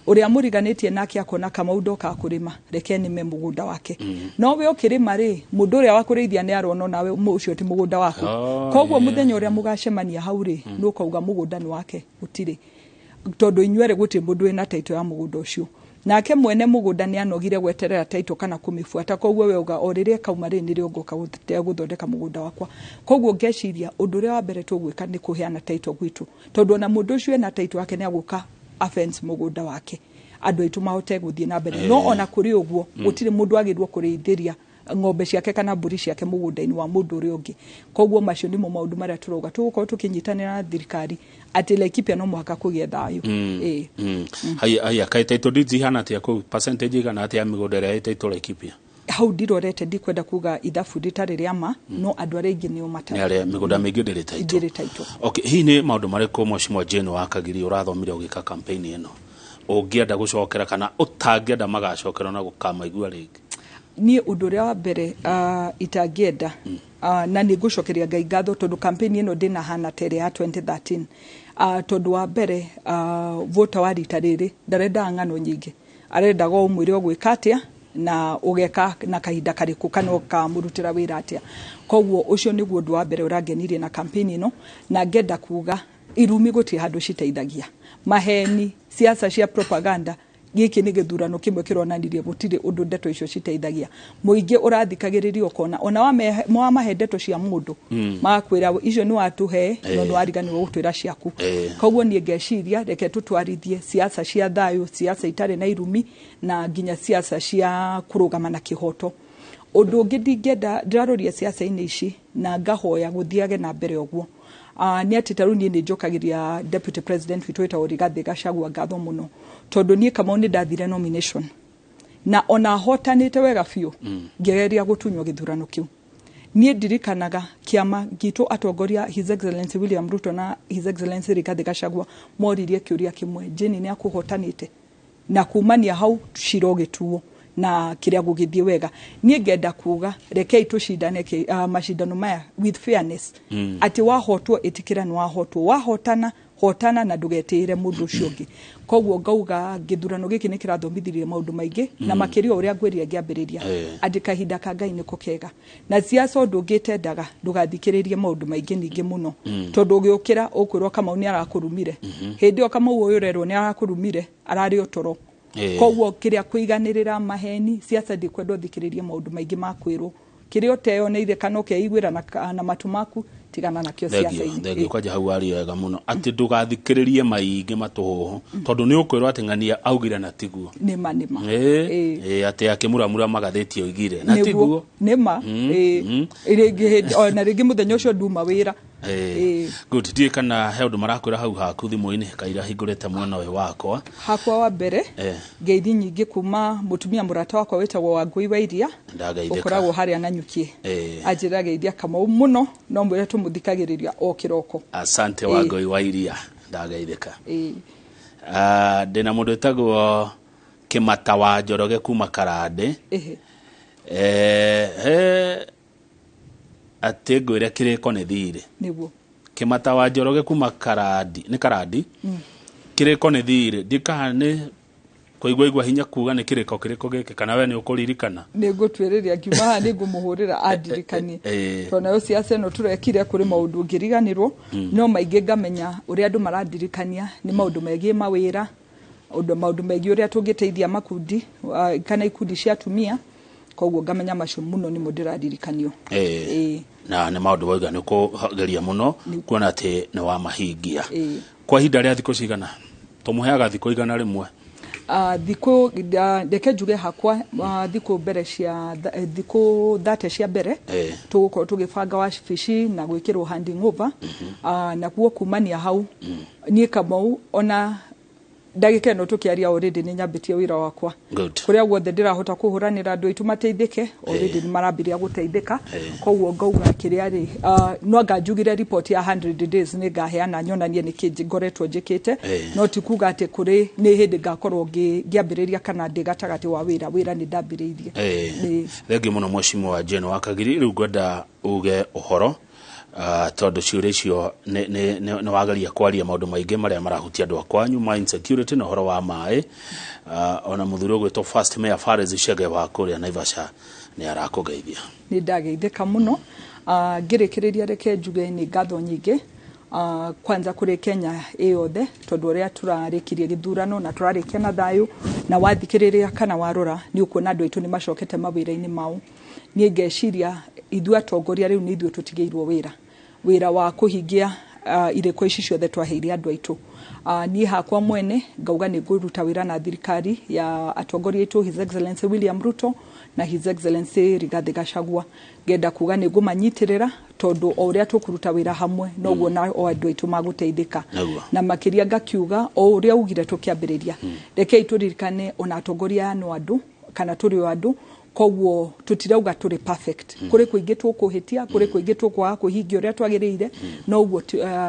ũrĩa mũriganĩtie nake akona Kamau ndoka kũrĩma, reke nĩme mũgũnda wake. No we ũkĩrĩma rĩ, mũndũ ũrĩa wa kũrĩithia nĩ arona nawe ũcio ti mũgũnda waku. Koguo mũthenya ũrĩa mũgacemania hau rĩ, nĩ ũkauga mũgũnda nĩ wake, gũtirĩ, tondũ inyuerĩ gũtirĩ mũndũ wĩna title ya mũgũnda ũcio. Nake mwene mũgũnda nĩ anogire gweterera title kana kũmĩbuata, koguo we uga o rĩrĩa kauma rĩ nĩrĩo ngoka gũthondeka mũgũnda wakwa. Koguo ngeciria ũndũ ũrĩa wa mbere tũgwĩka nĩ kũheana title gwitũ, tondũ ona mũndũ ũcio ena title yake nĩ agũka a fence mũgũnda wake, andũ aitũ mahote gũthiĩ na mbere. No ona kũrĩ ũguo gũtirĩ mũndũ agĩrĩirwo kũrĩithĩria ng'ombe ciake kana mbũri ciake mũgũnda-inĩ wa mũndũ ũrĩa ũngĩ. Koguo macio nĩmo maũndũ marĩa tũrauga tũgũkorwo tũkĩnyitanĩra na thirikari atĩ Laikipia no mũhaka kũgĩe thayũ. Haya, kaĩ title deeds ihana atĩa kũu? Percentage igana atĩa ya mĩgũnda ĩrĩa ĩ title Laikipia? Hau ndirorete, ndikwenda kuga ithabu rĩtarĩ rĩa ma, no andũ arĩa aingĩ nĩo matarĩ. Nĩ arĩa mĩgũnda mĩingĩ ndĩrĩ title. Ndĩrĩ title. Okay, hihi nĩ maũndũ marĩkũ Mheshimiwa Jane wa Kagiri ũrathomire ũgĩka campaign ĩno ũngĩenda gũcokera kana ũtangĩenda magacokera na gũkamaigua rĩngĩ? Niĩ ũndũ ũrĩa wa mbere itangĩenda, na nĩ ngũcokeria Ngai ngatho tondũ campaign ĩno ndĩnahana ta ĩrĩa ya 2013, tondũ wa mbere voter wa rita rĩrĩ ndarendaga ng'ano nyingĩ, arendaga o ũmwĩre ũgwĩka atĩa na ũgeka na kahinda karĩkũ kana ũkamũrutĩra wĩra atĩa. Koguo ũcio nĩguo ũndũ wa mbere ũrangenirie na campaign ĩno, na ngenda kuga irumi gũtirĩ handũ citeithagia, maheni, siasa cia propaganda, gĩkĩ nĩ gĩthurano kĩmwe kĩronanirie gũtirĩ ũndũ ndeto icio citeithagia. Mũingĩ ũrathikagĩrĩria ũkona ona wamahe ndeto cia mũndũ magakwĩra icio nĩ watũhe no nĩ wariganĩrwo gũtwĩra ciaku. Koguo niĩ ngeciria reke tũtwarithie siasa cia thayũ, siasa itarĩ na irumi, na nginya siasa cia kũrũgama na kĩhoto. Ũndũ ũngĩ ndingĩenda ndĩraroria siasa-inĩ ici na ngahoya gũthiage na mbere ũguo, nĩ atĩ ta rĩu niĩ nĩ njokagĩria deputy president witũ wĩtagwo Rigathĩ Gachagua ngatho mũno, tondũ niĩ Kamau nĩ ndathire nomination na ona hotanĩte wega biũ ngĩgeria gũtunywo gĩthurano kĩu. Niĩ ndirikanaga kĩama gitũ atongoria His Excellency William Ruto na His Excellency Rigathĩ Gachagua moririe kĩũria kĩmwe, Jane nĩ akũhotanĩte? Na kumania hau cira ũgĩtuo na kĩrĩa gũgĩthiĩ wega. Niĩ ngenda kuga rekei tũcindane macindano maya with fairness. Atĩ wahotwo ĩtĩkĩra nĩ wahotwo, wahotana hotana na ndũgetĩĩre mũndũ ũcio ũngĩ. Koguo ngauga gĩthurano gĩkĩ nĩ kĩrathomithirie maũndũ maingĩ na makĩria ũrĩa ngwĩrire ngĩambĩrĩria atĩ kahinda ka Ngai nĩko kega. Na siasa ũndũ ũngĩ ĩtendaga ndũgathikĩrĩrie maũndũ maingĩ ningĩ mũno, tondũ ũgĩũkĩra ũkwĩrwo Kamau nĩ arakũrumire. Hĩndĩ ĩyo Kamau ũyũ ũrerwo nĩ arakũrumire ararĩ o toro. Koguo kĩrĩa kũiganĩrĩra maheni, siasa ndĩkwenda ũthikĩrĩrie maũndũ maingĩ ma kwĩrwo. Kĩrĩa ũteyoneire kana ũkeiguĩra na matũ maku, tigana nakĩo siasa-inĩ. Thengio. Kwanja hau waria wega mũno atĩ ndũgathikĩrĩrie maingĩ matũhũhũ, tondũ nĩ ũkwĩrwo atĩ ng'ania augire na tiguo. Nĩma, nĩma. Ĩĩ, atĩ akĩmuramura magathĩti oigire na tiguo. Nĩma. Rĩngĩ ona rĩngĩ mũthenya ũcio nduma wĩra. Good. Ndiũĩ kana he ũndũ marakwĩra hau haku thimũ-inĩ kaira hingũrĩte mwena ũyũ wakwa. Hakwa wa mbere, ngeithi nyingĩ kuma mũtumia mũrata wakwa wĩtagwo Wangũi wa Iria, Ndagaithĩka. ũkoragwo harĩa Nanyukie. Anjĩra geithia Kamau mũno, no mwĩre tũmũthikagĩrĩria o kĩroko. Asante, Wangũi wa Iria, ndagaithĩka. Ah, ndĩna mũndũ wĩtagwo Kĩmata wa Njoroge kuma Karandĩ. He atĩ ngwĩre kĩrĩko nĩ thirĩ. Kĩmata wa Njoroge kuma Karandi, nĩ Karandi. Kĩrĩko nĩ thirĩ, ndikaha nĩ kũigua igua hinya kuga nĩ kĩrĩko kĩrĩkũ gĩkĩ, kana we nĩ ũkũririkana? Nĩ ngũtuĩrĩria ngiuma haha nĩ ngũmũhũrĩra andirikanie, tondũ nayo siasa ĩno tũrekire kũrĩ maũndũ ũngĩriganĩrwo. No maingĩ ngamenya ũrĩa andũ marandirikania nĩ maũndũ megiĩ mawĩra, ũndũ maũndũ megiĩ ũrĩa tũngĩteithia makundi, kana ikundi cia atumia. Koguo ngamenya macio mũno nĩmo ndĩraririkanio. Na nĩ maũndũ wauga nĩ ũkũgeria mũno kuona atĩ nĩ wamahingia. Kwa ihinda rĩa thikũ cigana? Tũmũheaga thikũ 100. Thikũ, reke njuge hakwa, thikũ mbere cia thikũ 30 cia mbere, tũgũkorwo tũgĩbanga wabici na gwĩkĩrwo handing over. Naguo kumania hau, niĩ Kamau ona ndagĩka ĩno tũkĩaria already nĩ nyambĩtie wĩra wakwa. Kũrĩa guothe ndĩrahota kũhũranĩra andũ aitũ mateithĩke, already nĩ marambĩrĩria gũteithĩka. Koguo ngauga kĩrĩa rĩ, no anga njugire report ya 100 days nĩ ngaheana nyonanie nĩkĩ ngoretwo njĩkĩte. No ti kuga atĩ kũrĩ nĩ hĩndĩ ngakorwo ngĩambĩrĩria kana ndĩ gatagatĩ wa wĩra. Wĩra nĩ ndambĩrĩirie. Thengiũ mũno, Mheshimiwa Jane Wakagiri. Rĩu ngwenda uge ũhoro, tondũ ciũria icio nĩ wageria kwaria maũndũ maingĩ marĩa marahutia andũ a kwanyu ma insecurity na ũhoro wa maĩ. Ona mũthuri ũgwĩtwo First Mayor Fares Chege wa kũrĩa Naivasha nĩ arakũgeithia. Nĩ ndageithĩka mũno. Ngĩrĩkĩrĩria reke njuge nĩ ngatho nyingĩ, kwanza kũrĩ Kenya ĩ yothe, tondũ ũrĩa tũrarĩkirie gĩthurano na tũrarĩkia na thayũ, na wathikĩrĩria kana warora nĩ ũkuona andũ aitũ nĩ macokete mawĩra-inĩ mao. Niĩ ngeciria ithuĩ atongoria rĩu nĩ ithuĩ tũtigĩirwo wĩra wa kũhingia irĩko ici ciothe twaheire andũ aitũ. Niĩ hakwa mwene ngauga nĩ ngũruta wĩra na thirikari ya atongoria aitũ, His Excellency William Ruto na His Excellency Rigathi Gachagua. Ngenda kuga nĩ ngũmanyitĩrĩra, tondũ o ũrĩa tũkũruta wĩra hamwe noguo na o andũ aitũ magũteithĩka. Na makĩria ngakiuga o ũrĩa ugire tũkĩambĩrĩria, rekei tũririkane ona atongoria aya no andũ kana tũrĩ o andũ. Koguo tũtirauga tũrĩ perfect. Kũrĩ kũingĩ tũkũhĩtia, kũrĩ kũingĩ tũkwaga kũhingia ũrĩa twagĩrĩire, no ũguo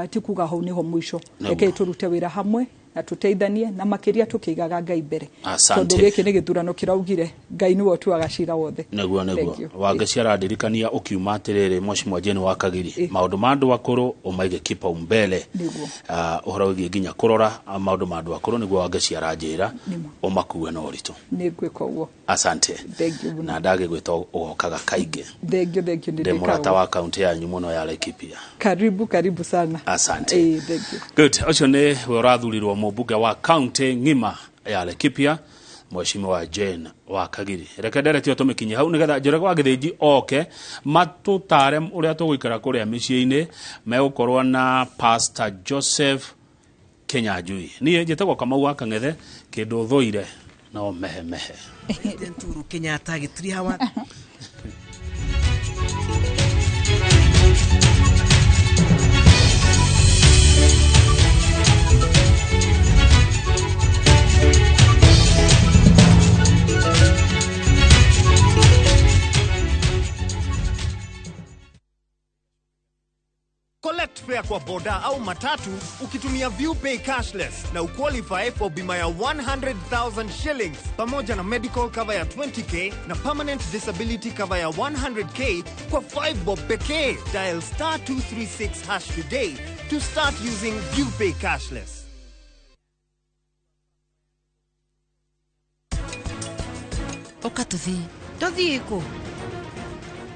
ti kuga hau nĩho mũico. Rekei tũrute wĩra hamwe na tũteithanie, na makĩria tũkĩigaga Ngai mbere, Asante. tondũ gĩkĩ nĩ gĩthurano kĩraugire Ngai nĩwe ũtuaga cira wothe. Nĩguo. Thank you. Wangeci arandirikania ũkiuma atĩrĩrĩ, Mheshimiwa Jane Wakagiri, maũndũ ma andũ akũrũ ũmaige kipaumbele. Ũhoro wĩgiĩ nginya kũrora maũndũ ma andũ akũrũ, nĩguo Wangeci aranjĩra ũmakue na ũritũ. Nĩ ngwĩka ũguo. Asante. Thank you mũno. Na ndagĩgwĩta ũgokaga kaingĩ. Thank you, thank you. Ndĩ mũrata wa kaunti yanyu mũno ya Laikipia. Karibu, karibu sana. Asante. Thank you. Good. Ũcio nĩ we ũrathurirwo mũmbunge wa kaunti ng'ima ya Laikipia, Mheshimiwa Jane wa Kagiri. Reke nderetio tũmĩkinye hau nĩgetha Njoroge wa Gĩthĩnji oke matũtare ũrĩa tũgũikara kũrĩa mĩciĩ-inĩ. Megũkorwo na Pastor Joseph Kinyanjui. Niĩ njĩtagwo Kamau wa Kang'ethe, kĩndũ thũire no mehemehe. President Uhuru Kenyatta agĩturia hawa. Collect fare. fare kwa boda au matatu ukitumia ViewPay cashless na uqualify for bima ya 100,000 shillings pamoja na medical cover ya 20k na permanent disability cover ya 100k kwa 5 bob pekee. Dial star 236 hash today to start using ViewPay cashless. Ũka tũthiĩ. Tũthiĩ kũ?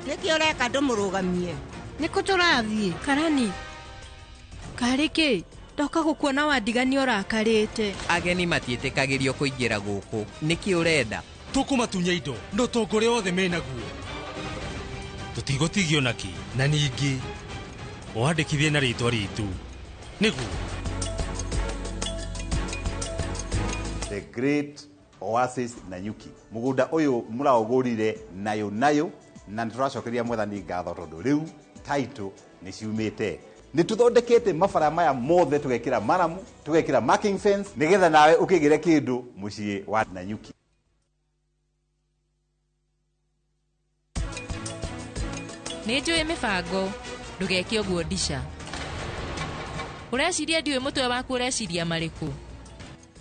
Nĩkĩ ũreka ndũmũrũgamie? Nĩkũ tũrathiĩ? Karani. Karĩ kĩ? Ndoka gũkuona wandigania ũrakarĩte. Ageni matiĩtĩkagĩrio kũingĩra gũkũ. Nĩkĩ ũrenda? Tũkũmatunya indo na ũtonga ũrĩa wothe menaguo. Tũtigũtigio nakĩ na ningĩ wandĩkithie na rĩtwa ritũ. Nĩguo. The Great Oasis Nanyuki. Mũgũnda ũyũ mũraũgũrire nayo nayo na nĩtũracokeria mwathani ngatho tondũ rĩu title nĩ ciumĩte. Nĩ tũthondekete mabara maya mothe tũgekĩra maramu, tũgekĩra marking fence nĩgetha nawe ũkĩgĩre kĩndũ mũciĩ wa Nanyuki. Nĩ njũĩ mĩbango, ndũgeke ũguo ndica. Ũreciria ndiũĩ mũtwe waku ũreciria marĩkũ?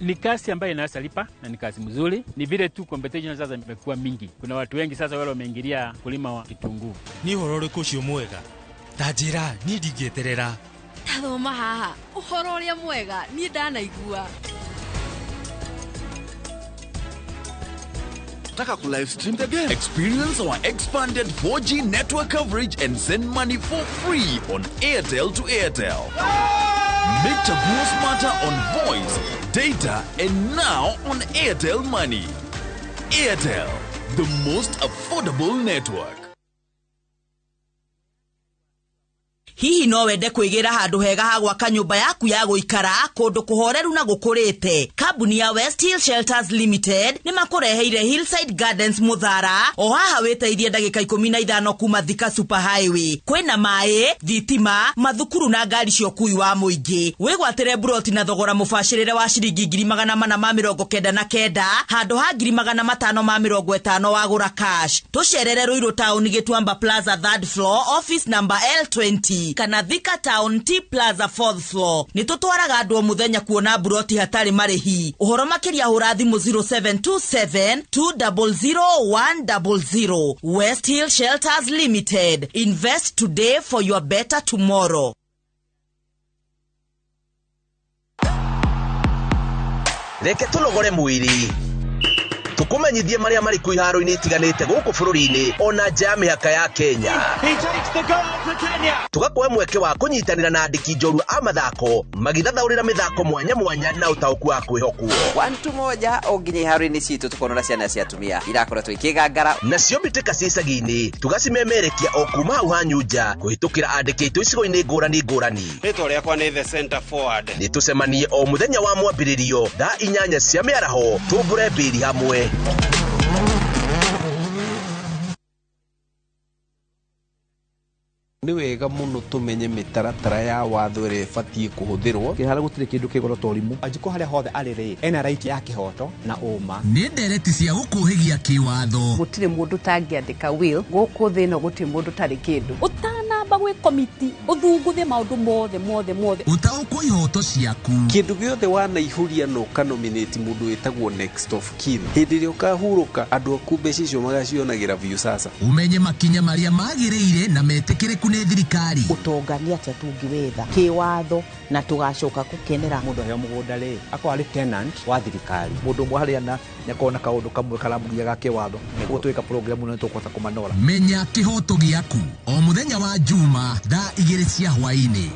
Ni kazi ambayo inaweza lipa na ni kazi mzuri. Ni vile tu competition sasa imekuwa mingi. Kuna watu wengi sasa wale wameingilia kulima wa kitunguu. Ni ũhoro ũrĩkũ ũcio mwega? Ta njĩra, niĩ ndingĩeterera. Ta thoma haha, ũhoro ũrĩa mwega niĩ ndanaigua. Taka ku live stream the game. Experience our expanded 4G network coverage and send money for free on Airtel to Airtel. Make Chaguo smarter on voice, data, and now on Airtel Money. Airtel, the most affordable network. Hihi no wende kwĩgĩra handũ hega ha gwaka nyũmba yaku ya gũikara kũndũ kũhoreru na gũkũrĩte. Kambuni ya West Hill Shelters Limited nĩ makũreheire Hillside Gardens Mũthara o haha wĩteithie ndagĩka 15 kuma Thika Super Highway. Kwĩna maĩ, thitima, mathukuru na ngari cia ũkui wa mũingĩ. Wĩgwatĩre buroti na thogora mũbacĩrĩre wa ciringi 499 handũ ha 550 wagũra cash. Tũcerere Ruiru Town Gĩtuamba Plaza 3rd floor office number L20 kana Thika Town T Plaza 4th floor. Nĩ tũtwaraga andũ o mũthenya kuona buroti hatarĩ marĩhi. Ũhoro makĩria hũra thimũ 0727 200 100. West Hill Shelters Limited. Invest today for your better tomorrow. Reke tũnogore mwĩrĩ tukumenyithie maria marĩ kũ iharo-inĩ itiganĩte gũkũ bũrũri-inĩ ona nja ya mĩhaka ya Kenya. Tũgakuhe mweke wa kũnyitanĩra na andĩki njorua a mathako magĩthathaũrĩra mĩthako mwanya mwanya na ũtaũku wa kwĩhokwo. Wantu moja o nginya iharo-inĩ citũ tũkonora ciana cia atumia irakoretwo ikĩgangara nacio mbĩtĩka cia icagi-inĩ tũgacimemerekia o kuma hau hanyu nja kũhĩtũkĩra andĩki aitũ icigo-inĩ ngũrani ngũrani. Rĩtwa rĩakwa nĩ the center forward. Nĩ tũcemanie o mũthenya wa mwambĩrĩrio thaa 8 cia mĩaraho tũmbũre mbĩri hamwe. Nĩ wega mũno tũmenye mĩtaratara ya watho ĩrĩa ĩbatiĩ kũhũthĩrwo. Kĩharo gũtirĩ kĩndũ kĩgoro ta ũrimũ. Anjikũ harĩa hothe arĩ rĩ, ena right ya kĩhoto na ũma. Nĩ ndereti cia gũkũhĩgia kĩwatho. Gũtirĩ mũndũ ũtangĩandĩka will gũkũ thĩ ĩno, gũtirĩ mũndũ ũtarĩ kĩndũ. Ũtanamba gwĩ komiti ũthunguthe maũndũ mothe mothe mothe. Ũtaũkwo ihoto ciaku. Kĩndũ gĩothe wanaihũria na ũkanominate mũndũ wĩtagwo next of kin. Hĩndĩ ĩrĩa ũkahurũka andũ aku mbeca icio magacionagĩra Viusasa. Ũmenye makinya marĩa magĩrĩire na metĩkĩrĩku nĩ thirikari. Ũtonga nĩ atĩa tũngĩwetha kĩwatho na tũgacoka gũkenera. Mũndũ aheo mũgũnda rĩ, akorwo arĩ tenant wa thirikari. Mũndũ ũmwe harĩa na nĩakorwo na kaũndũ kamwe karamũgia ga kĩwatho. Nĩguo twĩka program ĩno nĩtũkũhota kũmanora. Menya kĩhoto gĩaku o mũthenya wa Juma thaa 2 cia hwaĩ-inĩ.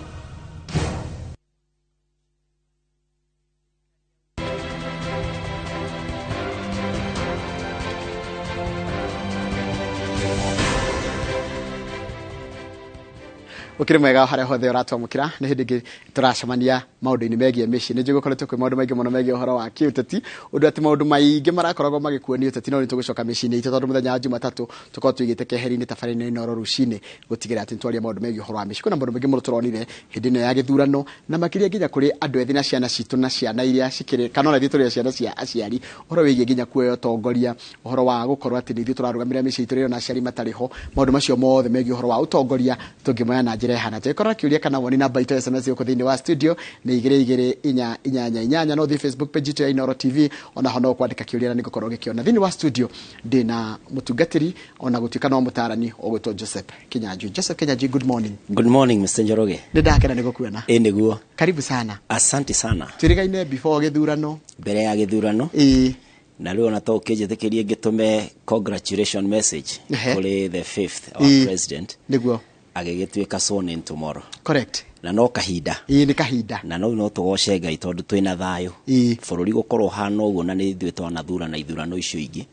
Ukiri mwega haria hothe uratwamukira ni hindi ingi turacemania maundu-ini megie mĩciĩ. Nĩ njũĩ gũkoretwo kwĩ maũndũ maingĩ mũno megiĩ ũhoro wa kĩũteti, ũndũ atĩ maũndũ maingĩ marakoragwo magĩkuo nĩ ũteti, no nĩ tũgũcoka mĩciĩ-inĩ itũ tondũ mũthenya wa Jumatatũ tũkorwo tũigĩte keheri-inĩ tabarĩra-inĩ Inooro rũcinĩ gũtigĩrĩra atĩ nĩtwaria maũndũ megiĩ ũhoro wa mĩciĩ. Kwĩna maũndũ maingĩ mũno tũronire hĩndĩ ĩno ya gĩthurano na makĩria nginya kũrĩ andũ ethĩ na ciana citũ na ciana iria cikĩrĩ kana ona ithuĩ tũrĩ ciana cia aciari, ũhoro wĩgiĩ nginya kuoya ũtongoria, ũhoro wa gũkorwo atĩ nĩ ithuĩ tũrarũgamĩrĩra mĩciĩ itũ rĩrĩa ona aciari matarĩ ho. Maũndũ macio mothe megiĩ ũhoro wa ũtongoria tũngĩmoya na njĩra mĩrĩre ĩhana atĩa. Ĩkorwo na kĩũria kana woni, namba itũ ya SMS gũkũ thĩinĩ wa studio nĩ 22488. No ũthiĩ Facebook page itũ ya Inooro TV, onaho no kwandĩka kĩũria na nĩngũkorwo ngĩkĩona. Thĩinĩ wa studio ndĩna mũtungatĩri, ona gũtuĩka no mũtarani, ũgwĩtwo Joseph Kinyanjui. Joseph Kinyanjui, good morning. Good morning, Mr. Njoroge. Nĩ ndakena nĩ gũkuona. Ĩ nĩguo. Karibu sana. Asante sana. Twĩrĩgaine before gĩthurano. Mbere ya gĩthurano. Ĩĩ. Na rĩu ona to ũkĩnjĩtĩkĩrie ngĩtũme congratulation message kũrĩ the fifth our president. Nĩguo. Agĩgĩtuĩka sworn in tomorrow. Correct. Na no kahinda. Ĩĩ, nĩ kahinda. Na no no tũgoce Ngai tondũ twĩna thayũ. Bũrũri gũkorwo ũhana ũguo na nĩ ithuĩ twanathurana ithurano icio ingĩ.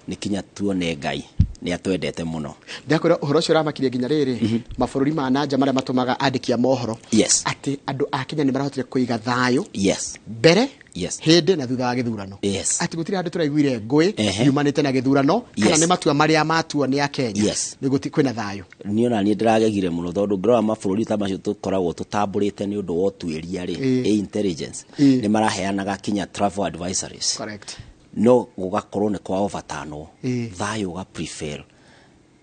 Nĩ kinya tuone Ngai nĩ atwendete mũno. Ndakwĩra ũhoro ũcio ũramakirie nginya rĩrĩ mabũrũri ma nanja marĩa matũmaga andĩki a mohoro atĩ andũ a Kenya nĩ marahotire kũiga thayũ mbere, hĩndĩ na thutha wa gĩthurano, atĩ gũtirĩ handũ tũraiguire ngũĩ yumanĩte na gĩthurano kana nĩ matua marĩa matuo nĩ Akenya, nĩ gũti kwĩna thayũ. Niĩ ona niĩ ndĩragegire mũno tondũ ngĩrora mabũrũri ta macio tũkoragwo tũtambũrĩte nĩ ũndũ wa ũtuĩria rĩ, ĩ intelligence nĩ maraheanaga kinya travel advisories. No gũgakorwo nĩ kwa overturnwo, thayũ ũga prevail.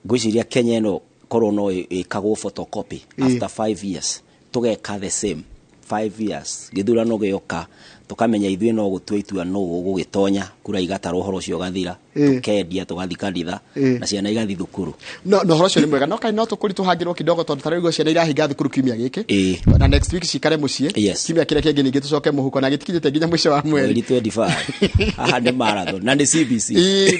Ngwĩciria Kenya ĩno korwo no ĩkagwo photocopy after 5 years, tũgeka the same 5 years, gĩthurano gĩoka tũkamenya ithuĩ no gũtua itua nũ ũgũgĩtonya, kura igatarwo, ũhoro ũcio ũgathira, tũkendia, tũgathi kanitha na ciana igathi thukuru. No ũhoro ũcio nĩ mwega, no kaĩ no tũkũritũhangĩrwo kidogo, tondũ ta rĩu ciana irahinga thukuru kiumia gĩkĩ na next week cikare mũciĩ, kiumia kĩrĩa kĩngĩ ningĩ tũcoke mũhuko na gĩtikinyĩte nginya mũico wa mweri. Mweri 25 haha nĩ marathon na nĩ CBC. Ĩĩ,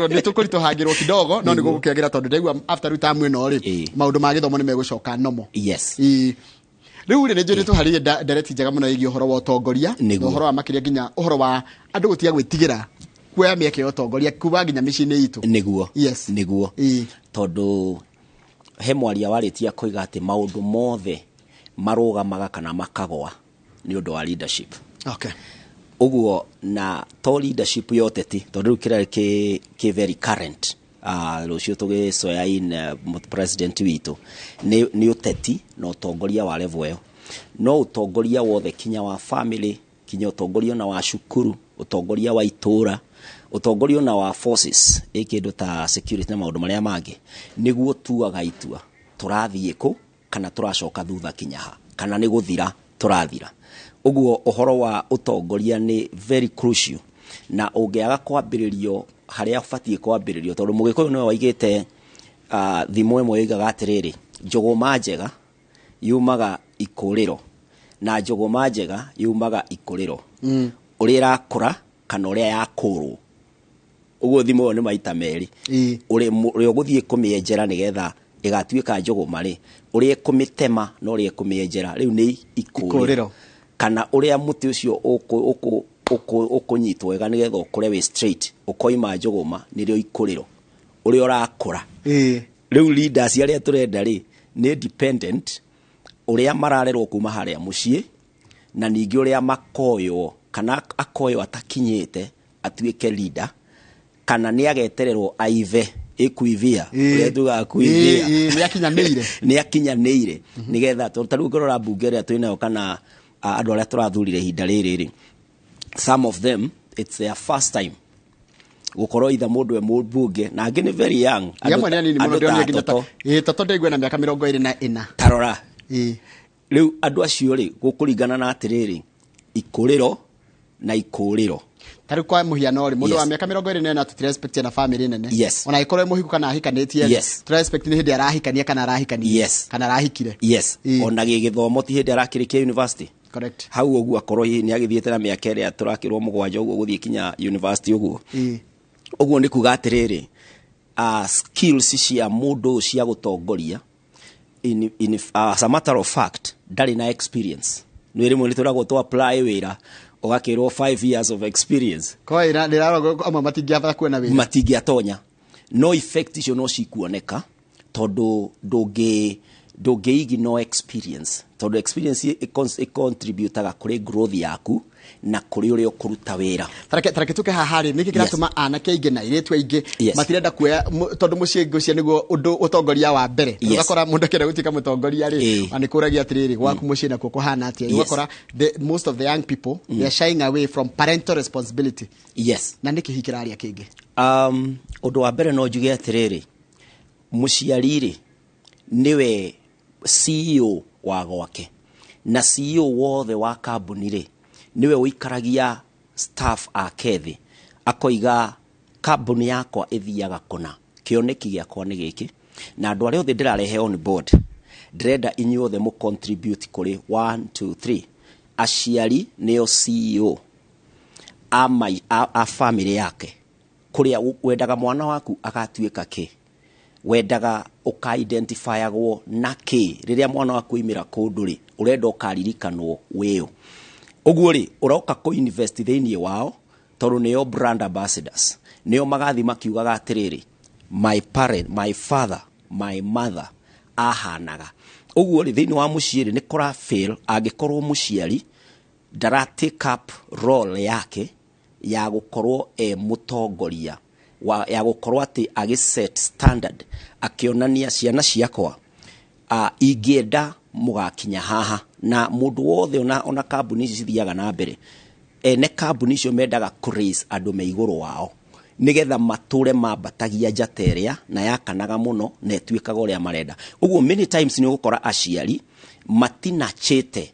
nĩ tũkũritũhangĩrwo kidogo, no nĩ gũgũkĩagĩra tondũ ndaigua after rĩu tamu ĩno rĩ, maũndũ ma gĩthomo nĩ megũcoka nomo. Ĩĩ. Rĩu rĩ, nĩ njũĩ nĩ tũharĩrie ndereti njega mũno ĩgiĩ ũhoro wa ũtongoria na ũhoro wa makĩria nginya ũhoro wa andũ gũtiga gwĩtigĩra kuoya mĩeke ya ũtongoria kuma nginya mĩciĩ-inĩ itũ. Nĩguo. Nĩguo, tondũ he mwaria warĩtia koiga atĩ maũndũ mothe marũgamaga kana makagwa nĩ ũndũ wa leadership. Ũguo na to leadership ya ũteti, tondũ rĩu kĩrĩa kĩ very current, rũciũ tũgĩcoya in president witũ nĩ ũteti na ũtongoria wa level ĩyo, no ũtongoria wothe, kinya wa family, kinya ũtongoria ona wa cukuru, ũtongoria wa itũra, ũtongoria ona wa forces, ĩ kĩndũ ta security na maũndũ marĩa mangĩ, nĩguo tuaga itua tũrathiĩ kũ kana tũracoka thutha kinya ha kana nĩ gũthira tũrathira. Ũguo ũhoro wa ũtongoria nĩ very crucial, na ũngĩaga kwambĩrĩrio harĩa ũbatiĩ kwambĩrĩrio, tondũ Mũgĩkũyũ nĩwe waigĩte thimo ĩmwe yoigaga atĩrĩrĩ, njũgũma njega yumaga ikũrĩro na njũgũma njega yumaga ikũrĩro, ũrĩa ĩrakũra kana ũrĩa yakũrwo. Ũguo thimo ĩyo nĩ maita merĩ, ũrĩa ũgũthiĩ kũmĩenjera nĩgetha ĩgatuĩka njũgũma rĩ, ũrĩa ĩkũmĩtema na ũrĩa ĩkũmĩenjera rĩu nĩ ikũrĩro, Ikũrĩro. Kana ũrĩa mũtĩ ũcio ũkũnyitwo wega nĩgetha ũkũre wĩ straight ũkoima njũgũma, nĩrĩo ikũrĩro, ũrĩa ũrakũra. Rĩu leaders arĩa tũrenda rĩ, nĩ dependent ũrĩa mararerwo kuma harĩa mũciĩ, na ningĩ ũrĩa makoywo, kana akoywo atakinyĩte atuĩke leader, kana nĩ agetererwo aive ĩkuivia, ũrĩa tugaga kuivia. Nĩ akinyanĩire. Nĩ akinyanĩire nĩgetha, tondũ ta rĩu ũngĩrora mbunge ĩrĩa twĩnayo kana andũ arĩa tũrathurire ihinda rĩrĩ rĩ, some of them it's their first time gũkorwo itha mũndũ e mũmbunge, na angĩ nĩ very young. Nĩ amwe nĩ anini mũno. Andũ ta Ndĩronire nginya Toto. Ĩĩ, Toto ndaigua na mĩaka 24. Tarora rĩu andũ acio rĩ, gũkũringana na atĩrĩrĩ, ikũrĩro na ikũrĩro. Ta rĩu kwa mũhiano rĩ, mũndũ wa mĩaka 24 tũtira expect ena family nene, ona angĩkorwo e mũhiku kana ahikanĩtie rĩ, tũra expect nĩ hĩndĩ arahikania kana arahikanirie kana arahikire. Yes, ona gĩgĩthomo ti hĩndĩ arakĩrĩkia university. Hau ũguo akorwo hihi nĩ agĩthiĩte na mĩaka ĩrĩa tũrakĩrwo mũgwanja ũguo gũthiĩ kinya university ũguo. Ũguo nĩ kuga atĩrĩrĩ, skills cia mũndũ ũyũ cia gũtongoria, as a matter of fact ndarĩ na experience. Nĩ rĩmwe nĩ tũragwo tũ apply wĩra ũgakĩrwo 5 years of experience. Kwa ĩra ndĩrarora amwe matingĩabata kuona wĩra. Matingĩatonya, no effect icio no cikuoneka, tondũ ndũngĩ ignore experience, tondũ experience ĩcontributaga kũrĩ growth yaku na kũrĩ ũrĩa ũkũruta wĩra. Tareke tuke haha rĩ, nĩkĩ kĩratũma anake aingĩ na airĩtu aingĩ matirenda kuoya tondũ mũciĩ ngũcia nĩguo ũndũ ũtongoria wa mbere? Ũgakora mũndũ akĩenda gũtuĩka mũtongoria rĩ, na nĩ kũragia atĩrĩrĩ, gwaku mũciĩ nakuo kũhana atĩa? Ũgakora most of the young people, they are shying away from parental responsibility. Na nĩkĩ hihi kĩraria kĩngĩ? Ũndũ wa mbere no njuge atĩrĩrĩ, mũciari rĩ, nĩwe CEO wa gwake, na CEO wothe wa kambuni rĩ, nĩwe ũikaragia staff ake thĩ akoiga kambuni yakwa ĩthiaga kũna, kĩoneki gĩakwa nĩ gĩkĩ, na andũ arĩa othe ndĩrarehe on board ndĩrenda inyuothe mũ contribute kũrĩ 1 2 3. Aciari nĩo CEO a family yake, kũrĩa wendaga mwana waku agatuĩka kĩ, wendaga ũka-identifyagwo na kĩ rĩrĩa mwana waku oimĩra kũndũ rĩ, ũrenda ũkaririkanwo wĩũ. Ũguo rĩ, ũroka kũ-invest thĩinĩ wao tondũ nĩo brand ambassadors, nĩo magathi makiugaga atĩrĩrĩ, my parent, my father, my mother ahanaga ũguo rĩ. Thĩinĩ wa mũciĩ rĩ, nĩ kũra fail angĩkorwo mũciari ndara take up role yake ya gũkorwo e mũtongoria wa, ya gũkorwo atĩ agĩ set standard, akĩonania ciana ciakwa ingĩenda mũgakinya haha. Na mũndũ wothe ona kambuni ici cithiaga na mbere, ene kambuni icio mendaga kũ raise andũ me igũrũ wao nigetha matũre mambatagia njata ĩrĩa na yakanaga mũno na ĩtuĩkaga ũrĩa marenda. Ũguo many times nĩ ũgũkora aciari matinachĩte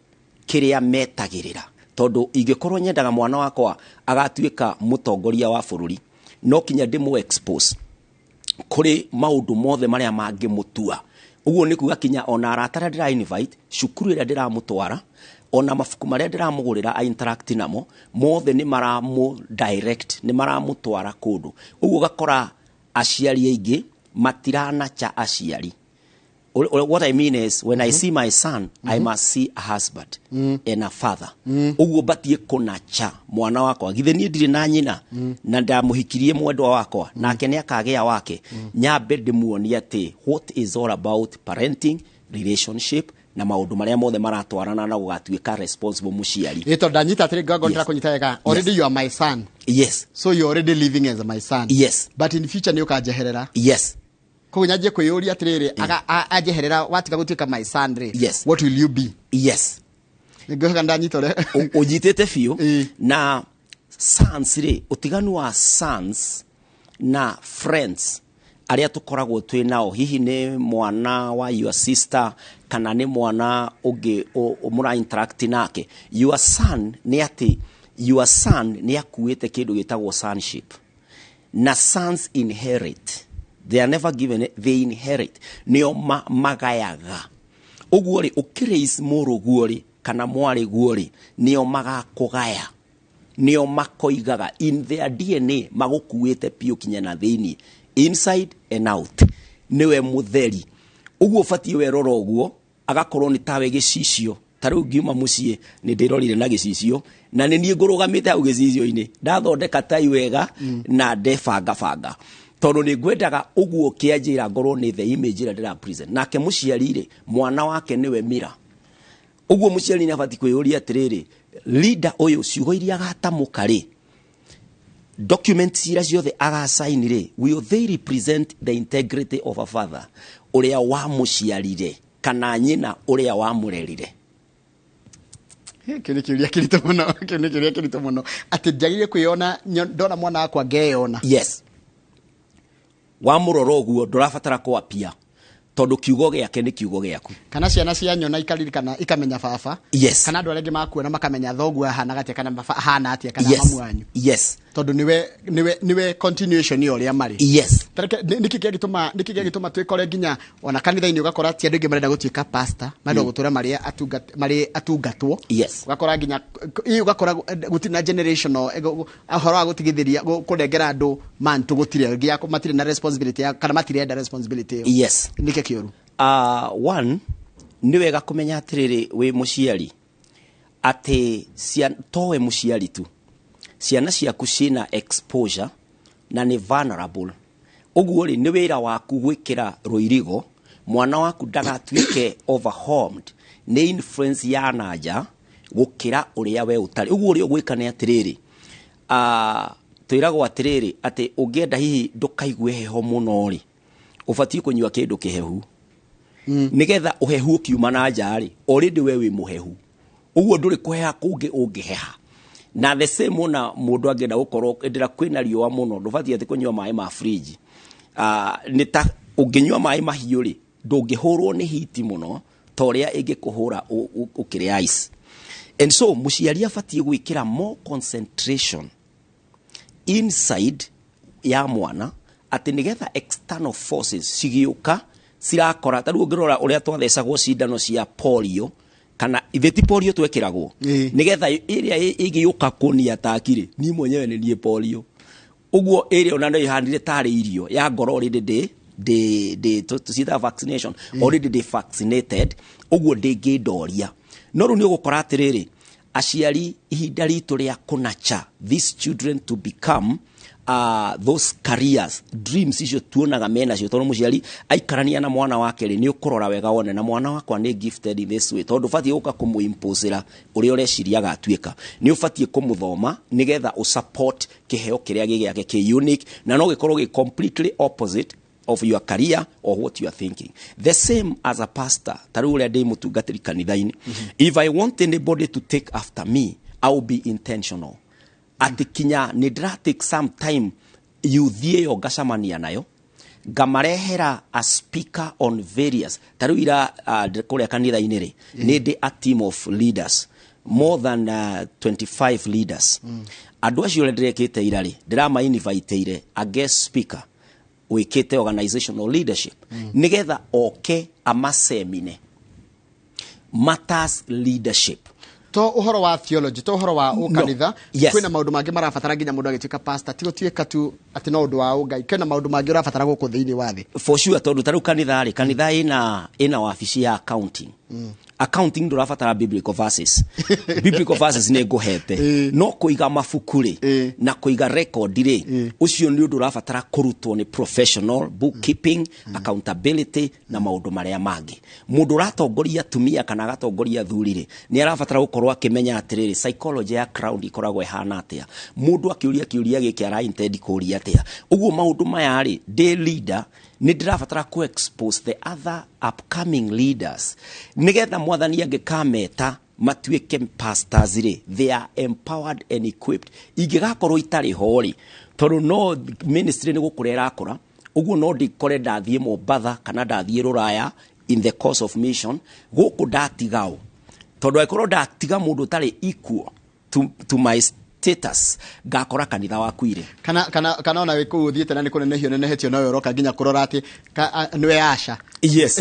kĩrĩa metagĩrĩra, tondũ ingĩkorwo nyendaga mwana wakwa agatuĩka mũtongoria wa bũrũri, no kinya ndĩmũ expose kũrĩ maũndũ mothe marĩa mangĩmũtua. Ũguo nĩ kuga kinya ona arata arĩa ndĩra invite, cukuru ĩrĩa ndĩramũtwara, ona mabuku marĩa ndĩramũgũrĩra a interact namo mothe nĩ maramũ direct, nĩ maramũtwara kũndũ. Ũguo ũgakora aciari aingĩ matiranacha aciari. What I mean is, when I see my son, I must see a husband and a father. Ũguo batie kũnacha mwana wakwa, githĩ niĩ ndirĩ na nyina na ndamũhikirie mwendwa wakwa, nake nĩ akagĩa wake, nyambe ndĩmuonie atĩ what is all about parenting relationship na maũndũ marĩa mothe maratwarana na gũgatuĩka responsible mũciari. Ĩ tondũ ndanyita atĩrĩ, ngorwo ndĩrakũnyita wega, already you are my son. Yes. So you already living as my son. Yes. But in future nĩ ũkanjeherera. Yes. Koguo nyanjie kwĩyũria atĩrĩrĩ, anjeherera watiga gũtuĩka my son rĩ, Yes. what will you be? Yes. Nĩngwĩhoka ndanyita ũrĩa. Ũnyitĩte biũ. Na sons rĩ, ũtiganu wa sons na friends arĩa tũkoragwo twĩ nao, hihi nĩ mwana wa your sister kana nĩ mwana ũngĩ mũra interact nake, your son nĩ atĩ your son nĩ akuĩte kĩndũ gĩtagwo sonship, na sons inherit, they are never given it, they inherit, nĩo magayaga. Ũguo rĩ, ũkĩraise mũrũguo rĩ kana mwarĩguo rĩ, nĩo magakũgaya, nĩo makoigaga in their DNA, magũkuĩte biũ kinya na thĩinĩ, inside and out, nĩwe mũtheri. Ũguo ũbatiĩ werora ũguo agakorwo nĩ tawe gĩcicio. Ta rĩu ngiuma mũciĩ nĩ ndĩrorire na gĩcicio, na nĩ niĩ ngũrũgamĩte hau gĩcicio-inĩ, ndathondeka tai wega na ndebangabanga, tondũ nĩ ngwendaga ũguo kĩanjĩra ngorwo nĩ the image ĩrĩa ndĩra present. Nake mũciari rĩ, mwana wake nĩwe mira. Ũguo mũciari nĩ abatiĩ kwĩyũria atĩrĩrĩ, leader ũyũ ciugo iria agatamũka rĩ, documents iria ciothe agasign rĩ, will they represent the integrity of a father ũrĩa wamũciarire kana nyina ũrĩa wamũrerire? Kĩu nĩ kĩũria kĩritũ mũno, kĩu nĩ kĩũria kĩritũ mũno, atĩ njagĩrĩire kwĩyona ndona mwana wakwa ngeyona. Yes. Wamũrora ũguo ndũrabatara kwapia, tondũ kiugo gĩake nĩ kiugo gĩaku. Kana ciana cia nyona ikaririkana ikamenya baba. Yes. Kana andũ arĩa angĩ makuona makamenya thoguo ahanaga atĩa kana baba ahana atĩa kana mamu wanyu. Yes. Tondũ nĩwe continuation ya ũrĩa marĩ. Yes. Tareke, nĩkĩ kĩagĩtũma, nĩkĩ kĩagĩtũma twĩkore nginya ona kanitha-inĩ ũgakora ti andũ aingĩ marenda gũtuĩka pastor, marenda gũtũra marĩ marĩ atungatwo. Yes. Ũgakora nginya, ĩ, ũgakora gũtirĩ na generational, ũhoro wa gũtigithĩria, kũnengera andũ mantu gũtirĩ, nginya matirĩ na responsibility ya, kana matirenda responsibility ĩyo. Yes. Nĩkĩ kĩũru? One, nĩ wega kũmenya atĩrĩrĩ wĩ mũciari atĩ towe mũciari tu, ciana ciaku ciĩna exposure na nĩ vulnerable. Ũguo rĩ, nĩ wĩra waku gwĩkĩra rũirigo mwana waku ndagatuĩke overwhelmed nĩ influence ya nanja gũkĩra ũrĩa we ũtarĩ. Ũguo ũrĩa ũgwĩka nĩ atĩrĩrĩ, twĩragwo atĩrĩrĩ atĩ ũngĩenda hihi ndũkaigue heho mũno rĩ, ũbatiĩ kũnyua kĩndũ kĩhehu. Nĩgetha ũhehu ũkiuma na nja rĩ, already we wĩ mũhehu. Ũguo ndũrĩ kũheha kũngĩ ũngĩheha. Na the same ona mũndũ angĩenda gũkorwo ĩndĩra kwĩna riũa mũno, ndũbatiĩ atĩ kũnyua maĩ ma fridge. Nĩ ta ũngĩnyua maĩ mahiũ rĩ, ndũngĩhũrwo nĩ hiti mũno, Ta ũrĩa ĩngĩkũhũra ũkĩrĩa ice. And so mũciari abatiĩ gwĩkĩra more concentration inside ya mwana, atĩ nĩgetha external forces cigĩũka cirakora. Ta rĩu ũngĩrora ũrĩa twathecagwo cindano cia polio, kana ithe ti polio twekĩragwo, nĩgetha ĩrĩa ĩgĩũka kũnia takirĩ niĩ mwenyewe nĩ niĩ polio. Ũguo ĩrĩa ona no ĩhandire tarĩ irio ya ngoro, already ndĩ tũciĩtaga vaccination, already ndĩ vaccinated, ũguo ndĩngĩndoria. No rĩu nĩ ũgũkora atĩrĩrĩ, aciari ihinda ritũ rĩa kũnurture these children to become those careers dreams icio tuonaga menacio, tondũ mũciari aikarania na mwana wake rĩ, nĩ ũkũrora wega wone na mwana wakwa nĩ gifted in this way, tondũ ũbatiĩ gũka kũmũimposĩra ũrĩa ũreciria agatuĩka. Nĩ ũbatiĩ kũmũthoma nĩgetha ũsupport kĩheo kĩrĩa gĩ gĩake kĩ unique, na no gĩkorwo gĩ completely opposite of your career or what you are thinking. The same as a pastor, ta rĩu ũrĩa ndĩ mũtungatĩri kanitha-inĩ, if I want anybody to take after me, I will be intentional atĩ kinya nĩ ndĩra take some time youth ĩyo ngacamania nayo, ngamarehera a speaker on various. Ta rĩu ira kũrĩa kanitha-inĩ rĩ, nĩ ndĩ a team of leaders, more than 25 leaders. Andũ acio ũrĩa ndĩrekĩte ira rĩ, ndĩrama-inviteire a guest speaker wĩkĩte organizational leadership, nĩgetha oke amasemine matters leadership. To ũhoro wa theology, to ũhoro wa ũkanitha? Yes. Kwĩna maũndũ mangĩ marabatara nginya mũndũ agĩtuĩka pastor, ti gũtuĩka tu atĩ no ũndũ wa ũngai, kwĩna maũndũ mangĩ ũrabatara gũkũ thĩinĩ wa thĩ. For sure, tondũ ta rĩu kanitha rĩ, kanitha ĩna wabici ya accounting. Accounting ndũrabatara biblical verses. Biblical verses nĩ ngũhete, no kũiga mabuku rĩ na kũiga record rĩ, ũcio nĩ ũndũ ũrabatara kũrutwo nĩ professional bookkeeping, accountability na maũndũ marĩa mangĩ. Mũndũ ũratongoria atumia kana agatongoria athuri rĩ, nĩ arabatara gũkorwo akĩmenya atĩrĩrĩ, psychology ya crowd ĩkoragwo ĩhana atĩa, mũndũ akĩũria kĩũria gĩkĩ ara intend kũũria atĩa. Ũguo maũndũ maya rĩ, ndĩ leader nĩ ndĩrabatara ku expose the other upcoming leaders, nĩgetha Mwathani angĩkameta matuĩke pastors rĩ, they are empowered and equipped. Ingĩgakorwo itarĩ ho rĩ, tondũ no ministry nĩ gũkũra ĩrakũra, ũguo no ndikore ndathiĩ Mombatha kana ndathiĩ Rũraya in the course of mission, gũkũ ndatigao, tondũ angĩkorwo ndatiga mũndũ ũtarĩ equal to my status, ngakora kanitha wakuire. Kana ona wĩ kũu ũthiĩte na nĩ kũnenehio nenehetio, nowe ũroka nginya kũrora atĩ nĩwe aca. Yes,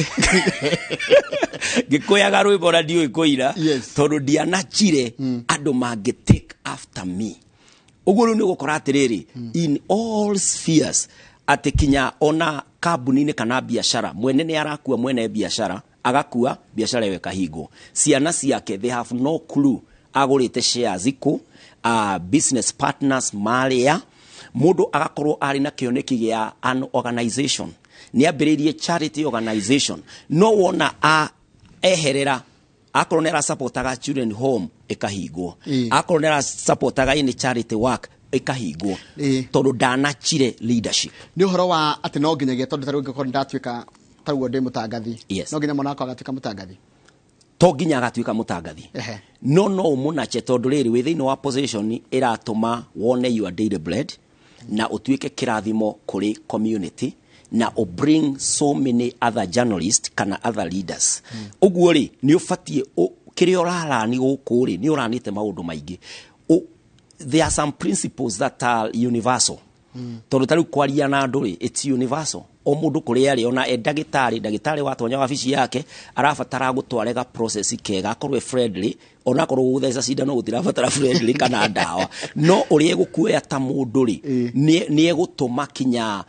ngĩkũyaga rwĩmbo na ndiũĩ kũira, tondũ ndianachire andũ mangĩ take after me. Ũguo rĩu nĩ ũgũkora atĩrĩrĩ, in all spheres, atĩ kinya ona kambuni-inĩ kana biacara, mwene nĩ arakua, mwene biacara agakua, biacara ĩyo ĩkahingwo, ciana ciake they have no clue agũrĩte shares ikũ, business partners marĩa. Mũndũ agakorwo arĩ na kĩoneki gĩa an organization, nĩ ambĩrĩirie charity organization, no wona a eherera, akorwo nĩ arasupportaga children home ĩkahingwo, akorwo nĩ arasupportaga any charity work ĩkahingwo, tondũ ndanachire leadership. Nĩ ũhoro wa atĩ no nginyagia, tondũ tarĩu ngĩkorwo nĩndatuĩka tarĩu ndĩ mũtangathi, no nginya mwana wakwa agatuĩka mũtangathi? To nginya agatuĩka mũtangathi, no ũmũnache, tondũ rĩrĩ wĩ thĩinĩ wa position ĩratũma wone your daily bread na ũtuĩke kĩrathimo kũrĩ community na ũ bring so many other journalists kana other leaders. Ũguo rĩ, nĩ ũbatiĩ kĩrĩa ũrarani gũkũ rĩ, nĩ ũranĩte maũndũ maingĩ. There are some principles that are universal, tondũ ta rĩu kwaria na andũ rĩ, it's universal, o mũndũ kũrĩa arĩ, ona e ndagĩtarĩ. Ndagĩtarĩ watonya wabici yake arabatara gũtware ga process kega, akorwo e friendly, onakorwo gũtheca cindano gũtirabatara friendly kana ndawa, no ũrĩa egũkuoya ta mũndũ rĩ, nĩ egũtũma kinya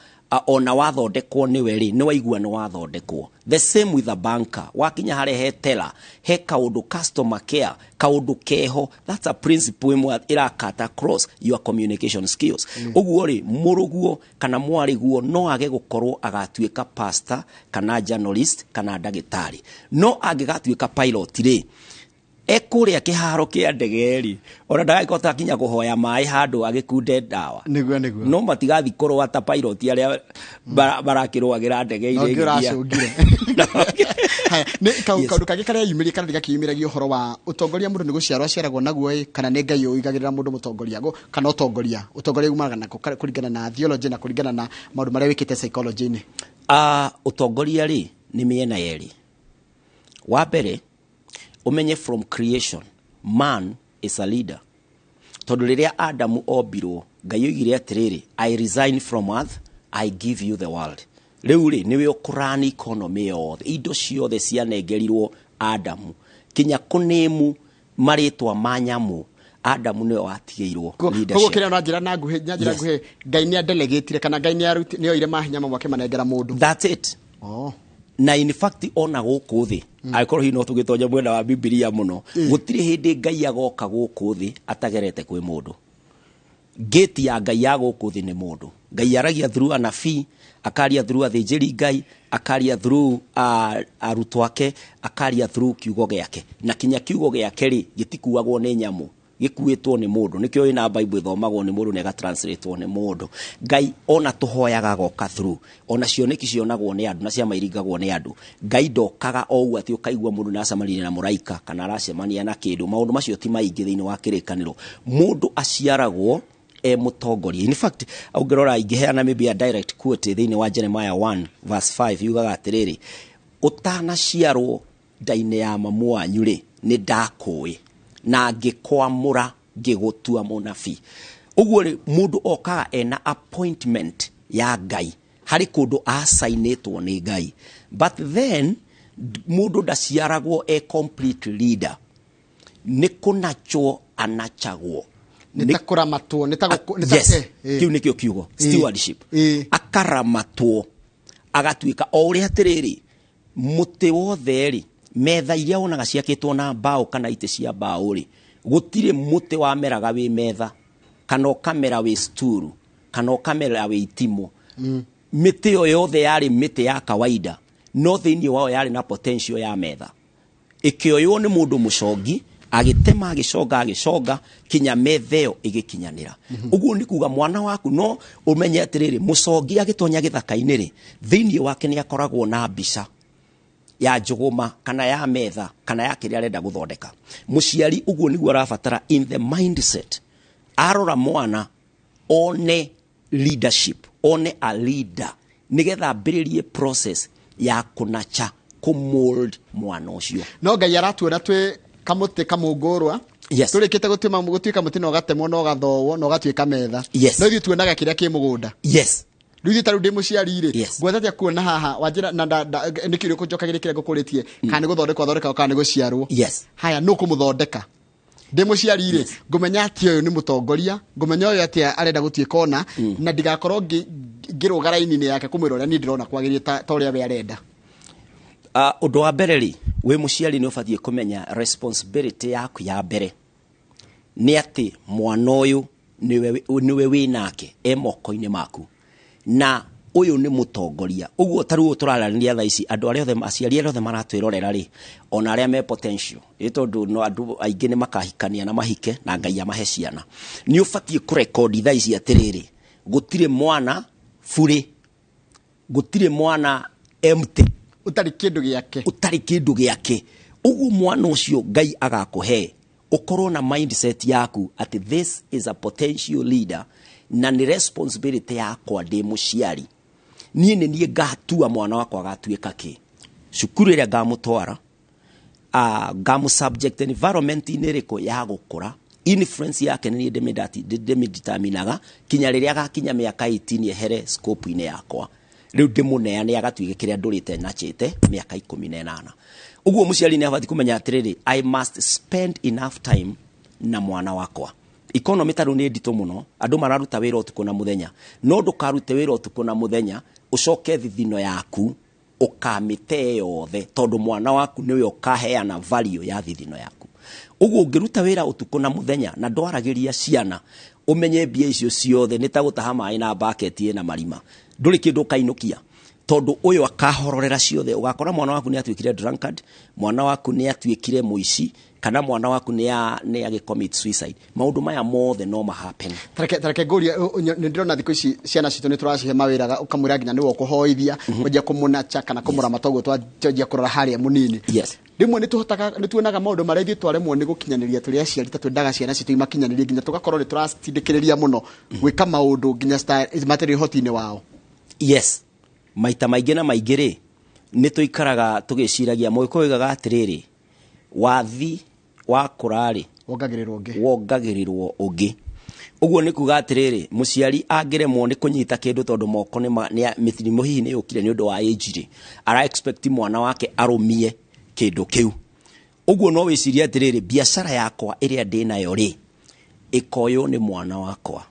ona wathondekwo nĩwe rĩ, nĩ waigua nĩ wathondekwo. The same with a banker, wakinya harĩa he teller, he kaũndũ customer care, kaũndũ keho, that's a principle ĩmwe ĩrakata across your communication skills. Ũguo rĩ, mũrũguo kana mwarĩguo no age gũkorwo agatuĩka pastor kana journalist kana ndagĩtarĩ, no angĩgatuĩka pilot rĩ, ekũrĩa kĩharo kĩa ndege rĩ, ona ndagagĩkota kinya kũhoya maĩ handũ agĩkunde ndawa. Nĩguo. No matigathi kũrũa ta pilot arĩa marakĩrũagĩra ndege No iria ngĩ igĩthiĩ. Ũracũngire. Haya, nĩ kaũndũ kangĩ karĩa yumĩria kana gakĩyumĩragia ũhoro wa ũtongoria, mũndũ nĩ gũciarwo aciaragwo naguo ĩ, kana nĩ Ngai ũigagĩrĩra mũndũ mũtongoria kana ũtongoria umanaga nako kũringana na theology na kũringana na maũndũ marĩa wĩkĩte psychology-inĩ? Ah, ũtongoria rĩ, nĩ mĩena yerĩ. Wa mbere, ũmenye from creation man is a leader, tondũ rĩrĩa Adamu ombirwo, Ngai oigire atĩrĩrĩ, "I resign from earth, I give you the world." Rĩu rĩ, nĩwe ũkũrani economy yothe. Indo ciothe cianengerirwo Adamu, kinya kũnĩmu marĩtwa ma nyamũ, Adamu nĩwe watigĩirwo Koguo leadership. kĩrĩa na njĩra na nguhĩ, na njĩra nguhĩ, Ngai nĩ adelegĩtire kana Ngai nĩ oire mahinya mamwe akĩmanengera mũndũ. That's it. Na in fact, ona gũkũ thĩ, angĩkorwo hihi no tũgĩtonya mwena wa Bibilia mũno, gũtirĩ hĩndĩ Ngai agoka gũkũ thĩ atagerete kwĩ mũndũ. Gate ya Ngai ya gũkũ thĩ nĩ mũndũ. Ngai aragia through anabii, akaria through athĩnjĩri Ngai, akaria through arutwo ake, akaria through kiugo gĩake. Na kinya kiugo gĩake rĩ, gĩtikuagwo nĩ nyamũ, gĩkuĩtwo nĩ mũndũ. Nĩkĩo wĩna Bible ĩthomagwo nĩ mũndũ na ĩgatranslatewo nĩ mũndũ. Ngai ona tũhoyaga agoka through, ona cioneki cionagwo nĩ andũ na ciama iringagwo nĩ andũ. Ngai ndokaga o ũguo atĩ ũkaigua mũndũ nĩ acemanirie na mũraika kana aracemania na kĩndũ. Maũndũ macio ti maingĩ thĩinĩ wa kĩrĩkanĩro. Mũndũ aciaragwo e mũtongoria. In fact, ũngĩrora, ingĩheana maybe a direct quote thĩinĩ wa Jeremiah 1 verse 5, yugaga atĩrĩrĩ, "Ũtanaciarwo nda-inĩ ya mamu wanyu rĩ, nĩ ndakũĩ na ngĩkwamũra, ngĩgũtua mũnabii." Ũguo rĩ, mũndũ okaga ena appointment ya Ngai, harĩ kũndũ acainĩtwo nĩ Ngai. But then mũndũ ndaciaragwo e complete leader, nĩ kũnachwo anachagwo. Nĩ ta kũramatwo, nĩ ta nĩ ta Yes. eh. Kĩu nĩkĩo kiugo stewardship. Akaramatwo agatuĩka o ũrĩa atĩrĩrĩ, mũtĩ wothe rĩ, metha iria wonaga ciakĩtwo na mbaũ kana itĩ cia mbaũ rĩ, gũtirĩ mũtĩ wameraga wĩ metha kana ũkamera wĩ sturu kana ũkamera wĩ itimũ. Mĩtĩ ĩyo yothe yarĩ mĩtĩ ya kawaida, no thĩinĩ wao yarĩ na potential ya metha. Ĩkĩoywo nĩ mũndũ mũcongi, agĩtema, agĩconga, agĩconga kinya metha ĩyo ĩgĩkinyanĩra. Ũguo nĩ kuga mwana waku, no ũmenye atĩrĩrĩ, mũcongi agĩtonya gĩthaka-inĩ rĩ, thĩinĩ wake nĩ akoragwo na mbica ya njũgũma kana ya metha kana ya kĩrĩa arenda gũthondeka. Mũciari ũguo nĩguo arabatara in the mindset, arora mwana one leadership, one a leader, nĩgetha ambĩrĩrie process ya kũnacha, kũmold mwana ũcio. No Ngai aratuona twĩ kamũtĩ kamũngũrwa. Tũrĩkĩte gũtuĩka mũtĩ na ũgatemwo na ũgathowo na ũgatuĩka metha. No ithuĩ tuonaga kĩrĩa kĩ mũgũnda. Rĩu ithuĩ ta rĩu ndĩ mũciari rĩ, ngwetha atĩa kuona haha wanjĩra na nĩ kĩũria kũnjokagĩria kĩrĩa ngũkũrĩtie, kana nĩ gũthondekwo athondekagwo kana nĩ gũciarwo? Haya, nũ kũmũthondeka? Ndĩ mũciari rĩ, ngũmenya atĩ ũyũ nĩ mũtongoria, ngũmenya ũyũ atĩ arenda gũtuĩka ona, na ndigakorwo ngĩrũga raini-inĩ yake kũmwĩra ũrĩa niĩ ndĩrona kwagĩrĩire ta ũrĩa we arenda? Ũndũ wa mbere rĩ, wĩ mũciari nĩ ũbatiĩ kũmenya responsibility yaku ya mbere nĩ atĩ mwana ũyũ nĩwe wĩ nake, e moko-inĩ maku, na ũyũ nĩ mũtongoria. Ũguo ta rĩu tũraranĩria thaa ici, andũ arĩa othe, aciari arĩa othe maratwĩrorera rĩ, ona arĩa me potential ĩ, tondũ no andũ aingĩ nĩ makahikania na mahike na Ngai amahe ciana, nĩ ũbatiĩ kũrekondi thaa ici atĩrĩrĩ, gũtirĩ mwana burĩ, gũtirĩ mwana empty. Ũtarĩ kĩndũ gĩake. Ũtarĩ kĩndũ gĩake. Ũguo mwana ũcio Ngai agakũhe, ũkorwo na mindset yaku atĩ this is a potential leader, na nĩ responsibility yakwa ndĩ mũciari. Niĩ nĩ niĩ ngatua mwana wakwa agatuĩka kĩ, cukuru ĩrĩa ngamũtwara, ngamũ subject environment-inĩ ĩrĩkũ ya gũkũra, influence yake nĩ niĩ ndĩmĩdeterminaga kinya rĩrĩa agakinya mĩaka 18, ehere scope-inĩ yakwa. Rĩu ndĩmũneane agatuĩke kĩrĩa ndũrĩte nachĩte mĩaka 18. Ũguo mũciari nĩ abatiĩ kũmenya atĩrĩrĩ, I must spend enough time na mwana wakwa. Economy ta rĩu nĩ nditũ mũno, andũ mararuta wĩra ũtukũ na mũthenya, no ndũkarute wĩra ũtukũ na mũthenya ũcoke thithino yaku ũkamĩte yothe, tondũ mwana waku nĩwe ũkaheana value ya thithino yaku. Ũguo ũngĩruta wĩra ũtukũ na mũthenya na ndwaragĩria ciana, ũmenye mbia icio ciothe nĩ ta gũtaha maĩ na bucket ĩna marima, ndũrĩ kĩndũ ũkainũkia, tondũ ũyũ akahororera ciothe. Ũgakora mwana waku nĩ atuĩkire drunkard, mwana waku nĩ atuĩkire mũici, kana mwana waku nĩ agĩcommit suicide. Maũndũ maya mothe no mahappen. Tareke ngũrie, nĩ ndĩrona thikũ ici ciana citũ nĩ tũracihe mawĩra, ũkamwĩra nginya nĩwe ũkũhoithia, kwanjia kũmũnacha kana kũmũramata, ũguo twanjia kũrora harĩa mũnini. Rĩmwe nĩ tũhotaga, nĩ tuonaga maũndũ marĩa ithuĩ twaremwo nĩ gũkinyanĩria tũrĩ aciari, ta twendaga ciana citũ imakinyanĩrie, nginya tũgakorwo nĩ tũracitindĩkĩrĩria mũno gwĩka maũndũ nginya matarĩ ũhoti-inĩ wao. Yes, maita maingĩ na maingĩ rĩ, Nĩ tũikaraga tũgĩciragia, Mũgĩkũyũ oigaga atĩrĩrĩ, wathi wakũra rĩ, wongagĩrĩrwo ũngĩ. Wongagĩrĩrwo ũngĩ. Ũguo nĩ kuga atĩrĩrĩ, mũciari angĩremwo nĩ kũnyita kĩndũ tondũ moko nĩ mĩrimũ hihi nĩ yũkire nĩ ũndũ wa age rĩ, ara expect mwana wake arũmie kĩndũ kĩu. Ũguo no wĩcirie atĩrĩrĩ, biacara yakwa ĩrĩa ndĩnayo rĩ, ĩkoywo nĩ mwana wakwa.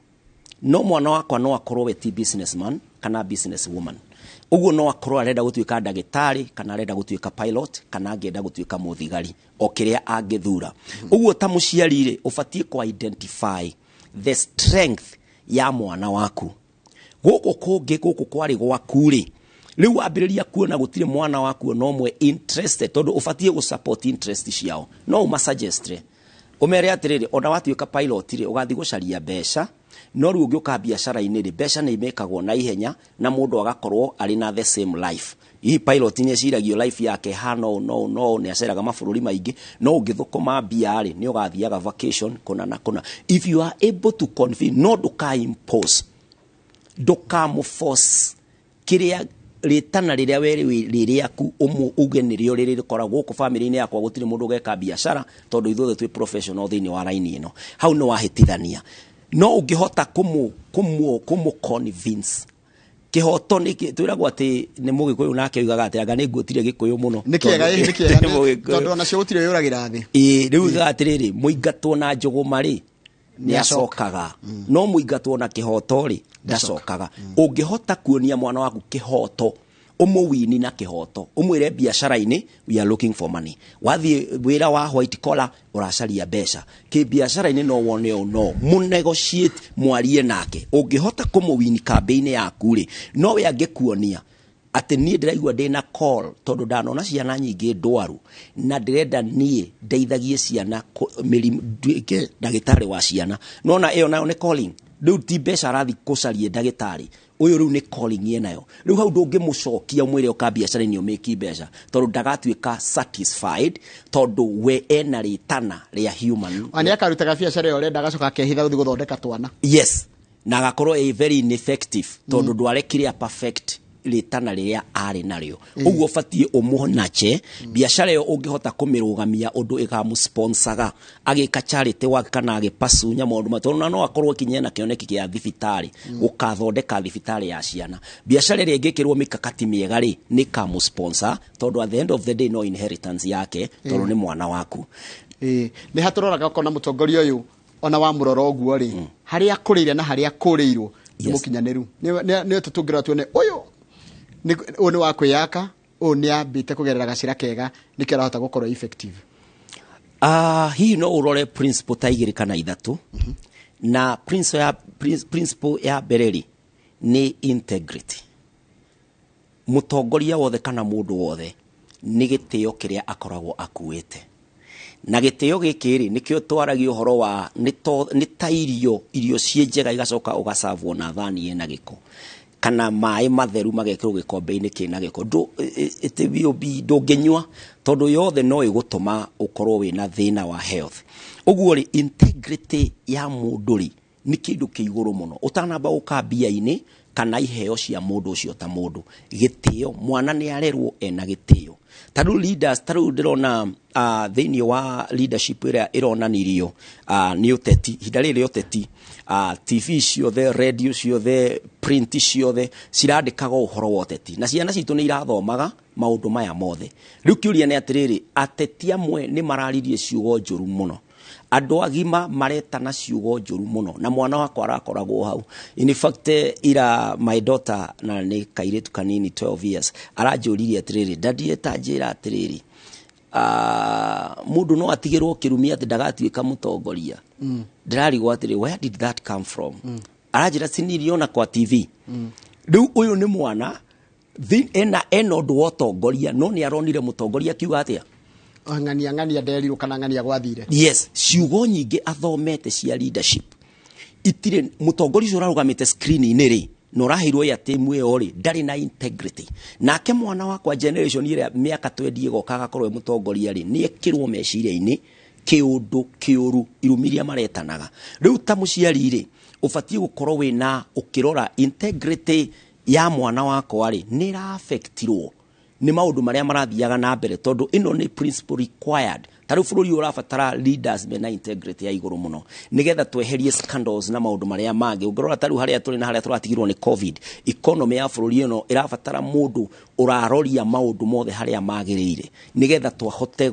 No mwana wakwa no akorwo we ti businessman kana business woman. Ũguo no akorwo arenda gũtuĩka ndagĩtarĩ, kana arenda gũtuĩka pilot, kana angĩenda gũtuĩka mũthigari, o kĩrĩa angĩthura. Ũguo ta mũciari rĩ, ũbatiĩ kũ identify the strength ya mwana waku. Gũkũ kũngĩ, gũkũ kwarĩ gwaku rĩ, rĩu wambĩrĩria kuona gũtirĩ mwana waku ona ũmwe interested, tondũ ũbatiĩ gũ support interest ciao. No ũmasuggest ũmere atĩrĩrĩ, ona watuĩka pilot rĩ, ũgathiĩ gũcaria mbeca, no rĩu ũngĩũka biacara-inĩ rĩ, mbeca nĩ imĩkagwo na ihenya na mũndũ agakorwo arĩ na the same life. Hihi pilot nĩ eciragio life yake hana ũũ no ũũ no ũũ, nĩ aceraga mabũrũri maingĩ, no ũngĩthũkũma mbia rĩ, nĩ ũgathiaga vacation kũna na kũna. If you are able to convince, no ndũka impose, ndũkamũforce kĩrĩa rĩtana rĩrĩa we rĩ rĩaku, uge nĩrĩo rĩrĩ rĩkoragwo gũkũ family-inĩ yakwa, gũtirĩ mũndũ ũgeka biacara tondũ ithuothe twĩ professional thĩinĩ wa raini ĩno. Hau nĩ wahĩtithania. No ũngĩhota kũmũ convince kĩhoto nĩ twĩragwo atĩ nĩ Mũgĩkũyũ, nake oigaga atĩ anga nĩ nguotire Gĩkũyũ mũno. Nĩ kĩega, ĩ, nĩ kĩega. Nĩ Mũgĩkũyũ. Tondũ onacio gũtirĩ yũragĩra thĩ. Ĩĩ, rĩu oigaga atĩrĩrĩ, mũingatwo na njũgũma rĩ, nĩ acokaga, no mũingatwo na kĩhoto rĩ, ndacokaga. Ũngĩhota kuonia mwana waku kĩhoto, ũmũwini na kĩhoto, ũmwĩre biacara-inĩ we are looking for money, wathiĩ wĩra wa white collar ũracaria mbeca, kĩbiacara-inĩ no wone ũũ, no mũnegotiate, mwarie nake. Ũngĩhota kũmũwini kambĩ-inĩ yaku rĩ, no we angĩkuonia atĩ niĩ ndĩraigua ndĩna call tondũ ndanona ciana nyingĩ ndwaru na ndĩrenda niĩ ndeithagie ciana mĩrimũ, nduĩke ndagĩtarĩ wa ciana. Nona ĩyo nayo nĩ calling. Rĩu ti mbeca arathiĩ gũcaria ndagĩtarĩ ũyũ, rĩu nĩ calling ĩnayo. Rĩu hau ndũngĩmũcokia ũmwĩre ũka biacara-inĩ ũmĩki mbeca, tondũ ndagatuĩka satisfied, tondũ we ena rĩtana rĩa human. Ona nĩ akarutaga biacara ĩyo ũrenda, agacoka akehitha gũthiĩ gũthondeka twana. Yes, na agakorwo ĩ very ineffective tondũ ndwarekire a perfect rĩtana rĩrĩa arĩ narĩo. Ũguo ũbatiĩ ũmũnache biacara ĩyo, ũngĩhota kũmĩrũgamia ũndũ ĩkamũsponsaga agĩka charity work kana agĩpasunya maũndũ ma, tondũ no akorwo kinya na kĩoneki kĩa thibitarĩ, gũkathondeka thibitarĩ ya ciana. Biacara ĩrĩa ĩngĩkĩrwo mĩkakati mĩega rĩ, nĩ ĩkamũsponsor, tondũ at the end of the day no inheritance yake, tondũ nĩ mwana waku. Ĩĩ, nĩ hatũroraga ũkona mũtongoria ũyũ ona wamũrora ũguo rĩ, harĩa akũrĩire na harĩa akũrĩirwo nĩ mũkinyanĩru. Nĩ tũtũngĩrora tuone ũyũ ũyũ nĩ wa kwĩyaka, ũyũ nĩ ambĩte kũgerera gacĩra kega, nĩkĩo arahota gũkorwo effective. Hihi no ũrore principle ta igĩrĩ kana ithatũ. Na principle ya mbere rĩ, nĩ integrity. Mũtongoria wothe kana mũndũ wothe nĩ gĩtĩo kĩrĩa akoragwo akuĩte, na gĩtĩo gĩkĩ rĩ, nĩkĩo twaragia ũhoro wa nĩ ta irio ciĩ njega igacoka ũgacavwo na thani ĩna gĩko, kana maĩ matheru magekĩrwo gĩkombe-inĩ kĩna gĩko. It will be ndũngĩnyua, tondũ yothe no ĩgũtũma ũkorwo wĩna thĩna wa health. Ũguo rĩ, integrity ya mũndũ rĩ, nĩ kĩndũ kĩ igũrũ mũno ũtanamba gũka mbia-inĩ kana iheo cia mũndũ ũcio ta mũndũ. Gĩtĩo, mwana nĩ arerwo ena gĩtĩo. Ta rĩu leaders, ta rĩu ndĩrona thĩinĩ wa leadership ĩrĩa ĩronanirio nĩ ũteti, ihinda rĩrĩ rĩa ũteti, TV ciothe, radio ciothe, print ciothe cirandĩkaga ũhoro wa ũteti, na ciana citũ nĩ irathomaga maũndũ maya mothe. Rĩu kĩũria nĩ atĩrĩrĩ, ateti amwe nĩ mararirie ciugo njũru mũno, andũ agima maretana ciugo njũru mũno, na mwana wakwa arakoragwo hau. In fact, ira my daughter, na nĩ kairĩtu kanini, 12 years, aranjũririe atĩrĩrĩ, "Daddy, eta njĩra atĩrĩrĩ, mũndũ no atigĩrwo kĩrumi atĩ ndagatuĩka mũtongoria?" Ndĩrarigwo atĩrĩ, where did that come from? Aranjĩra siniriona kwa TV. Rĩu ũyũ nĩ mwana ena ũndũ wa ũtongoria, no nĩ aronire mũtongoria akiuga atĩa. Ng'ania ng'ania nderirwo kana ng'ania gwathire. Yes, ciugo nyingĩ athomete cia leadership itirĩ. Mũtongoria ũcio ũrarũgamĩte screen-inĩ rĩ, na ũraheirwo airtime ĩyo rĩ, ndarĩ na integrity. Nake mwana wakwa, generation ĩrĩa mĩaka 20 ĩgoka agakorwo e mũtongoria rĩ, nĩ ekĩrwo meciria-inĩ kĩũndũ kĩũru, irumi iria maretanaga. Rĩu ta mũciari rĩ, ũbatiĩ gũkorwo wĩna ũkĩrora integrity ya mwana wakwa rĩ, nĩ ĩra-affectirwo. Nĩ maũndũ marĩa marathiaga na mbere, tondũ ĩno nĩ principle required. Ta rĩu bũrũri ũyũ ũrabatara leaders mena integrity ya igũrũ mũno, nĩgetha tweherie scandals na maũndũ marĩa mangĩ. Ũngĩrora ta rĩu harĩa tũrĩ na harĩa tũratigirwo nĩ COVID, economy ya bũrũri ĩno ĩrabatara mũndũ ũraroria maũndũ mothe harĩa magĩrĩire, nĩgetha twahote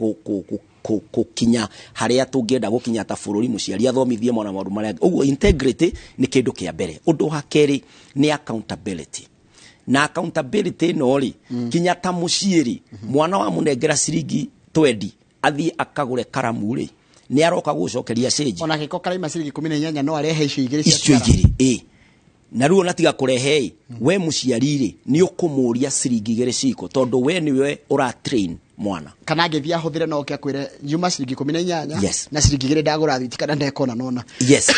gũkinya harĩa tũngĩenda gũkinya ta bũrũri. Mũciari athomithie mwana, maũndũ marĩa ũguo. Integrity nĩ kĩndũ kĩa mbere. Ũndũ wa kerĩ nĩ accountability. Na accountability ĩno rĩ, kinya ta mũciĩ rĩ, mwana wa mũnengera ciringi 20 athiĩ akagũre karamu rĩ, nĩ aroka gũcokeria cĩnji? Ona gĩko karaima ciringi 18, no arehe icio igĩrĩ cia icio tigara. Igĩrĩ ĩ na rĩu ona tiga kũrehe ĩ, we mũciari rĩ, nĩ ũkũmũria ciringi igĩrĩ ciko, tondũ we nĩwe ũra train mwana. Kana angĩthiĩ ahũthĩre, no oke akwĩre yuma ciringi 18 na ciringi igĩrĩ ndagũra thiti kana ndekona nona. Yes,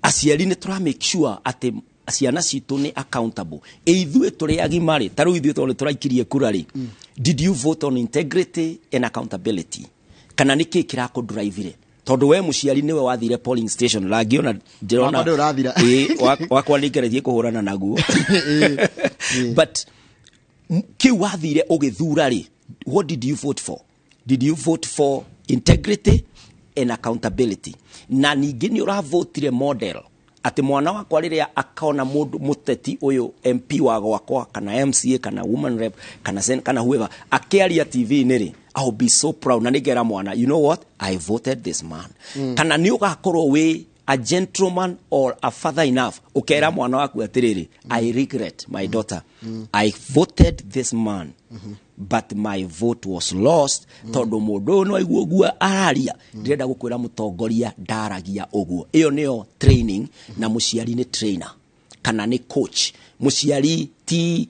aciari nĩ tũra make sure atĩ ciana citũ nĩ accountable. Ĩ ithuĩ tũrĩ agima rĩ, ta rĩu ithuĩ tondũ nĩ tũraikirie kura rĩ, did you vote on integrity and accountability, kana nĩ kĩ kĩrakũdrivire? Tondũ we mũciari nĩwe wathire polling station, rangi ona ndĩrona. Wakwa ndũrĩ ũrathira. Ĩ, wakwa nĩ ngeretie kũhũrana naguo, but kĩu wathire ũgĩthura rĩ, what did you vote for? Did you vote for integrity and accountability? Na ningĩ nĩ ũravotire model atĩ mwana wakwa rĩrĩa akona mũndũ mũteti ũyũ, MP wa gwakwa kana MCA kana woman rep kana sen, kana whoever, akĩaria TV-inĩ rĩ, I'll be so proud na nĩngera mwana, "You know what? I voted this man." Kana nĩ ũgakorwo wĩ a gentleman or a father enough ũkera mwana waku atĩrĩrĩ, "I regret, my daughter, I voted this man, but my vote was lost, tondũ mũndũ ũyũ no aigua ũguo araria, ndĩrenda gũkwĩra mũtongoria ndaragia ũguo." Ĩyo nĩyo training. Na mũciari nĩ trainer kana nĩ coach. Mũciari ti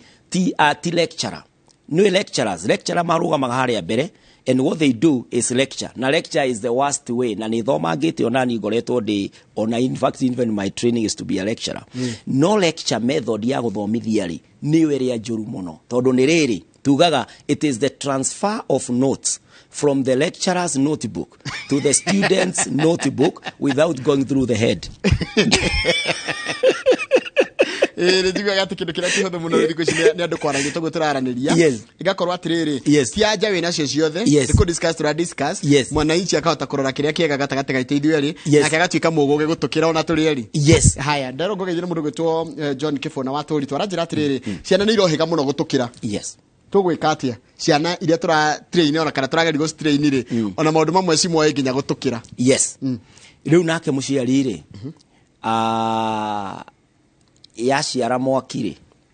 lecturer. Nĩ lecturers, lecturer marũgamaga harĩa mbere and what they do is lecture, na lecture is the worst way, na nĩ thomangĩte ona ni ngoretwo ndĩ ona, in fact, even my training is to be a lecturer. No lecture method ya gũthomithia rĩ, nĩyo ĩrĩa njũru mũno, tondũ nĩ rĩrĩ tugaga it is the transfer of notes from the lecturer's notebook to the student's notebook without going through the head. Ĩĩ, nĩ njiguaga atĩ kĩndũ kĩrĩa kĩhũthũ mũno rĩu thikũ ici nĩ andũ kwaranĩria toguo tũraranĩria. Ĩgakorwo atĩrĩrĩ, ti anja wĩ nacio ciothe, nĩ kũ discuss tũra discuss. Mwananchi akahota kũrora kĩrĩa kĩega gatagatĩ gaitũ ithuĩ erĩ, nake agatuĩka mũgũgĩ gũtũkĩra ona tũrĩ erĩ. Haya, nderwo ngũgeithio nĩ mũndũ gwĩtwo John Kĩbũna wa Tũri twaranjĩra atĩrĩrĩ, ciana nĩ irohĩga mũno gũtũkĩra. Tũgwĩka atĩa ciana iria tũra train ona kana tũrageria gũ train rĩ, ona maũndũ mamwe cimoĩ nginya gũtũkĩra? Yes. Rĩu nake mũciari rĩ, yaciara mwaki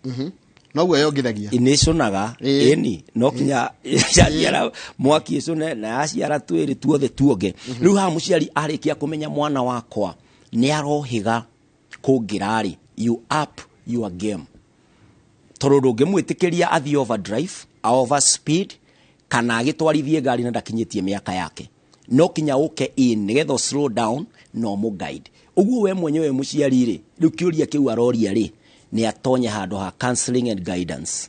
rĩ, noguo yongithagia. Nĩ ĩcũnaga. Ĩni no kinya yaciara mwaki ĩcũne, na yaciara twĩrĩ tuothe tuonge. Rĩu haha mũciari arĩkia kũmenya mwana wakwa nĩ arohĩga kũngĩra rĩ, you up your game, tondũ ndũngĩmwĩtĩkĩria athiĩ overdrive, over speed, kana agĩtwarithie ngari na ndakinyĩtie mĩaka yake. No kinya ũke in nĩgetha slow down na ũmũ guide ũguo. We mwenyewe mũciari rĩ, rĩu kĩũria kĩu aroria rĩ, nĩ atonye handũ ha counseling and guidance,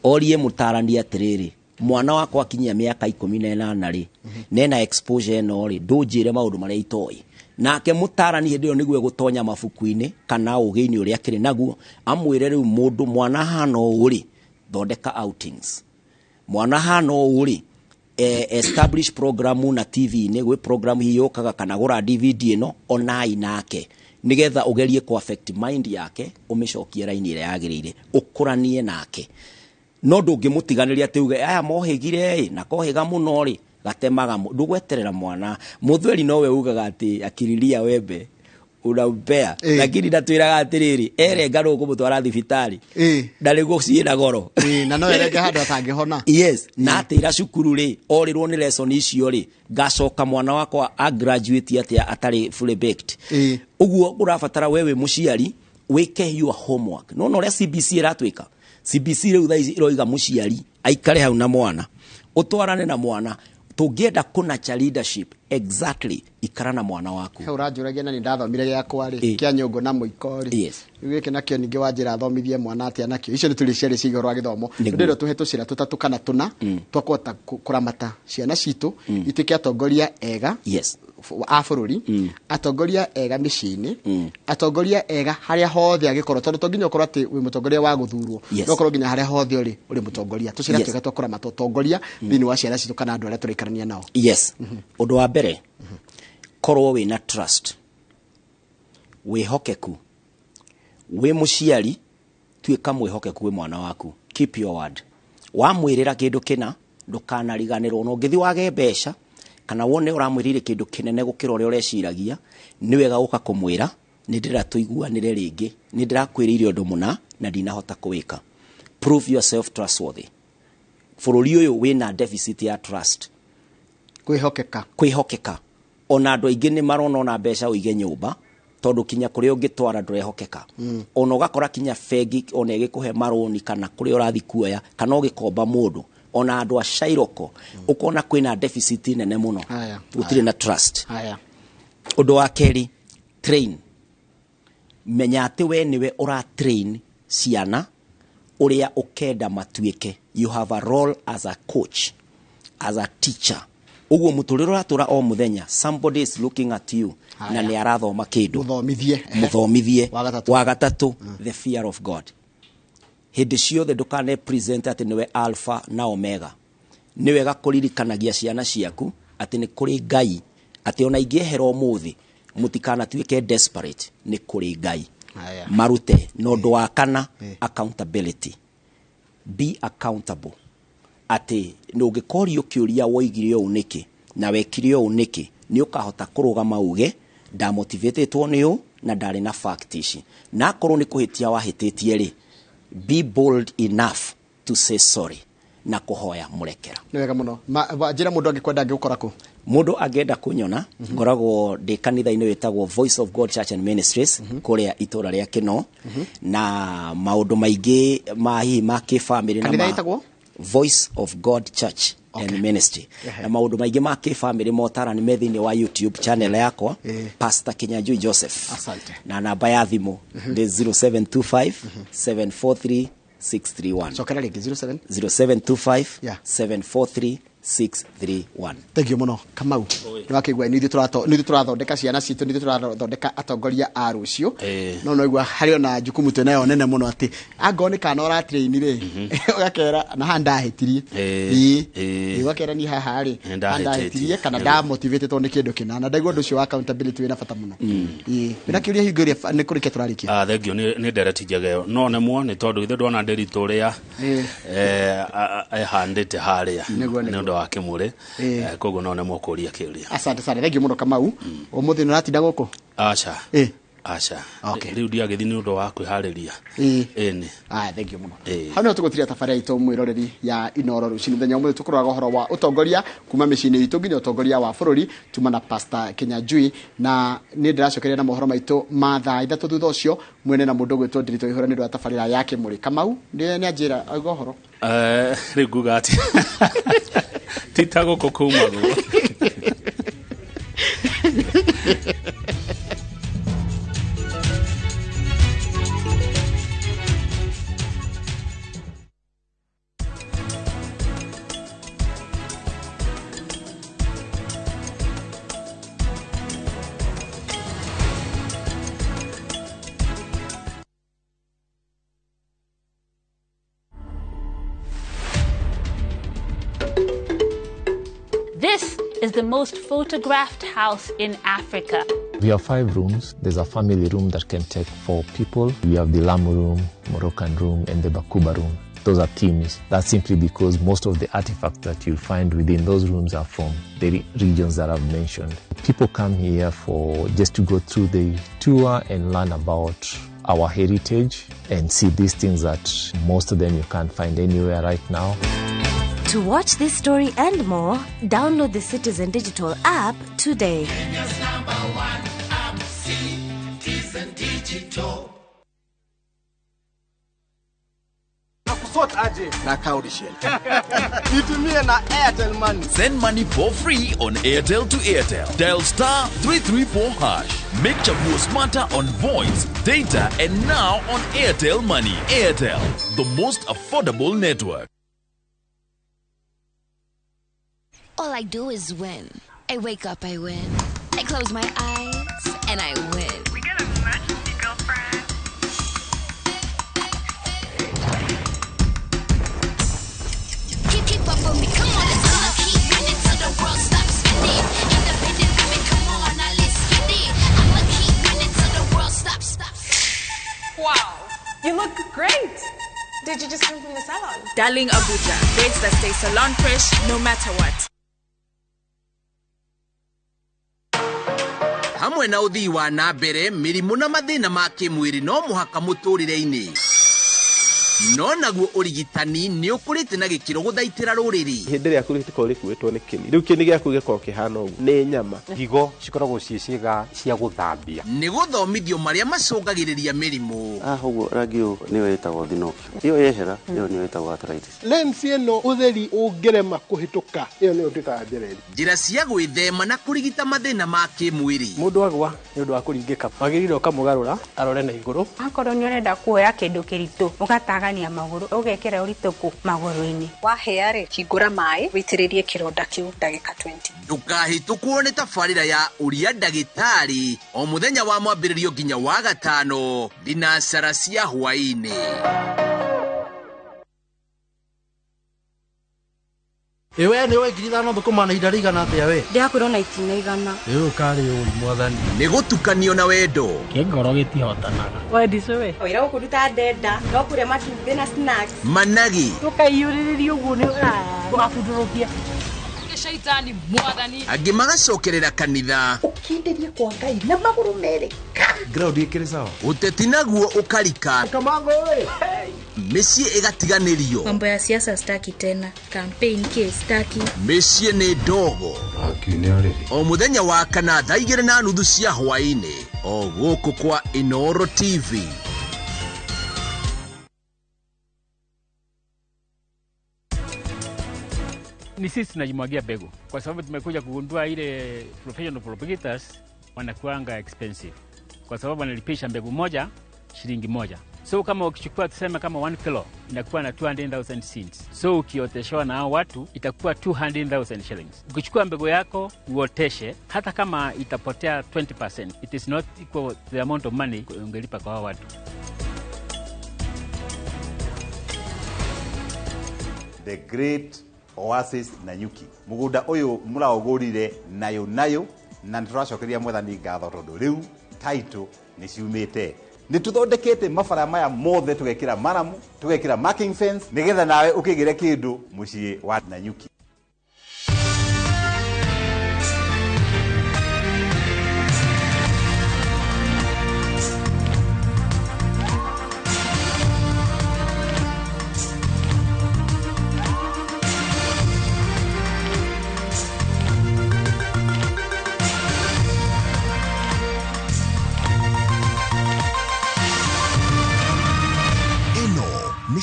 orie mũtarani atĩrĩrĩ, mwana wakwa akinyia mĩaka 18 rĩ, nena exposure ĩno rĩ, ndũnjĩre maũndũ marĩa itoĩ. Nake mũtarani hĩndĩ ĩyo nĩguo egũtonya mabuku-inĩ kana ũgĩ-inĩ ũrĩa akĩrĩ naguo, amwĩre rĩu mũndũ mwana hana ũũ rĩ, thondeka outings, mwana hana ũũ rĩ, establish program na TV-inĩ, gwĩ program hihi yũkaga, kana gũra DVD ĩno onai nake, nĩgetha ũgerie ku affect mind yake, ũmĩcokie raini ĩrĩa yagĩrĩire, ũkũranie nake. No ndũngĩmũtiganĩria atĩ uge aya mohĩgire ĩ na kohĩga mũno rĩ, gatemaga ndũgweterera mwana mũthweri nowe ugaga atĩ akiriria wembe unampea, lakini ndatwĩraga atĩrĩrĩ, erenga nũ kũmũtwara thibitarĩ na nĩguo ciĩna goro. Na no erenge handũ atangĩhona. Yes, na atĩra cukuru rĩ, orĩrwo nĩ lesson icio rĩ, ngacoka mwana wakwa a graduate atĩa atarĩ fully baked? Ũguo ũrabatara we wĩ mũciari wĩke your homework. No ũrĩa CBC ĩratwĩka, CBC rĩu thaa ici ĩroiga mũciari aikare hau na mwana, ũtwarane na mwana. Tũngĩenda kũnacha leadership exactly, ikara na mwana waku. He ũranjũragia na nĩ ndathomire gĩakwa rĩ, kĩa nyũngũ na mũiko rĩ. Rĩu gĩkĩ nakĩo ningĩ wanjĩra thomithie mwana atĩa nakĩo, icio nĩ tũrĩ ciarĩ cia igũrũ wa gĩthomo. Ndĩrĩ tũhe tũcĩra tũtatũ kana tũna twa kũhota kũramata ciana citũ ituĩke atongoria ega. A bũrũri, atongoria ega mĩciĩ-inĩ, atongoria ega harĩa hothe angĩkorwo, tondũ to nginya ũkorwo atĩ wĩ mũtongoria wa gũthurwo, no ũkorwo nginya harĩa hothe ũrĩ mũtongoria. Tũcira twega twa kũramata ũtongoria thĩinĩ wa ciana citũ kana andũ arĩa tũraikarania nao. Yes. Ũndũ wa mbere, korwo wĩna trust, wĩhokeku. Wĩ mũciari, tuĩka mwĩhokeku wĩ mwana waku. Keep your word. Wamwĩrĩra kĩndũ kĩna, ndũkanariganĩrwo. Na ũngĩthiĩ wage mbeca kana wone ũramwĩrĩire kĩndũ kĩnene gũkĩra ũrĩa ũreciragia, nĩ wega gũka kũmwĩra, nĩ ndĩrenda tũiguanĩre rĩngĩ, nĩ ndĩrakwĩrĩire ũndũ mũna na ndinahota kũwĩka. Prove yourself trustworthy. Bũrũri ũyũ wĩna deficit ya trust. Kwĩhokeka. Kwĩhokeka. Ona andũ aingĩ nĩ marona ona mbeca ũige nyũmba, tondũ kinya kũrĩa ũngĩtwara ndũrehokeka. Ona ũgakora kinya bengi ona ĩgĩkũhe marũni kana kũrĩa ũrathiĩ kuoya kana ũgĩkomba mũndũ, ona andũ a cairoko, ũkona kwĩna deficit nene mũno. Gũtirĩ na trust. Ũndũ wa kerĩ, train. Menya atĩ we nĩwe ũra train ciana ũrĩa ũkenda matuĩke. You have a role as a coach, as a teacher. Ũguo mũtũrĩre ũratũra o mũthenya, somebody is looking at you na nĩ arathoma kĩndũ. Mũthomithie. Mũthomithie. Wa gatatũ, the fear of God. Hĩndĩ ciothe ndũkane present atĩ nĩwe alpha na omega. Nĩ wega kũririkanagia ciana ciaku atĩ nĩ kũrĩ Ngai, atĩ ona ingĩehera ũmũthĩ mũtikanatuĩke desperate, nĩ kũrĩ Ngai. Marute. Na ũndũ wa kana, accountability. Be accountable. Atĩ ũngĩkorio kĩũria woigire ũũ nĩkĩ na wekire ũũ nĩkĩ, nĩ ũkahota kũrũgama uge ndamotivatĩtwo nĩ ũũ na ndarĩ na fact ici. Na akorwo nĩ kũhĩtia wahĩtĩtie rĩ, be bold enough to say sorry na kũhoya mũrekera. Nĩ wega mũno. Njĩra mũndũ angĩkwenda angĩgũkora kũ? Mũndũ angĩenda kũnyona, ngoragwo ndĩ kanitha-inĩ wĩtagwo Voice of God Church and Ministries kũrĩa itũra rĩa Kĩno, na maũndũ maingĩ ma hihi ma kĩbamĩrĩ na Kanitha ĩtagwo? Voice of God Church and Ministry. Na maũndũ maingĩ ma kĩbamĩrĩ motarani me thĩinĩ wa YouTube channel yakwa, Pastor Kinyanjui Joseph. Asante. Na namba ya thimũ nĩ 0725 743 631. Cokera rĩngĩ, 07 0725 743 631. Thank you mũno Kamau. Nĩ wakĩigua nĩ ithuĩ tũrathondeka ciana citũ, nĩ ithuĩ tũrathondeka atongoria a rũciũ. No no igua harĩ ona jukumu twĩnayo nene mũno atĩ angorwo nĩ kana ũratrain rĩ, ũgakera na haha ndahĩtirie. Ĩĩ, ũgakera niĩ haha rĩ, Nĩ haha ndahĩtirie kana ndamotivatĩtwo nĩ kĩndũ kĩna, na ndaigua ũndũ ũcio wa accountability wĩna bata mũno. Ĩĩ, wĩna kĩũria hingo ĩrĩa nĩ kũrĩkia tũrarĩkia. Thengio nĩ ndereti njega ĩyo. No nemwo nĩ tondũ ithuĩ ndona Ndĩritũ ũrĩa ehandĩte harĩa nĩ ũndũ wa kĩmũrĩ, koguo no nemwo kũria kĩũria. Asante sana, thank you mũno Kamau. Ũmũthĩ nĩ ũratinda gũkũ? Aca. Aca. Rĩu ndiagĩthiĩ nĩ ũndũ wa kwĩharĩria. Ĩni. Aya, thank you mũno. Hau nĩho tũgũtiria tabarĩra itũ mwĩroreri ya Inoro rũcinĩ. Mũthenya ũmũthĩ tũkũroraga ũhoro wa ũtongoria kuma mĩciĩ-inĩ itũ nginya ũtongoria wa bũrũri, tuma na Pastor Kinyanjui, na niĩ ndĩracokeria na mohoro maitũ ma thaa 3 thutha ũcio mwene na mũndũ ũgwĩtwo Ndĩritũ Ihũra nĩ ũndũ wa tabarĩra ya Kĩmũrĩ. Kamau nĩ anjĩra auga ũhoro. Rĩu nguga atĩ ti ta gũkũ kumagwo. This is the most photographed house in Africa. We have 5 rooms. There's a family room that can take 4 people. We have the Lamu room, Moroccan room, and the Bakuba room. Those are themes. That's simply because most of the artifacts that you'll find within those rooms are from the regions that I've mentioned. People come here for just to go through the tour and learn about our heritage and see these things that most of them you can't find anywhere right now. To watch this story and more, download the Citizen Digital app today. Kenya's #1 app, Citizen Digital. Sort aje na Kauri Shell. Nitumie na Airtel Money. Send money for free on Airtel to Airtel. Dial *334#. Make Chaguo smarter on voice, data, and now on Airtel Money. Airtel, the most affordable network. All I do is win. I wake up, I win. Close my eyes and I win. We got an emergency, girlfriend. Keep up with me, come on, let's go. Keep winning till the world stops spinning. Independent women, come on, now let's get it. I'ma keep winning till the world stops, stops. Wow, you look great. Did you just come from the salon? Darling Abuja, braids that stay salon fresh no matter what. Hamwe na ũthii wa na mbere mĩrimũ na mathĩna ma kĩmwĩrĩ no mũhaka mũtũrĩre-inĩ no naguo ũrigitani nĩ ũkũrĩte na gĩkĩro gũthaitĩra rũrĩrĩ. Hĩndĩ ĩrĩa rĩkoragwo rĩkuĩtwo nĩ kĩni rĩu kĩni gĩaku gĩkoragwo kĩhana ũguo nĩ nyama. Higo cikoragwo ciĩ ciĩga cia gũthambia. Nĩ gũthomithio marĩa macũngagĩrĩria mĩrimũ. Haha ũguo rangi ũyũ nĩyo ĩtagwo thinopia, ĩyo yehera ĩyo nĩyo ĩtagwo arthritis. Lens ĩno ũtheri ũngĩrema kũhĩtũka ĩyo nĩyo ĩtuĩkaga njereri. Njĩra cia gwĩthema na kũrigita mathĩna ma kĩmwĩrĩ. Mũndũ agwa nĩ ũndũ wa kũringĩka wagĩrĩire ũkamũgarũra arore na igũrũ. Akorwo nĩ ũrenda kuoya kĩndũ kĩritũ ũgatagania magũrũ ũgekĩra ũritũ kũ magũrũ-inĩ. Wahĩa rĩ, hingũra maĩ wĩitĩrĩrie kĩronda kĩu ndagĩka 20. Ndũkahĩtũkwo nĩ tabarĩra ya ũria ndagĩtarĩ o mũthenya wa mwambĩrĩrio nginya wa gatano thinacara cia hwaĩ-inĩ. Ĩwe nĩ ũĩ 5,000 thũkũma na ihinda rĩigana atĩa we? Ndĩrakwĩrwo na itina 100. Rĩu ũkarĩ ũri mwathani. Nĩ gũtukanio na wendo. Kĩngoro gĩtihotanaga. Wendicũ we. Wĩra gũkũruta ndenda no kũrĩa matumbĩ na snacks. Managi. Ndũkaiyũrĩrĩrie ũguo nĩ ndũgabundũrũkie. Shaitani mwathani. Angĩ magacokerera kanitha. Ũkindĩrie kwa Ngai na magũrũ merĩ. Ground ĩkĩrĩ sawa. Ũteti naguo ũkarika. Kamango ĩ. Mĩciĩ ĩgatiganĩrio. Mambo ya siasa staki tena. Campaign ke staki. Mĩciĩ nĩ ndogo. O mũthenya wa kana thaa 2:30 cia hwaĩ-inĩ o gũkũ kwa Inooro TV. Ni sisi tunajimwagia mbegu kwa sababu tumekuja kugundua ile professional propagators wanakuanga expensive kwa sababu wanalipisha mbegu moja shilingi 1. So kama ukichukua tuseme kama 1 kilo inakuwa na 200,000 seeds. So ukioteshewa na hao watu itakuwa 200,000 shillings. Ukichukua mbegu yako uoteshe, hata kama itapotea 20%, it is not equal to the amount of money ungelipa kwa hao watu. The Great Oasis Nanyuki mugunda uyu muraugurire nayo nayo na nituracokeria mwathani ngatho tondu riu title ni ciumite ni tuthondekete mabara maya mothe tugekira maramu tugekira marking fence nigetha nawe ukigire kindu mucii wa Nanyuki.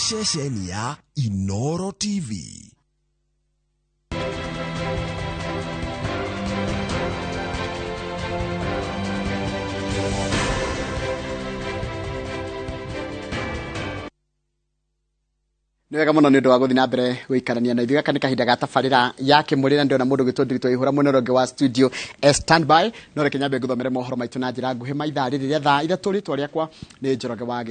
Ceceni ya Inooro TV. Nĩ wega mũno nĩ ũndũ wa gũthiĩ na mbere gũikarania na ithuĩ. Gaka nĩ kahinda ga tabarĩra ya kĩmũrĩ na ndĩrona mũndũ ũgwĩtwo Ndiritu Waihũra mwena ũrĩa ũngĩ wa studio standby. No reke nyambe ngũthomere mohoro maitũ na njĩra nguhĩ ma ithaa rĩrĩ rĩa thaa 3. Rĩtwa rĩakwa nĩ Njoroge wa